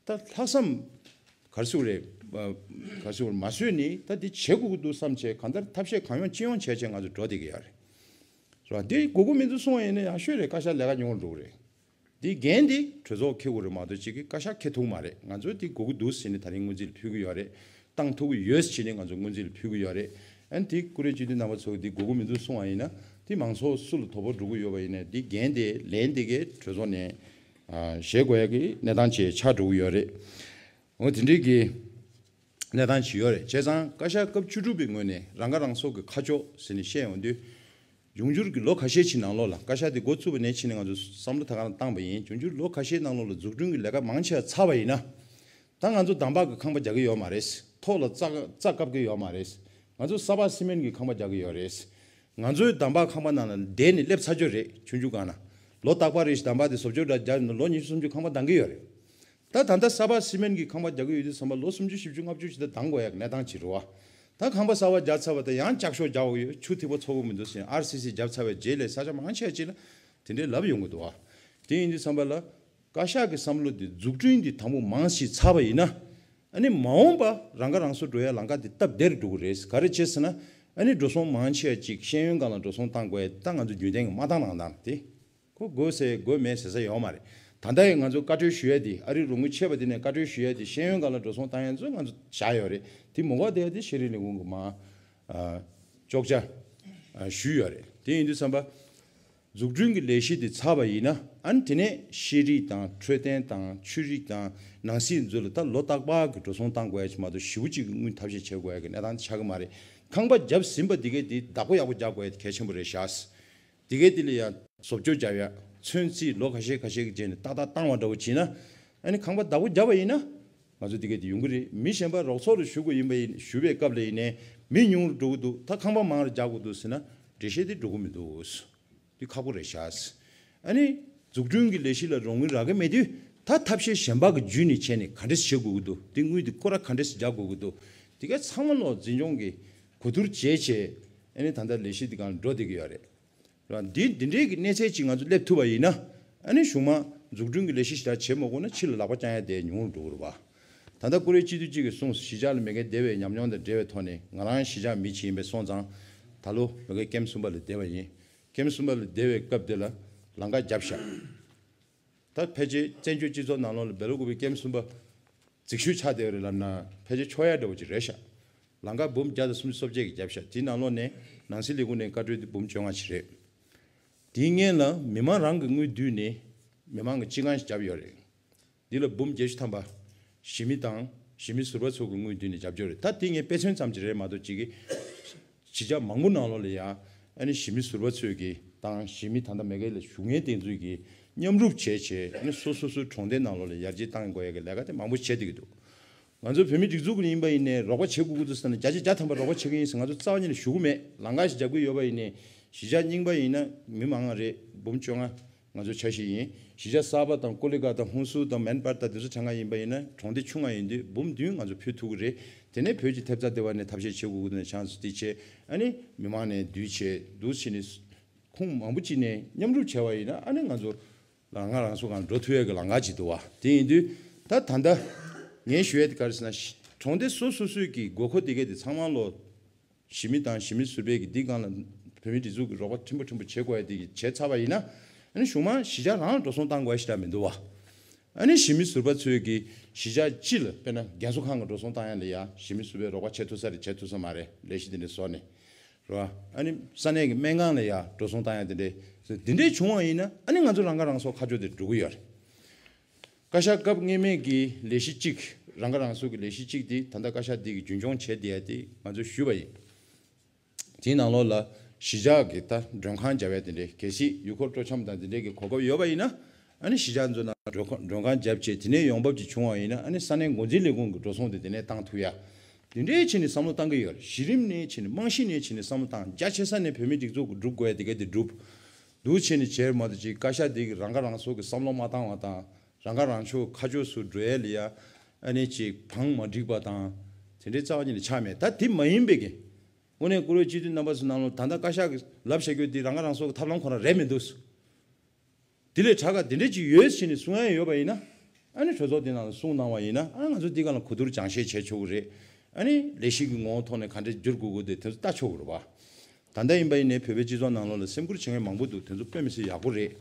ད་ལྷག་བསམ་ག་རེ་ཟེར་དགོས་རེད། ག་རེ་ཟེར་དགོས་རེད། མ་བཟོད་ནས་ད་འདི་བྱེད་དགོས་ཀྱི་འདུག་བསམ་བྱས་གང་ལྟར་ཐབས་ཤེས་གང་ཡོང་ཅི་ཡོང་བྱས་བྱས་ང་ཚོ་འགྲོ་བསྡད་ཀྱི་ཡོད་རེད། རེད་བ། འདི་དགོས་མཁོ་མི་འདུག་གསུངས་པ་ཡིན་ན་ཡག་ཤོས་རེད། བཀའ་ཤག་ལས་ཀ་ཉུང་རུ་འགྲོ་གི་རེད། འདི་འགན་འདི་གྲོས་ཚོགས་འཁྱེར་དགོས་རེད་མ་གཏོགས་གཅིག་གིས་བཀའ་ཤག་འཁྱེར་ཐུབ་མ་རེད། ང་ཚོས་འདི་དགོས་ཀྱི་འདུག་ཟེར་ནས་ད་རིང་སྔོན་རྩིས་ལ་ཕུལ་གྱི་ཡོད་རེད། བཏང་ཐུབ་ཀྱི་ཡོད་ཟེར་ནས་ང་ཚོ་སྔོན་རྩིས་ལ་ཕུལ་གྱི་ཡོད་རེད། ཨ་ནི་དེ་བཀུར་འོས་སྤྱི་འཐུས་རྣམ་པ་ཚོ་འདི་དགོས་ཀྱི་མི་འདུག་གསུངས་པ་ཡིན་ན་དེ་མང་ཚོགས་སུ་ལ་དོ་ཕོག་འགྲོ་གི་ཡོད་པ་ཡིན་ན་འདི་འགན་དེ་ལན་དེ་གའི་གྲོས་ཚོགས་ནས་ཨ་བཞེས་དགོས་ཡ་གི་གནས་སྟངས་ཅིག་ཆགས་འགྲོ་གི་ཡོད་རེད། འོ་དེ་འདྲའི་གི་གནས་སྟངས་ཅིག་ཡོད་རེད། བྱས་ཙང་བཀའ་ཤག་སྐབས་བཅུ་དྲུག་པའི་ངོས་ནས་རང་ཁ་རང་གསོ་གི་ཁ་ཕྱོགས་ཟེར་ནས་བཤད་ཡོང་དུས། འབྱུང་འགྱུར་གྱི་ལོ་ཁ་ཤས་ཀྱི་ནང་ལོགས་ལ་བཀའ་ཤག་དེ་འགོ་བཙུགས་པ་ནས་ཕྱིན་ནས་ང་ཚོ་བསམ་བློ་ད་ག་རང་བཏང་པ་ཡིན། འབྱུང་འགྱུར་ལོ་ཁ་ཤས་ནང་ལོགས་ལ་འཛུགས་སྐྲུན་གྱི་ལས་ཀ་མང་ཆེ་བ་ཚར་བ་ཡིན་ན། ད་ང་ཚོ་འདམ་བག་གི་ཁང་པ་རྒྱག་གི་ཡོད་མ་རེད། ཐོག་ལ་རྩྭ་རྩྭ་བཀབ་ཀྱི་ཡོད་མ་རེད། ང་ཚོ་ས་ཕག་སི་མེན་གྱི་ཁང་པ་རྒྱག་གི་ཡོད་རེད། ང་ཚོའི་འདམ་བག་ཁང་པ་ནང་ལ་བསྡད་ནས་སླེབས་ཚར་གྱི་རེད། ཆུང་ཆུང་སྒང་ན་ལོ་རྟག་པར་རེ་བཞིན་འདམ་བག་དེ་བཟོ་བཅོས་འདྲ་རྒྱག་ནས་ལོ་ཉི་ཤུ་སུམ་ཅུ་ཁང་པ་གཏོང་གི་ཡོད་རེད། ད་ད་ལྟ་ས་ཕག་སི་མེན་གྱི་ཁང་པ་རྒྱག་གི་ཡོད་དུས་ཙམ་པ་ལོ་སུམ་ཅུ་བཞི་བཅུ་ལྔ་བཅུ་ཞིག་ད་གཏོང་དགོས་ཡག་གནས་སྟངས་ཅིག་རེད་བ། ད་ཁང་པ་གསར་པ་རྒྱག་ཚར་བ་དང་ཡང་ལྕགས་ཤོག་རྒྱག་དགོས་ཡོད། ཆུ་ཐིགས་པ་ཚོ་གི་མི་འདུག་ཟེར། ཨར་སི་སི་རྒྱབ་ཚར་བའི་རྗེས་ལ་ས་ཆ་མང་ཆེ་ཅིག་ལ་དེ་འདྲའི་ལབ་ཡོང་གི་འདུག་བ། དེ་ཡིན་དུས་ཙམ་པ་ལ་ བཀའ་ཤག་གི་བསམ་བློ་དེ་འཛུགས་སྐྲུན་དེ་དང་པོ་མང་ཞིག་ཚར་བ་ཡིན་ན། ཨ་ནི་མ་འོངས་པ་རང་ཁ་རང་གསོ་འགྲོ་ཡ་ལམ་ཁ་དེ་སྟབས་བདེ་རུ་འགྲོ་གི་རེད། ག་རེ་བྱས་ཟེར་ན། ཨ་ནི་འགྲོ་སོང་མང་ཆེ་བ་ཅིག་ཤེས་ཡོན་སྒང་ལ་འགྲོ་སོང་བཏང་དགོས་ཡ་ད་ང་ཚོ་རྒྱུན་ལྡན་གྱི་མ་བཏང་རང་བཏང་དེ། ཁོ་དགོས་ཟེར་དགོས་མེད་ཟེར་ས་ཡོད་མ་རེད། ད་ལྟ་ཡང་ང་ཚོ་བཀའ་འཁྲོལ་ཞུ་ཡ་དེ་ཨ་རི་རོགས་དངུལ་ཆད་པ་དེ་ནས་བཀའ་འཁྲོལ་ཞུ་ཡ་དེ་ཤེས་ཡོན་སྒང་ལ་འགྲོ་སོང་བཏང་ཡ་ཚོ་ང་ཚོ་བཞག་ཡོད་རེད། དེ་མ་འགོར་བསྡད་ཡ་དེ་ཤེས་རིག་ལས་ཁུངས་ཀྱི་མ་ཨ་ཅོག་ཆ་ཨ་ཞུས་ཡོད་རེད། དེ་ཡིན་དུས་ཙམ་པ། འཛུགས་སྐྲུན་གྱི་ལས་གཞི་དེ་ཚར་བ་ཡིན་ན། ཨ་ནི་དེ་ནས་ཤེས་རིག་དང་འཕྲོད་བསྟེན་དང་ཆོས་རིག་དང་ནང་སྲིད་ཚོ་ལ་ད་ལོ་རྟག་པར་གྱི་འགྲོ་སོང་བཏང་དགོས་ཡ་ཅིག་མ་གཏོགས་ཞེ་པོ་ཅིག་གི་དངུལ་ཐབས་ཤེས་བྱེད་དགོས་ཡ་གི་གནས་སྟངས་དེ་ཆགས་ཀྱི་མ་རེད། ཁང་པ་བརྒྱབ་ཟིན་པ་དེ་གས་དེ་བདག་པོ་ཡག་པོ་རྒྱག་དགོས་ཡ་དེ་གལ་ཆེན་པོ་རེད་ཤག་དེ་གས་དེ་ལ་ཡང་བཟོ་བཅོས་བརྒྱབ་ཡ་ཚོད་རྩིས་ལོ་ཁ་ཤས་ཁ་ཤས་ཀྱི་རྗེས་ནས་ཏག་ཏག་བཏང་བ་འདྲ་བོ་བྱས་ན། ཨ་ནི་ཁང་པ་བདག་པོ་བརྒྱབ་པ་ཡིན་ན། ང་ཚོ་དེ་གས་དེ་ཡོང་གི་རེད། མི་གཞན་པ་རོགས་ཚོགས་ལ་ཞུ་དགོས་ཡིན་པ་ཡིན་ཞུ་བའི་སྐབས་ལ་ཡིན་ནའི་མི་ཉུང་རུ་འགྲོ་གི་འདུག་ད་ཁང་པ་མང་རུ་རྒྱག་དགོས་འདུག་ཟེར་ན་འགྲེལ་བཤད་དེ་འགྲོ་གི་མི་འདུག་དེ་ཁག་པོ་རེད་ཤག་ཨ་ནི་འཛུགས་སྐྲུན་གྱི་ལས་གཞི་ལ་རོགས་དངུལ་རག་གི་མེད་དུས། ད་ཐབས་ཤེས་གཞན་པ་གི་བརྒྱུད་ནས་བྱས་ནས་ག་འདྲས་བྱེད་དགོས་ཀྱི་འདུག་དེ་དངུལ་དེ་སྐོར་ར་ག་འདྲས་རྒྱག་དགོས་ཀྱི་འདུག་དེ་ག་ཚང་མ་ལོག་འཛིན་སྐྱོང་གི་གོ་བསྡུར་བྱས་བྱས། ཨ་ནི་ད་ལྟ་ལས་གཞི་དེ་གང་འགྲོ་བསྡད་ཀྱི་ཡོད་རེད། ར་འདི་འདི་འདྲའི་གི་གནས་ཚད་ཅིག་ང་ཚོ་སླེབས་ཐུབ་པ་ཡིན་ན། ཨ་ནི་གཞུག་མ་འཛུགས་སྐྲུན་གྱི་ལས་གཞི་ཞིག་ད་བྱེད་མ་དགོས་ན་ཕྱི་ལ་ལག་པ་བརྐྱང་ཡ་དེ་ཉུང་རུ་འགྲོ་གི་རེད་པ། ད་ལྟ་ཀུ་རེ་སྤྱི་འཐུས་གཅིག་གིས་གསུངས། གཞིས་ཆགས་ལ་མ་གི་བདེ་བའི་ཉམས་མྱོང་དང་འབྲེལ་བའི་ཐོག་ནས་ང་རང་གཞིས་ཆགས་མི་ཅིག་ཡིན་པས་སོང་ཙང་། ད་ལོ་མ་གི་ཀེམ་གསུམ་པ་ལ་བསྡད་པ་ཡིན། ཀེམ་གསུམ་པ་ལ་བསྡད་པའི་སྐབས་དེ་ལ་ལམ་ཁ་བརྒྱབ་ཤག་ད་ཕལ་ཆེར་བཙན་བྱོལ་སྤྱི་ཚོགས་ནང་ལོགས་ལ་བེ་ལ་ཀུ་པེ་ཀེམ་གསུམ་པ་འཛུགས་ཞུགས་ཆགས་བསྡད་པ་རེད་ལབ་ན་ཕལ་ཆེར་ཆོག་ཡ་འདྲ་བོ་ཅིག་རེད་ཤག་ལམ་ཁ་འབུམ་བརྒྱ་དང་སུམ་ཅུ་སོ་བརྒྱད་ཀྱི་བརྒྱབ་ཤག་དེའི་ནང་ལོགས་ནས་ནང་སྲིད་ལས་ཁུངས་ནས་བཀའ་འཁྲོལ་དེ་འབུམ་བཅོ་ལྔ་ཅིག་རེད། དེའི་སྔོན་ལ་མི་མང་རང་གི་དངུལ་བསྡུས་ནས་མི་མང་གི་སྤྱི་ཁང་ཞིག་བརྒྱབ་ཡོད་རེད། འདི་ལ་འབུམ་བརྒྱད་ཅུ་ཐམ་པ་གཞིས་མི་དང་གཞིས་མི་ཟུར་པ་ཚོ་གི་དངུལ་བསྡུས་ནས་བརྒྱབ་ཡོད་རེད། ད་དེ་ངས་དཔེ་མཚོན་ཙམ་ཅིག་རེད་མ་གཏོགས་ཅིག་གི་གཞིས་ཆགས་མང་པོ་ནང་ལོགས་ལ་ཡང་ཨ་ནི་གཞིས་མི་ཟུར་པ་ཚོས་ཀྱི་དང་གཞིས་མི་ད་ལྟ་མ་གི་ལ་བཞུགས་མཁན་དེ་ཚོས་ཀྱི་མཉམ་རུབ་བྱས་བྱས་ཨ་ནི་སོ་སོ་སོའི་གྲོང་སྡེ་ནང་ལོགས་ལ་ཡར་རྒྱས་གཏང་དགོས་ཡ་གི་ལས་ཀ་དེ་མང་པོ་བྱས་བསྡད་ཀྱི་འདུག་ང་ཚོ་བོད་མི་སྒྲིག་འཛུགས་ཀྱི་ཡིན་པ་ཡིན་ནའི་རོགས་པ་བྱེད་དགོས་ཀྱི་འདུག་ཟེར་ན་བརྒྱ་ཆ་བརྒྱ་ཐམ་པ་རོགས་པ་བྱེད་ཀྱི་ཡིན་ཟེར་ང་ཚོ་རྩ་བ་ཉིད་ནས་ཞུ་གི་མེད། ལམ་ཁ་ཞིག་རྒྱབ་ཀྱི་ཡོད་པ་ཡིན་ནའི་གཞིས་ཆགས་རྙིང་པ་ཡིན་ན་མི་མང་ང་རེད། འབུམ་བཅོ་ལྔ་ང་ཚོ་འཆར་གཞི་ཡིན། གཞིས་ཆགས་གསར་པ་དང་ཀོ་ལི་གྷལ་དང་ཧུན་སུར་དང་མན་པར་དང་དེ་ཚོ་གྲངས་ཀ་ཡིན་པ་ཡིན་ན་གྲོང་སྡེ་ཆུང་ང་ཡིན་དུས་འབུམ་བདུན་ང་ཚོ་ཕུལ་ཐུབ་ཀྱི་རེད། དེ་ནས་བོད་ཀྱི་ཐེབས་རྩ་དེ་བ་ནས་ཐབས་ཤེས་བྱེད་དགོས་ཀྱི་འདུག་ན་ཆང་སུ་དེ་བྱས་ཨ་ནི་མི་མང་ནས་བསྡུས་བྱས་འདུག་བྱས་ནས་ཁོང་མང་པོ་ཅིག་ནས་མཉམ་རུབ་བྱས་པ་ཡིན་ན་ཨ་ནི་ང་ཚོ་རང་ང་རང་སོ་གང་འགྲོ་ཐུབ་ཡ་གི་ལམ་ཁ་ཅིག་འདུག་བ། དེ་ཡིན་དུས་ད་ད་ལྟ་ངས་ཞུ་ཡ་དེ་ག་རེ་ཟེར་ན་གྲོང་སྡེ་སོ་སོ་སོའི་གི་དགོས་མཁོ་དེ་གས་དེ་ཚང་མ་ལོ། གཞིས་མི་དང་གཞིས་མི་ཟུར་པའི་གི་འདི་སྒང་ལ་བོད་མི་སྒྲིག་འཛུགས་ཀྱི་རོགས་པ་ཕྲན་བུ་ཕྲན་བུ་བྱེད་དགོས་ཡ་དེ་གི་བྱས་ཚར་བ་ཡིན་ན། ཨ་ནི་གཞུག་མ་གཞིས་ཆགས་རང་ལ་འགྲོ་སོང་བཏང་དགོས་ཡ་ཞིག་ད་མི་འདུག་བ། ཨ་ནི་གཞིས་མི་ཟུར་པ་ཚོས་གི་གཞིས་ཆགས་སྤྱི་ལ་དཔེར་ན་རྒན་གསོ་ཁང་གི་འགྲོ་སོང་བཏང་ཡ་ལ་ཡ་གཞིས་མི་ཟུར་པའི་རོགས་པ་བྱེད་ཐུབ་ས་རེད་བྱེད་ཐུབ་ས་མ་རེད་ལས་གཞི་དེ་འདྲ་བཟོ་ནས། རེད་བ། ཨ་ནི་ས་གནས་ཀྱི་སྨན་ཁང་ལ་ཡ་འགྲོ་སོང་བཏང་ཡ་དེ་འདྲས་དེ་འདྲས་བྱུང་བ་ཡིན་ན་ཨ་ནི་ང་ཚོ་རང་ཁ་རང་གསོ་ཁ་ཕྱོགས་དེ་འགྲོ་གི་ཡོད་རེད། བཀའ་ཤག་སྐབས་སྔོན་མའི་གི་ལས་གཞི་གཅིག་རང་ཁ་རང་གསོ་གི་ལས་གཞི་གཅིག་དེ་ད་ལྟ་བཀའ་ཤག་འདི་གི་རྒྱུན་སྐྱོང་བྱས་བསྡད་ཡ་དེ་ང་ཚོས་ཞུས་པ་ཡིན། དེའི་ནང་ལོགས་ལ་གཞིས་ཆགས་ཀྱི་ད་མགྲོན་ཁང་བརྒྱབ་ཡ་དེ་འདྲས་གལ་སྲིད་ཡུལ་སྐོར་སྤྲོ་འཆམ་དང་དེ་འདྲས་ཀྱི་གོ་སྐབས་ཡོད་པ་ཡིན་ན་ཨ་ནི་གཞིས་ཆགས་ཚོ་ནང་མགྲོན་ཁང་མགྲོན་ཁང་བརྒྱབ་བྱས་དེ་ནས་ཡོང་འབབ་ཅིག་བྱུང་བ་ཡིན་ན་ཨ་ནི་ས་གནས་འགོ་འཛིན་ལས་ཁུངས་ཀྱི་འགྲོ་སོང་དེ་དེ་ནས་བཏང་ཐུབ་ཡ། དེ་འདྲའི་ཆེད་ནས་བསམ་བློ་བཏང་གི་ཡོད་རེད། གཞི་རིམ་ནས་ཆེད་ནས་རྨང་གཞི་ནས་ཆེད་ནས་བསམ་བློ་བཏང་རྒྱ་ཆེ་ས་ནས་བོད་མི་སྒྲིག་འཛུགས་ཀྱི་སྒྲུབ་དགོས་ཡ་དེ་ག་དེ་སྒྲུབ། འདུག་བྱས་ནས་བྱས་མ་གཏོགས་ཅིག་བཀའ་ཤག་འདི་གི་རང་ཁ་རང་གསོ་གི་བསམ་བློ་མ་བཏང་བ་དང་། རང་ཁ་རང་ཆོ་ཁ་ཕྱོགས་སུ་འགྲོ་ཡ་ལ་ཡ། ཨ་ནི་ཅིག་བང་མ་འགྲིག་པ་དང་། དེ་འདྲའི་རྩ་བ་ཉིད་ནས་ཆགས་མེད། ད་དེ་མ་ཡིན་པའི་གི། དངོས་གནས་བཀུར་འོས་སྤྱི་འཐུས་རྣམ་པ་ཚོ་ནང་ལོགས་ད་ལྟ་བཀའ་ཤག་གི་ལབ་བྱ་རྒྱུ་དེ་རང་ཁ་རང་གསོ་གི་ཐབས་ལམ་ཁོ་རང་རེད་མི་འདུག་དེ་ལས་དྲག་ག་དེ་འདྲ་ཅིག་ཡོད་ཟེར་ནས་གསུང་ཡ་ཡོད་པ་ཡིན་ན། ཨ་ནི་གྲོས་ཚོགས་དེ་ནང་ལ་གསུང་གནང་བ་ཡིན་ན་ཨ་ང་ཚོ་འདི་ག་ལ་གོ་བསྡུར་སྦྱང་བཤད་བྱས་ཆོག་གི་རེད། ཨ་ནི་ལས་གཞི་གི་ངོ་བོ་ཐོག་ནས་ག་འདྲས་བསྒྱུར་དགོས་དགོས་དེ་དེ་ཚོ་ལྟ་ཆོག་གི་རེད་པ། ད་ལྟ་ཡིན་པ་ཡིན་ནའི་བོད་པའི་སྤྱི་ཚོགས་ནང་ལོགས་ལ་སེམས་ཁུར་བྱེད་མཁན་མང་པོ་འདུག་དེ་ཚོ་དཔེ་མི་སྲིད་ཡག་པོ་རེད།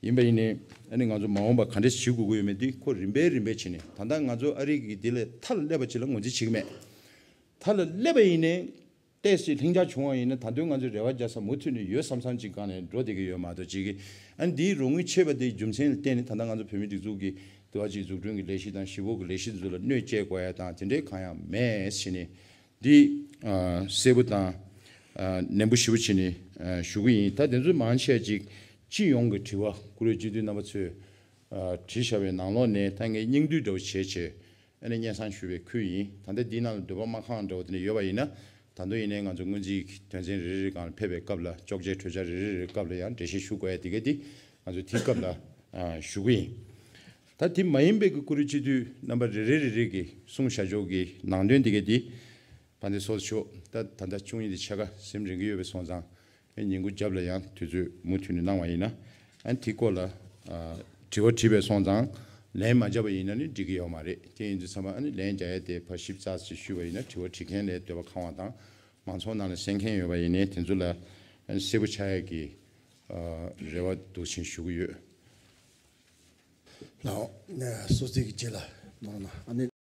ཡིན་པ་ཡིན་ནའི་ཨ་ནི་ང་ཚོ་མ་འོངས་པ་ག་འདྲས་བྱེད་དགོས་ཀྱི་ཡོད་མེད་དེ་ཁོ་རིམ་པས་རིམ་པས་བྱས་ནས་ད་ལྟ་ང་ཚོ་ཨ་རི་གི་དེ་ལས་མཐའ་ལ་སླེབས་པ་ཅིག་ལ་ངོས་འཛིན་བྱེད་ཀྱི་མེད། མཐའ་ལ་སླེབས་པ་ཡིན་ནའི། ཏོག་ཙམ་ལྷིང་འཇགས་བྱུང་བ་ཡིན་ན་ད་དུང་ང་ཚོས་རེ་བ་རྒྱག་ས་མུ་མཐུད་ནས་ཡོད་བསམ་བསམ་ཅིག་སྒང་ནས་འགྲོ་བསྡད་ཀྱི་ཡོད་མ་གཏོགས་ཅིག་གི། ཨ་ནི་འདིའི་རོགས་དངུལ་ཆད་པ་དེའི་རྒྱུ་མཚན་ལ་བརྟེན་ནས་ད་ལྟ་ང་ཚོ་བོད་མིའི་སྒྲིག་འཛུགས་ཀྱི་དེ་བ་ཅིག་འཛུགས་སྐྲུན་གྱི་ལས་གཞི་དང་གཞིས་སྤོ་གི་ལས་གཞི་ཚོ་ལ་གནོད་སྐྱེལ་དགོས་ཡ་དང་དེ་འདྲའི་གང་ཡང་མེད་ཟེར་ནས་འདི་གསལ་པོ་དང་ནན་པོ་ཞེ་པོ་བྱས་ནས་ཞུ་གི་ཡིན། ད་དེ་ཚོ་མང་ཆེ་བ་ཅིག་སྤྱི་ཡོངས་ཀྱི་དྲི་བ་བཀུར་འོས་སྤྱི་འཐུས་རྣམ་པ་ཚོས་བྲིས་བཞག་པའི་ནང་ལོགས་ནས་ད་ངས་སྙིང་བསྡུས་འདྲ་བོ་བྱས་བྱས། ཨ་ནི་སྙན་སེང་ཞུ་བའི་ཁུལ་ཡིན། ད་ལྟ་འདིའི་ནང་ལ་འདོད་པ་མ་ཁེངས་འདྲ་བོ་དེ་འདྲ་ཡོད་པ་ཡིན་ན། ད་དུང་ཡིན་ནའི་ང་ཚོ་སྔོན་རྩིས་ཀྱི་དོན་ཚན་རེ་རེ་སྒང་ལ་ཕེབས་པའི་སྐབས་ལ་ཅོག་ཙེ་གྲོས་འཆར་རེ་རེ་རེའི་སྐབས་ལ་ཡང་འགྲེལ་བཤད་ཞུ་དགོས་ཡ་དེ་ག་དེ་ང་ཚོ་དེའི་སྐབས་ལ་ཨ་ཞུ་གི་ཡིན། ད་དེ་མ་ཡིན་པའི་གི་བཀུར་འོས་སྤྱི་འཐུས་རྣམ་པ་རེ་རེ་རེ་རེ་གིས་གསུངས་བཞག་ཕྱོགས་ཀྱི་ནང་དོན་དེ་ག་དེ་ཕན་བདེ་སོགས་ཆོག་ད་ད་ལྟ་བཅུ་གཉིས་དེ་ཕྱེད་ཀ་ཟིན་རན་གྱི་ཡོད་པའི་སོང་ཙང་ཉིན་གུང་རྒྱབ་ལ་ཡང་དུས་ཚོད་མུ་མཐུད་ནས་གནང་བ་ཡིན་ན་ཨ་ནི་དེའི་སྐོར་ལ་ཨ། དྲི་བ་དྲིས་པས་སོང་ཙང་ལན་མ་བརྒྱབ་པ་ཡིན་ན་ནི་འགྲིག་གི་ཡོད་མ་རེད། དེ་ཡིན་དུས་ཙམ་པ་ཨ་ནི་ལན་རྒྱག་ཡ་དེ་ཕར་ཞིབ་ཚགས་ཅིག་ཞུས་པ་ཡིན་ན་དྲི་བ་དྲི་མཁན་ལ་འདོད་པ་ཁེངས་པ་དང་། མང་ཚོགས་ནང་ལ་གསན་མཁན་ཡོད་པ་ཡིན་ནའི་དེ་ཚོ་ལ་ཨ་ནི་གསལ་པོ་ཆགས་ཡ་གི་ཨ་རེ་བ་འདུག་བཞིན་ཞུ་གི་ཡོད། ལགས་སོ། ནས་སོ་སོའི་གི་རྗེས་ལ་གནང་རོགས་གནང་། ཨ་ནི།